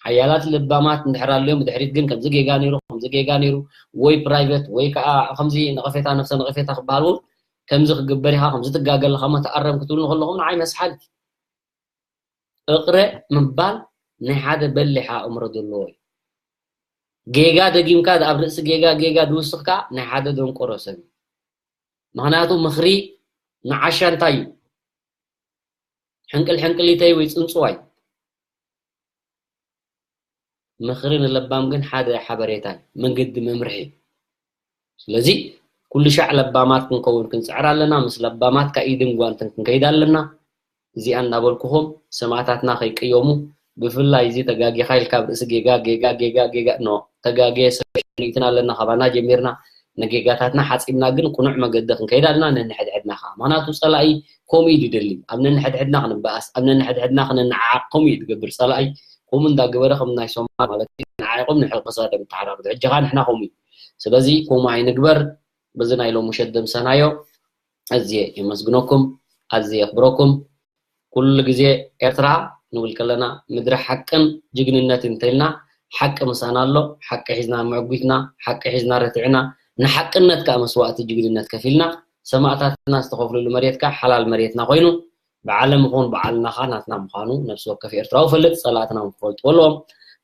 ሓያላት ለባማት እንድሕር ኣለዮም ብድሕሪት ግን ከምዚ ጌጋ ነይሩ ከምዚ ጌጋ ነይሩ ወይ ፕራይቨት ወይ ከዓ ከምዚ ነቐፌታ ነፍሰ ነቐፌታ ክበሃል እውን ከምዚ ክግበር ኢኻ ከምዚ ትጋገ ኣለኻ እሞ ተኣረም ክትብሉ ከለኹም ንዓይ መስሓል እዩ እቕረ ምባል ናይ ሓደ በሊሕ ኣእምሮ ዘለዎ እዩ ጌጋ ደጊምካ ኣብ ርእሲ ጌጋ ጌጋ ዝውስኽ ከዓ ናይ ሓደ ደንቆሮ ሰብ እዩ ምኽንያቱ ምኽሪ ንዓሻ እንታይ እዩ ሕንቅል ሕንቅሊተይ ወይ ፅንፅዋይ ምኽሪ ንለባም ግን ሓደ ሓበሬታ መንገዲ መምርሒ ስለዚ ኩሉ ሻዕ ለባማት ክንከውን ክንጽዕር ኣለና። ምስ ለባማት ከኣ ኢድን ጓንትን ክንከይድ ኣለና። እዚኣ እናበልኩኹም ሰማእታትና ከይቅየሙ፣ ብፍላይ እዚ ተጋጊኻ ኢልካ ኣብ ርእሲ ጌጋ ጌጋ ጌጋ ጌጋ ኖ ተጋግየ ሰብ ሽንትን ኣለና ካባና ጀሚርና ንጌጋታትና ሓጺብና ግን ቅኑዕ መገዲ ክንከይድ ኣለና። ነንሕድሕድና ከዓ ምክንያቱ ጸላኢ ከምኡ እዩ ዝደሊ። ኣብ ነንሕድሕድና ክንበኣስ ኣብ ነንሕድሕድና ክንነዓዓቕ ከምኡ እዩ ዝገብር ጸላኢ። ከምኡ እንዳገበረ ከም ናይ ሶማል ማለት እዩ ንዓይቆም ንሕልቅሳ ደምተሓራርዱ ሕጂ ከዓ ንሕና ከምኡ እዩ። ስለዚ ከምኡ ኣይንግበር። በዚ ናይ ሎሚ ምሸት ደምሰናዮ። ኣዝየ የመስግነኩም፣ ኣዝየ የኽብረኩም። ኩሉ ግዜ ኤርትራ ንብል ከለና ምድሪ ሓቅን ጅግንነትን እንተኢልና ሓቂ ምሳና ኣሎ። ሓቂ ሒዝና መዕጒትና፣ ሓቂ ሒዝና ረቲዕና፣ ንሓቅነት ከዓ መስዋእቲ ጅግንነት ከፊልና ሰማእታትና ዝተኸፍልሉ መሬት ከዓ ሓላል መሬትና ኮይኑ ብዓለም ይኹን ብዓልና ከዓ ናትና ምዃኑ ነፍሲ ወከፍ ኤርትራዊ ፈልጥ፣ ጸላእትና ክፈልጥዎ ኣለዎም።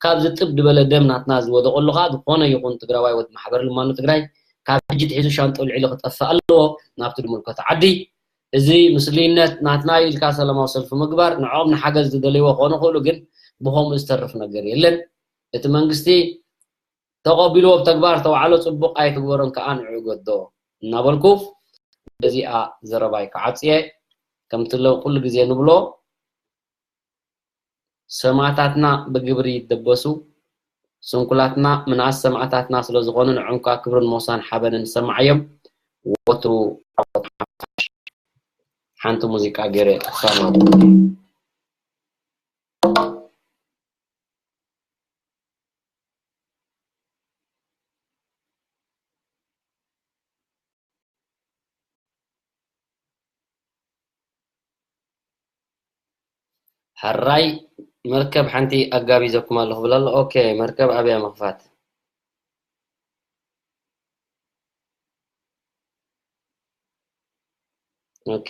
ካብዚ ጥብ ዝበለ ደም ናትና ዝወደቐሉ ከዓ ዝኾነ ይኹን ትግራዋይ ወዲ ማሕበር ልማኖ ትግራይ ካብ ሕጂ ትሒዙ ሻንጥኡ ኣልዒሉ ክጠፍእ ኣለዎ ናብቲ ዝምልከቶ ዓዲ። እዚ ምስሉይነት ናትና እዩ ኢልካ ሰላማዊ ሰልፊ ምግባር ንዕኦም ንሓገዝ ዝደለይዎ ክኾኑ ይኽእሉ፣ ግን ብኸምኡ ዝተርፍ ነገር የለን። እቲ መንግስቲ ተቐቢልዎ ብተግባር ተውዓሎ ጽቡቕ ኣይትግበሮን ከኣ ንዕኡ ገዶ እናበልኩ በዚኣ ዘረባይ ክዓጽየ። ከምቲ ለው ኩሉ ግዜ ንብሎ ሰማእታትና ብግብሪ ይደበሱ። ስንኩላትና ምንኣስ ሰማእታትና ስለ ዝኾኑ ንዕኦም ከኣ ክብርን ሞሳን ሓበንን ይሰማዓዮም። ወትሩ ዓወት ሓፋሽ። ሓንቲ ሙዚቃ ገይረ ክሳብ ሕራይ መርከብ ሓንቲ ኣጋቢዘኩም ኣለኹ ብላ ኣሎ። ኦኬ መርከብ ኣብያ ምኽፋት። ኦኬ።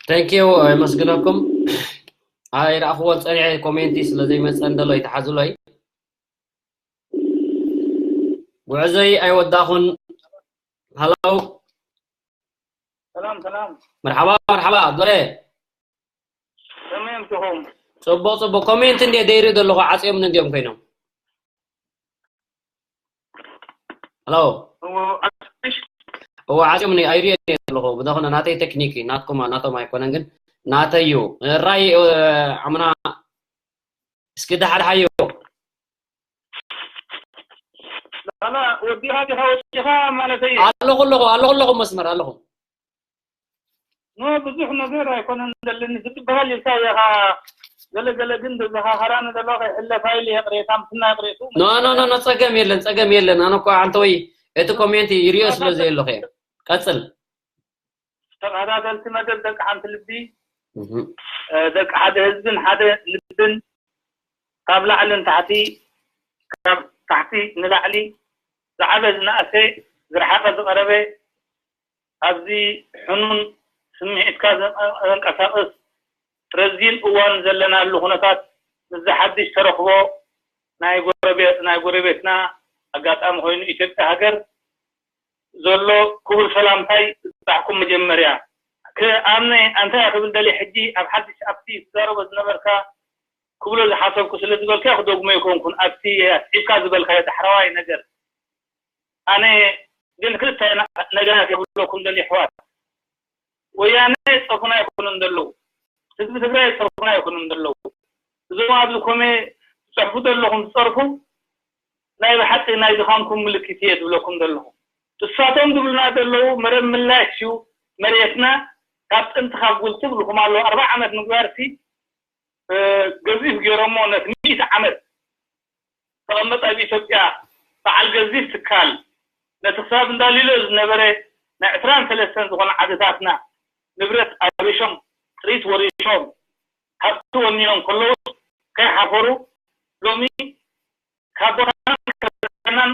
Thank you፣ የመስግነኩም። ኣይረኣኽዎን ጸኒዐ ኮሜንቲ ስለ ዘይመጸን ዘሎ ይተሓዝሎይ። ጉዕዞይ ኣይወዳኹን። ሃሎ። ሰላም፣ ሰላም። መርሓባ፣ መርሓባ፣ ዶሬ። ከመይ ኣምሲኹም? ጽቡቕ፣ ጽቡቕ። ኮሜንት እንድየ ደይሪ ዘለኹ፣ ዓጽዮም እንድዮም ኮይኖም። ሃሎ። እዎ፣ ዓጽዮምሽ? እዎ፣ ዓጽዮም እኒ-፣ ኣይሪኦን እየ ዘለኹ። ብዝኾነ ናተይ ቴክኒክ እዩ፣ ናትኩም፣ ናቶም ኣይኮነን፣ ግን ናተይ እዩ። ራይ፣ እ፣ ዓምና እስኪ ደሓድሓዮ። ላላ፣ ወዲኻ ዲኻ ወዲኻ ማለተይ እየ። ኣለኹ ኣለኹ፣ ኣለኹ ኣለኹ መስመር ኣለኹ። ኖ፣ ብዙሕ ነገር ኣይኮነን ዘለኒ። ክትበሃል ኢልካ ኢኻ ገለ ገለ ግን ዘዘኻኸራኒ ዘሎ ከይሕለፋ ኢሉ የቕሬታ ምስና ይቕሬቱ። ኖ ኖ ኖ ኖ፣ ጸገም የለን፣ ጸገም የለን። ኣነ እኮ ኣንተ ወይ እቲ ኮሜንት ይሪኦ ስለ ዘየለኹ እየ። ቀጽል። ተኸታተልቲ መደብ ደቂ ሓንቲ ልቢ፣ ደቂ ሓደ ህዝብን ሓደ ልብን፣ ካብ ላዕልን ታሕቲ፣ ካብ ታሕቲ ንላዕሊ፣ ዝዓበ ዝነኣሰ፣ ዝረሓቐ ዝቐረበ፣ ኣብዚ ሕኑን ስምዒትካ ዘንቀሳቕስ ረዚን እዋን ዘለናሉ ኩነታት፣ ምስዚ ሓድሽ ተረኽቦ ናይ ጎረቤትና ኣጋጣሚ ኮይኑ ኢትዮጵያ ሃገር ዘሎ ክቡር ሰላምታይ ይብጻሕኩም። መጀመርያ ክኣምነ ኣንታይ ክብል ደልየ፣ ሕጂ ኣብ ሓድሽ ኣብቲ ትዛረቦ ዝነበርካ ክብሎ ዝሓሰብኩ ስለ ዝበልካዮ ክደግሞ ኣይኮንኩን። ኣብቲ ኣስዒብካ ዝበልካዮ ዳሕረዋይ ነገር ኣነ ግን ክልተ ነገራት ክብለኩም ደልየ ኣሕዋት፣ ወያነ ጸርፉና ኣይኮኑን ዘለዉ፣ ህዝቢ ትግራይ ጸርፉና ኣይኮኑን ዘለዉ። እዞም ኣብዚ ኮሜ ትጽሕፉ ዘለኹም ትጸርፉ ናይ ብሓቂ ናይ ድኻምኩም ምልክት እየ ዝብለኩም ዘለኹ። እሳቶም ዝብሉና ዘለዉ መረብ ምላሽ እዩ፣ መሬትና ካብ ጥንቲ ካብ ጉል ትብልኹም ኣለዉ። ኣርባዓ ዓመት ምግባርሲ ገዚፍ ገይሮሞ ነቲ ሚእቲ ዓመት ተቐመጠ ኣብ ኢትዮጵያ በዓል ገዚፍ ትካል ነቲ ክሳብ እንዳሊሎ ዝነበረ ናይ ዕስራን ሰለስተን ዝኾነ ዓድታትና ንብረት ኣቢሾም ጥሪት ወሪሾም ሃብቲ ወኒኖም ከለዉ ከይሓፈሩ ሎሚ ካብ ቦታናን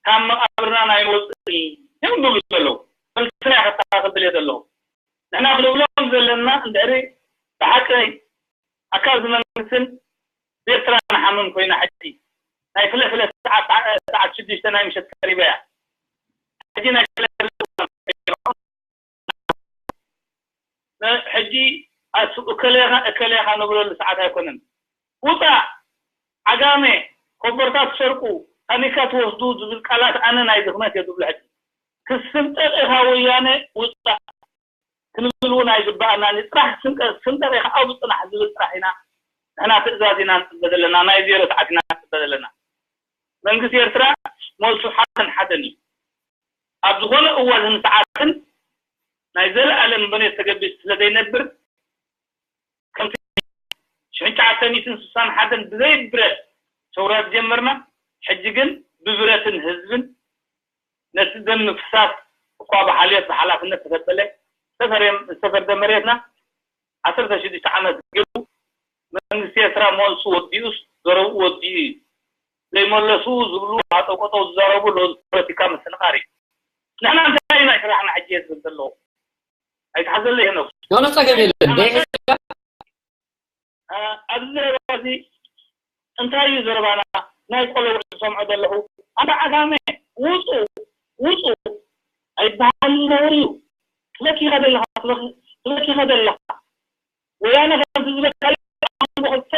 ካብ መቃብርናን ኣይንወፅእን እዮም ዝብሉ ዘለዉ። መልስና ከስተኻኽል ድልየ ዘለዉ ንሕና ክንብሎም ዘለና እንድሕሪ ብሓቂ ኣካል እዚ መንግስትን ብኤርትራ ንሓምም ኮይና ሕጂ ናይ ፍለ ፍለ ሰዓት ሰዓት ሽዱሽተ ናይ ምሸት ቀሪባ እያ። ሕጂ ናይ ፍለ ፍለ ሕጂ ኣሱ እከሌኻ እከሌኻ ንብለሉ ሰዓት ኣይኮነን። ውፃእ ዓጋመ ኮበርታ ትሰርቁ ታኒካ ትወስዱ ዝብል ቃላት ኣነ ናይ ድኽመት እየ ዝብሎ። ሕጂ ክስንጠቕ ኢኻ ወያነ ውፃእ ክንብል እውን ኣይግባኣናን እዩ። ጥራሕ ስንቀ- ስንጠቕ ኢኻ ኣብኡ ፅናሕ ዝብል ጥራሕ ኢና ንሕና ትእዛዝ ኢና ንፅበ ዘለና፣ ናይ ዜሮ ሰዓት ኢና ንፅበ ዘለና። መንግስቲ ኤርትራ መልሱ ሓደን ሓደን እዩ። ኣብ ዝኾነ እዋንን ሰዓትን ናይ ዘለኣለም በኔት ተገቢት ስለ ዘይነብር ከምቲ ሽሕን ትሽዓተ ሚእትን ስሳን ሓደን ብዘይ ብረት ሰውራ ዝጀመርና ሕጂ ግን ብብረትን ህዝብን ነቲ ደም ምፍሳስ እኳ ብሓልዮት ብሓላፍነት ተፈበለ ዝተፈረም- ዝተፈርደ መሬትና ዓሰርተ ሽዱሽተ ዓመት ገይሩ መንግስቲ ኤርትራ መልሱ ወዲኡስ ዘረብኡ ወዲኡ እዩ ዘይመለሱ ዝብሉ ሃጠው ቀጠው ዝዛረቡ ኣለዉ። ፖለቲካ ምስትንቓር እዩ። ንሕና እንታይ ኢና ስራሕና ሕጂ እየ ዝብል ዘለኹ ኣይትሓዘለ ይህነው ኖ ኖ ጸገም የለን ደይ ኣብዚ ዘረባ እዚ እንታይ እዩ ዘረባና? ናይ ቆለውዕ ዝሰምዖ ዘለኹ ኣንታ ዓጋመ ውፁ ውፁ ኣይበሃል ነውር እዩ። ትበኪኻ ዘለኻ ትበኪኻ ዘለኻ ወያነ ከምቲ ዝበልካዮ ክልተ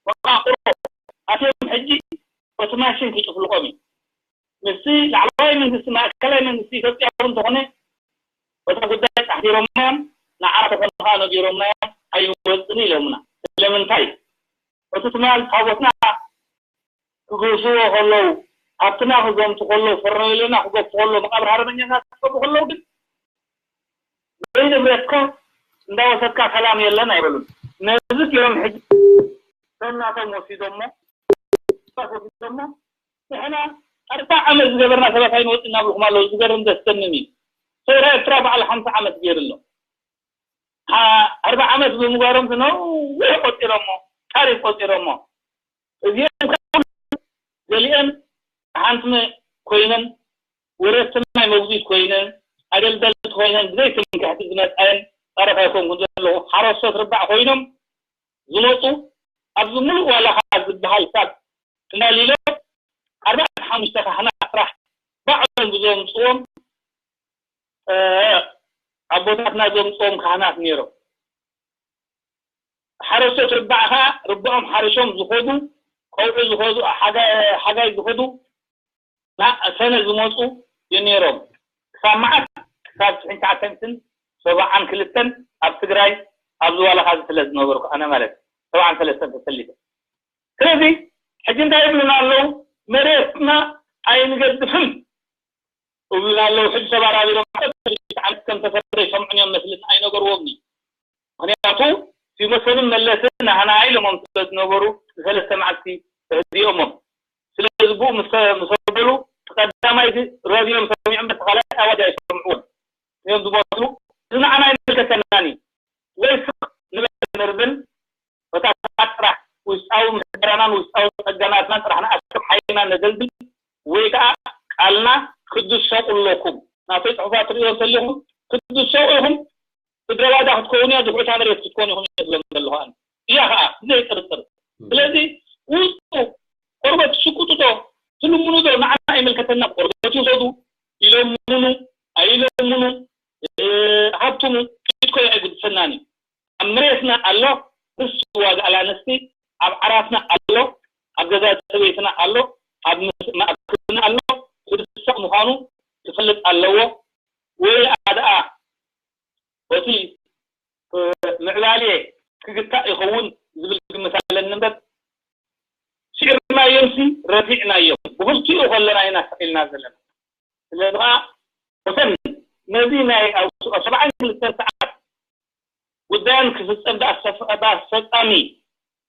ወቃቅሮ ኣትዮም ሕጂ በቲ ማሽን ክጭፍልቆም እዩ። ምስቲ ላዕለዋይ መንግስቲ ማእከላይ መንግስቲ ኢትዮጵያ እውን እንተኾነ በታ ጉዳይ ኣሕዲሮምና እዮም። ንዓ ተኾኑ ከዓ ነጊሮምና እዮም ኣይወፅን ኢሎምና። ስለምንታይ እቲ ትማል ታቦትና ክግህስዎ ከለዉ ሃብትና ክዘምቱ ከለዉ ፈርነው ኢለና ክገፉ ከለዉ መቃብር ሃረመኛታት ክገቡ ከለዉ ግን ወይ ንብረትካ እንዳወሰድካ ሰላም የለን ኣይበሉን። ነዚ ገይሮም ሕጂ ሰናቶም ወሲዶሞ ወሲዶሞ ንሕና ኣርባዓ ዓመት ዝገበርና ሰባት ኣይንወፅእ እናብልኩም ኣለዉ። ዝገርም ዘስደምም እዩ። ሰውራ ኤርትራ በዓል ሓምሳ ዓመት ገይሩ ኣሎ። ኣርባዓ ዓመት ብምግባሮም ነዊሕ ቆፂሮሞ ታሪክ ቆፂሮሞ እዚኦም ገሊኦም ሓንቲ ኮይነን ወረስቲ ናይ መጉዚት ኮይነን ኣገልገልቲ ኮይነን ብዘይ ትምክሕቲ ዝመፀአን ፃረፍ ኣይኮንኩን ዘለኹ ሓረስቶት ርባዕ ኮይኖም ዝመፁ ኣብዚ ሙሉእ ዋላኻ ዝበሃል ካብ እንዳሊሎ ኣርባዕተ ሓሙሽተ ካህናት ጥራሕ ባዕሎም ብዘምፅዎም ኣቦታትና ዘምፅዎም ካህናት ነይሮም። ሓረስቶት ርባዕ ከዓ ርባኦም ሓሪሾም ዝኸዱ፣ ቀውዒ ዝኸዱ፣ ሓጋይ ዝኸዱ፣ ሰነ ዝመፁ እዮም ነይሮም። ክሳብ መዓስ? ክሳብ ትሽዓተ ሚእትን ሰብዓን ክልተን ኣብ ትግራይ ኣብዚ ዋላኻ እዚ ስለ ዝነበርኩ ኣነ ማለት ሰብዓን ሰለስተን ተሰሊፈ። ስለዚ ሕጂ እንታይ ይብሉና ኣለዉ? መሬትና ኣይንገድፍን ይብሉና ኣለዉ። ሕጂ ተባራቢሮም ዓመት ከም ተፈረደ ይሰምዑን እዮም መስልን ኣይነገርዎም እዩ። ምክንያቱ ቲሞሰንን መለስን ናህና ኢሎሞም ስለ ዝነበሩ ንሰለስተ መዓልቲ ተህዚኦሞም። ስለዚ ብኡ ምስ ምስ ኣበሉ ቀዳማይቲ ረድዮም ሰሚዖም በቲ ካልኣይ ኣዋጅ ኣይሰምዕዎን እዮም ዝሞቱ። እዚ ንዓና ኣይምልከተናን እዩ። ወይ ስቕ ንበል ንርብን እታ ጥራሕ ውሽጣዊ ምሕደራናን ውሽጣዊ ጸገማትናን ጥራሕ ንኣክብ ሓይልና ነገልግል ወይ ከኣ ቃልና ክትድሰቑ ኣለኩም። ናተይ ጽሑፋት ትርእዮ እንተሊኹም ክትድሰቑ ኢኹም። ምድረ ባዳ ክትከውን እያ፣ ድኹዒታ መሬት ክትኮን ኢኹም እየ ዝብሎም ዘለኹ ኣነ። እያ ከኣ ብዘይ ጥርጥር። ስለዚ ውጡ ቆርበት ትሽቁጡ ዶ ትልምኑ ዶ ንዓና ኣይምልከተና። ቆርበት ይውሰዱ፣ ይለምኑ ኣይለምኑ፣ እ፣ ሃብትሙ ኢድ ኮይ ኣይጉድፈናን እዩ። ኣብ መሬትና ኣሎ ርስ ዋጋ ኣላነስቲ፣ ኣብ ዓራትና ኣሎ፣ ኣብ ገዛ ሰበይትና ኣሎ፣ ኣብ ምስ- ማእክልና ኣሎ። ክድሰቕ ምዃኑ ክፈልጥ ኣለዎ። ወይ ኣድኣ በቲ እ፣ ምዕባሌ ክግታእ ይኸውን ዝብል ግምት ኣለኒ እምበር ስዒርናዮምሲ ረቲዕናዮም። ብኽልቲኡ ከለና ኢና ስቕ ኢልና ዘለና። ስለዚ ኸዓ እተን ነዚ ናይ ኣብ ኣብ ሰብዓን ክልተን ሰዓት ጉዳየን ክፍጸም ብኣሰፍ- ብኣስፈጻሚ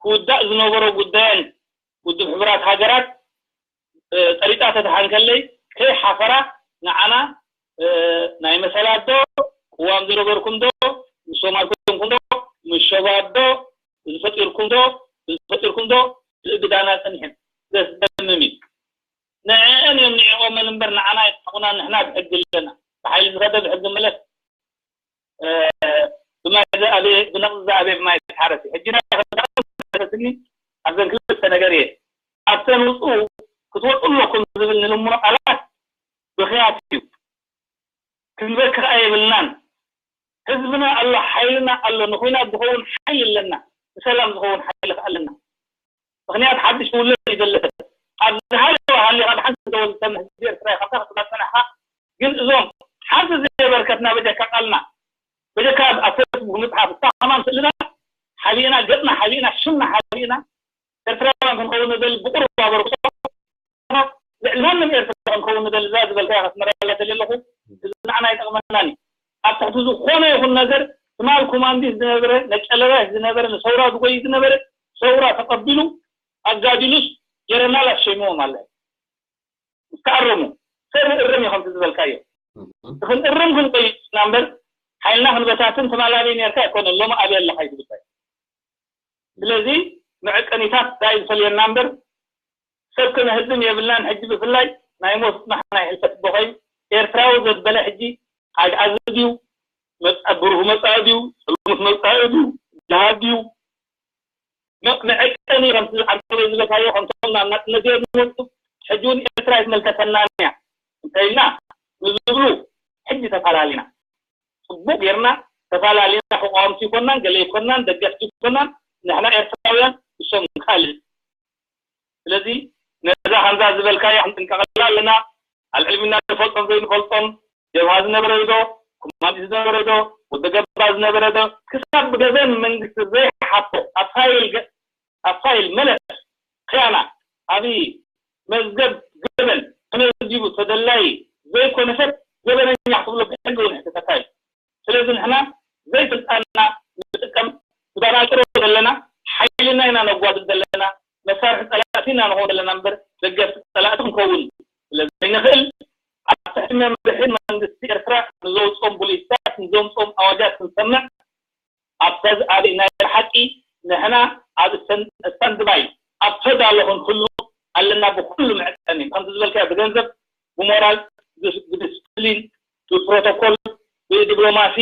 ክውዳእ ዝነበሮ ጉዳየን ውድብ ሕቡራት ሃገራት እ፣ ጠሪጣ ተተሓንከለይ ከይሓፈራ ንዓና እ፣ ናይ መሰላት ዶ ቅዋም ዝነበርኩም ዶ ምስ ሶማል ኮይንኩም ዶ ምስ ሸባብ ዶ እዚ ፈጢርኩም ዶ እዚ ፈጢርኩም ዶ ዝእግዳና ጸኒሐን። ዘስደምም እዩ። ንዕአን እዮም ንዒቖመን እምበር ንዓና ይጥሕቑና። ንሕና ብሕጊ ኣለና፣ ብሓይሊ ዝኸደ ብሕጊ ምለስ። እ፣ ብማይ ዝኣበየ ብነቕጺ ዝኣበየ ብማይ ይትሓረስ እዩ። ሕጂ ናይ ተረስኒ ኣብዘን ክልተ ነገር እየ። ኣብተን ውፅኡ ክትወፁ ኣለኩም ዝብል ንልምኖ ቃላት ብኽያት እዩ። ክንበኪ ከኣ የብልናን። ህዝብና ኣሎ፣ ሓይልና ኣሎ፣ ንኹናት ዝኸውን ሓይሊ ኣለና፣ ንሰላም ዝኸውን ሓይሊ ከኣ ኣለና። ምኽንያት ሓድሽ ክውለድ እዩ ዘለበት። ኣብ ዝሃለወ ሃሊኻ ብሓንቲ ተወልድ ከም ህዝቢ ኤርትራ ኢኻ ክትመፅእ ኢኻ። ግን እዞም ሓንቲ ዘይበርከትና በጀካ ቃልና፣ በጀካ ኣብ ፌስቡክ ምፅሓፍ፣ እታ ከማን ስእልና ሓቢእና፣ ገፅና ሓቢእና፣ ሽምና ሓቢእና፣ ኤርትራውያን ክንኸውን ንደሊ ብቁሩብ ኣበርክቶ፣ ልዕሊ ማንም ኤርትራ ክንከውን ንደሊ እዛ ዝበልካያ ከስመረላ ደልየ ኣለኹ። እዚ ንዓና ኣይጠቕመናን እዩ። ኣብ ትሕቲ ዝኾነ ይኹን ነገር ትማል ኮማንዲስ ዝነበረ፣ ነጨለባሽ ዝነበረ፣ ንሰውራ ዝጎይ ዝነበረ፣ ሰውራ ተቐቢሉ ኣጋዲሉስ ጀረናላት ሸይምዎም ኣለ። ዝተኣረሙ ሰብ እርም እዩ ከምቲ ዝበልካዮ። እቲ ክንእርም ክንቆይና እምበር ሓይልና ክንበታትን ትማል ኣበይ ነርካ ኣይኮነን፣ ሎሚ ኣበይ ኣለኻ እዩ ዝግባይ። ስለዚ መዐቀኒታት ዳይ ዝፈልየና እምበር ሰብ ከነህድም የብልናን። ሕጂ ብፍላይ ናይ ሞት ጽናሕ ናይ ሕልፈት ቦኸዩ ኤርትራዊ ዘበለ ሕጂ ኣግኣዚ ድዩ፣ መጻ- ብሩህ መጻኢ ድዩ፣ ጽልሙት መጻኢ ድዩ፣ ድሃ ድዩ፣ መ- መዐቀኒ ከምቲ ዓንተበይ ዝበልካዮ ከምቶም ናብ ናጽነት እዮም ዝመጹ። ሕጂ እውን ኤርትራ ኣይትመልከተናን እያ እንተኢልና ንዝብሉ ሕጂ ተፈላለና። ጽቡቕ ጌርና ተፈላለና። ተቃወምቲ ይኮናን፣ ገለ ይኮናን፣ ደገፍቲ ይኮናን። ንሕና ኤርትራውያን፣ እሶም ካልእ። ስለዚ ነዛ ከምዛ ዝበልካያ ክንጥንቀቐላ ኣለና። ኣልዒልና ንፈልጦም ዘይንፈልጦም፣ ጀብሃ ዝነበረ ዶ፣ ኮማንዲ ዝነበረ ዶ፣ ወዲ ገባ ዝነበረ ዶ፣ ክሳብ ብገበን መንግስቲ ዘይሓቶ ኣብ ፋይል ገ- ኣብ ፋይል መለስ፣ ክያና፣ ኣብ መዝገብ ገበን ተመዝጊቡ ተደላይ ዘይኮነ ሰብ ገበነኛ ክትብሎ ብሕጊ እውን ይሕተተካ እዩ። ስለዚ ንሕና ዘይስልጣንና ንጥቀም፣ ንባናጭሮ ዘለና፣ ሓይልና ኢና ነጓድል ዘለና፣ መሳርሒ ጸላእቲ ኢና ንኸውን ዘለና እምበር ደገፍቲ ጸላእቲ ክንከውን ስለ ዘይንኽእል ኣብ ትሕቲ መምርሒ መንግስቲ ኤርትራ ንዘውጽኦም ቡሊስታት ንዘምጽኦም ኣዋጃት ክንሰምዕ ኣብታ ዝኣበይ ናይ ብሓቂ ንሕና ኣብ ስታን- ስታንድባይ ኣብ ተዳሎ ክንህሉ ኣለና። ብኩሉ መዕቀኒ ከምቲ ዝበልካዮ ብገንዘብ፣ ብሞራል፣ ብ- ብዲስፕሊን፣ ብፕሮቶኮል፣ ብዲፕሎማሲ፣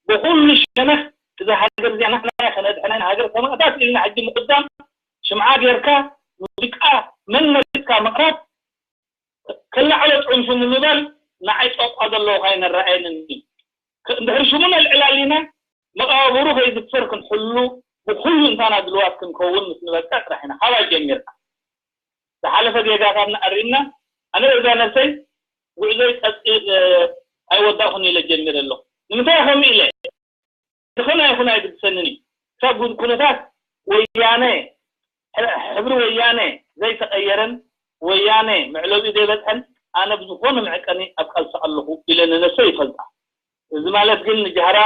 ብኩሉ ሸነኽ እዛ ሃገር እዚኣ ንሕና ከነድሕና ኢና። ሃገር ሰማእታት ኢልና ሕጂ ምቕዳም ሽምዓ ጌርካ ሙዚቃ መን መሪጽካ ምቕራብ ከላዕሎ ጥዑም ሽሙ ምባል ንዓይ ጦቋ ዘለዎ ከይንረኣየንን እዩ። ከ- እንድሕር ሽሙ ነልዕል ኣሊና መቓብሩ ከይዝፈር ክንሕሉ ብኩሉ እንታና ድልዋት ክንከውን ምስ ንበቅዕ ጥራሕ ኢና ካባይ ጀሚርና ዝሓለፈ ጌጋታትና ኣሪምና። ኣነ እዛ ነብሰይ ጉዕዞይ ቀጺል ኣይወዳእኹን ኢለ ጀሚረ ኣለኹ። ንምንታይ ከምኡ ኢለ ዝኾነ ይኹን ኣይግድሰንን እዩ። ክሳብ ኩነታት ወያነ፣ ሕብሪ ወያነ ዘይተቐየረን ወያነ መዕለቢኡ ዘይበፅሐን ኣነ ብዝኾነ መዕቀኒ ኣብ ቃልሲ ኣለኹ ኢለ ንነብሰይ ይፈልጣ። እዚ ማለት ግን ንጃህራ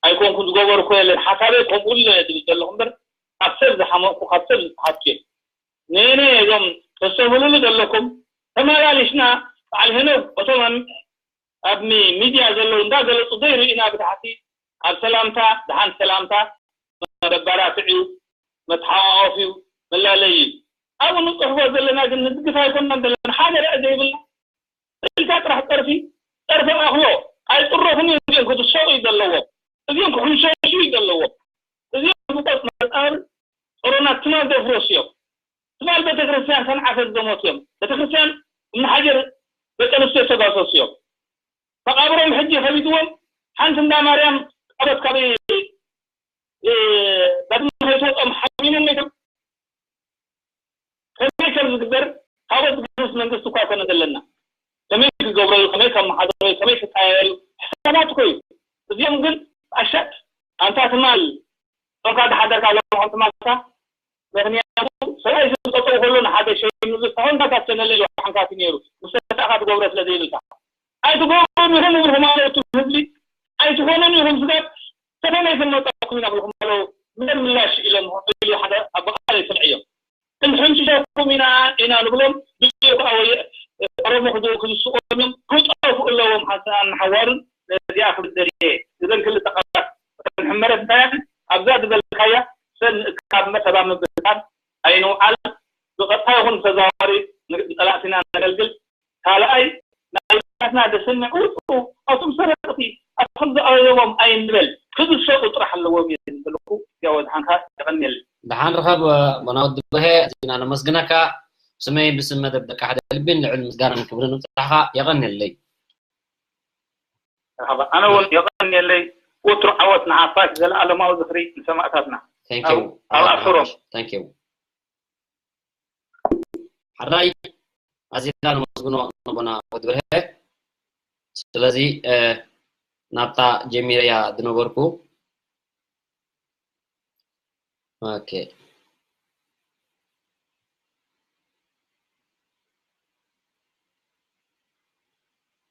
ኣይኮንኩ ዝገበርኩ የለን ሓሳበይ ከምኡ ኣሎ እየ ዝብል ዘለኹ እምበር ካብ ሰብ ዝሓመቕኩ ካብ ሰብ ዝተሓትኩ እየ። ነየነየ እዞም ተስተብህሉሉ ዘለኩም ተመላሊስና በዓል ሄኖክ እቶም ኣብ ኣብ ሚ- ሚድያ ዘለዉ እንዳገለፁ ዘይርኢና ብታሕቲ ኣብ ሰላምታ ደሓን ሰላምታ መበራትዕ እዩ መተሓቋቆፍ እዩ መላለይ እዩ ኣብኡ ንፅሕፎ ዘለና ግን ንድግፍ ኣይኮናን ዘለና ሓደ ርአ ዘይብልና ኢልካ ጥራሕ ፀርፊ ፀርፊ ኣኽሎ ኣይጥረፉን እዮም እዚኦም ክትሰቑ እዩ ዘለዎም እዚኦም ክሕምሸሹ እዩ ዘለዎም እዚኦም ዝቆፅ መፃብር ጦሮና ትማል ዘፍረሱ እዮም ትማል ቤተክርስትያን ሰንዓፈ ዝዘመቱ እዮም ቤተክርስትያን እምኒ ሓጀር ደቂ ኣንስትዮ ዝተጋሰሱ እዮም መቓብሮም ሕጂ ከቢድዎም ሓንቲ እንዳ ማርያም ቃበት ካብ ዳግመ ከይትወፅኦም ሓሚሞም ነይቶም ከመይ ከም ዝግበር ታቦት ዝግህስ መንግስቲ እኳ ኣይኮነ ዘለና ከመይ ክገብረሉ ከመይ ከመሓደረሉ ከመይ ክቀያየሩ ሕሳባት እኮ እዩ እዚኦም ግን ኣሻት ኣንታ ትማል ጾምካ ዝሓደርካ ሎም ትማልካ ምክንያቱ ሰብኣይ ስም ጠጠው ከሎ ንሓደ ሸይኑ ዝተኾንካ ካብ ቸነለ ይወሓንካቲ ነይሩ ምስ ተጣእካ ትገብሮ ስለ ዘይብልካ ኣይትገብሩን ኢኹም እብልኩም ኣለዉ እቱም ህዝቢ ኣይትኾኑን ኢኹም ስጋብ ተፈለይ ክንመፀኩም ኢና ብልኩም ኣለዉ ምንም ምላሽ ኢሎም ኢሉ ሓደ ኣቦቃል ይስምዕ እዮም ክንሕምሽሸኩም ኢና ኢና ንብሎም ብኡ ከዓ ወይ ኦሮሞ ክዝስቆም እዮም ክጠፉ ኣለዎም ሓንሳን ንሓዋሩን ነዚኣ ክብል ደልየ እዘን ክልተ ቃላት ሕመረት እንታይ ኣብዛ ዝበልካያ ሰብ ካብ መሰባ ምብታን ኣይንውዓል ብቐጥታ ይኹን ብተዘዋዋሪ ንጸላእትና ነገልግል ካልኣይ ናይ ናትና ደስምዕ ውፅኡ ኣቱም ሰረቅቲ ኣቱም ዝኣበቦም ኣይንበል ክዝሰጡ ጥራሕ ኣለዎም እየ ዝብለኩ ያወ ድሓንካ የቐንየል ድሓን ርኸብ ቦና ወዲ ብርሄ ኣዚና ነመስግነካ ስመይ ብስም መደብ ደቂ ሓደ ልቢን ልዕል ምስጋናን ክብርን ምፅራሕኻ የቐንየለይ ኣነ እውን የቐንየለይ ወትሩ ዓወት ንሓፋሽ ዘለኣለማዊ ዝኽሪ ንሰማእታትና ኣብ ኣስሮም ሓራይ ኣዚና ነመስግኖ ነቦና ወዲ ብርሀ ስለዚ ናብታ ጀሚረያ ዝነበርኩ ኦኬ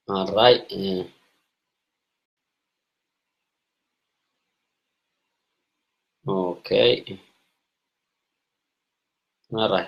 ኣራይ ኦኬ ኣራይ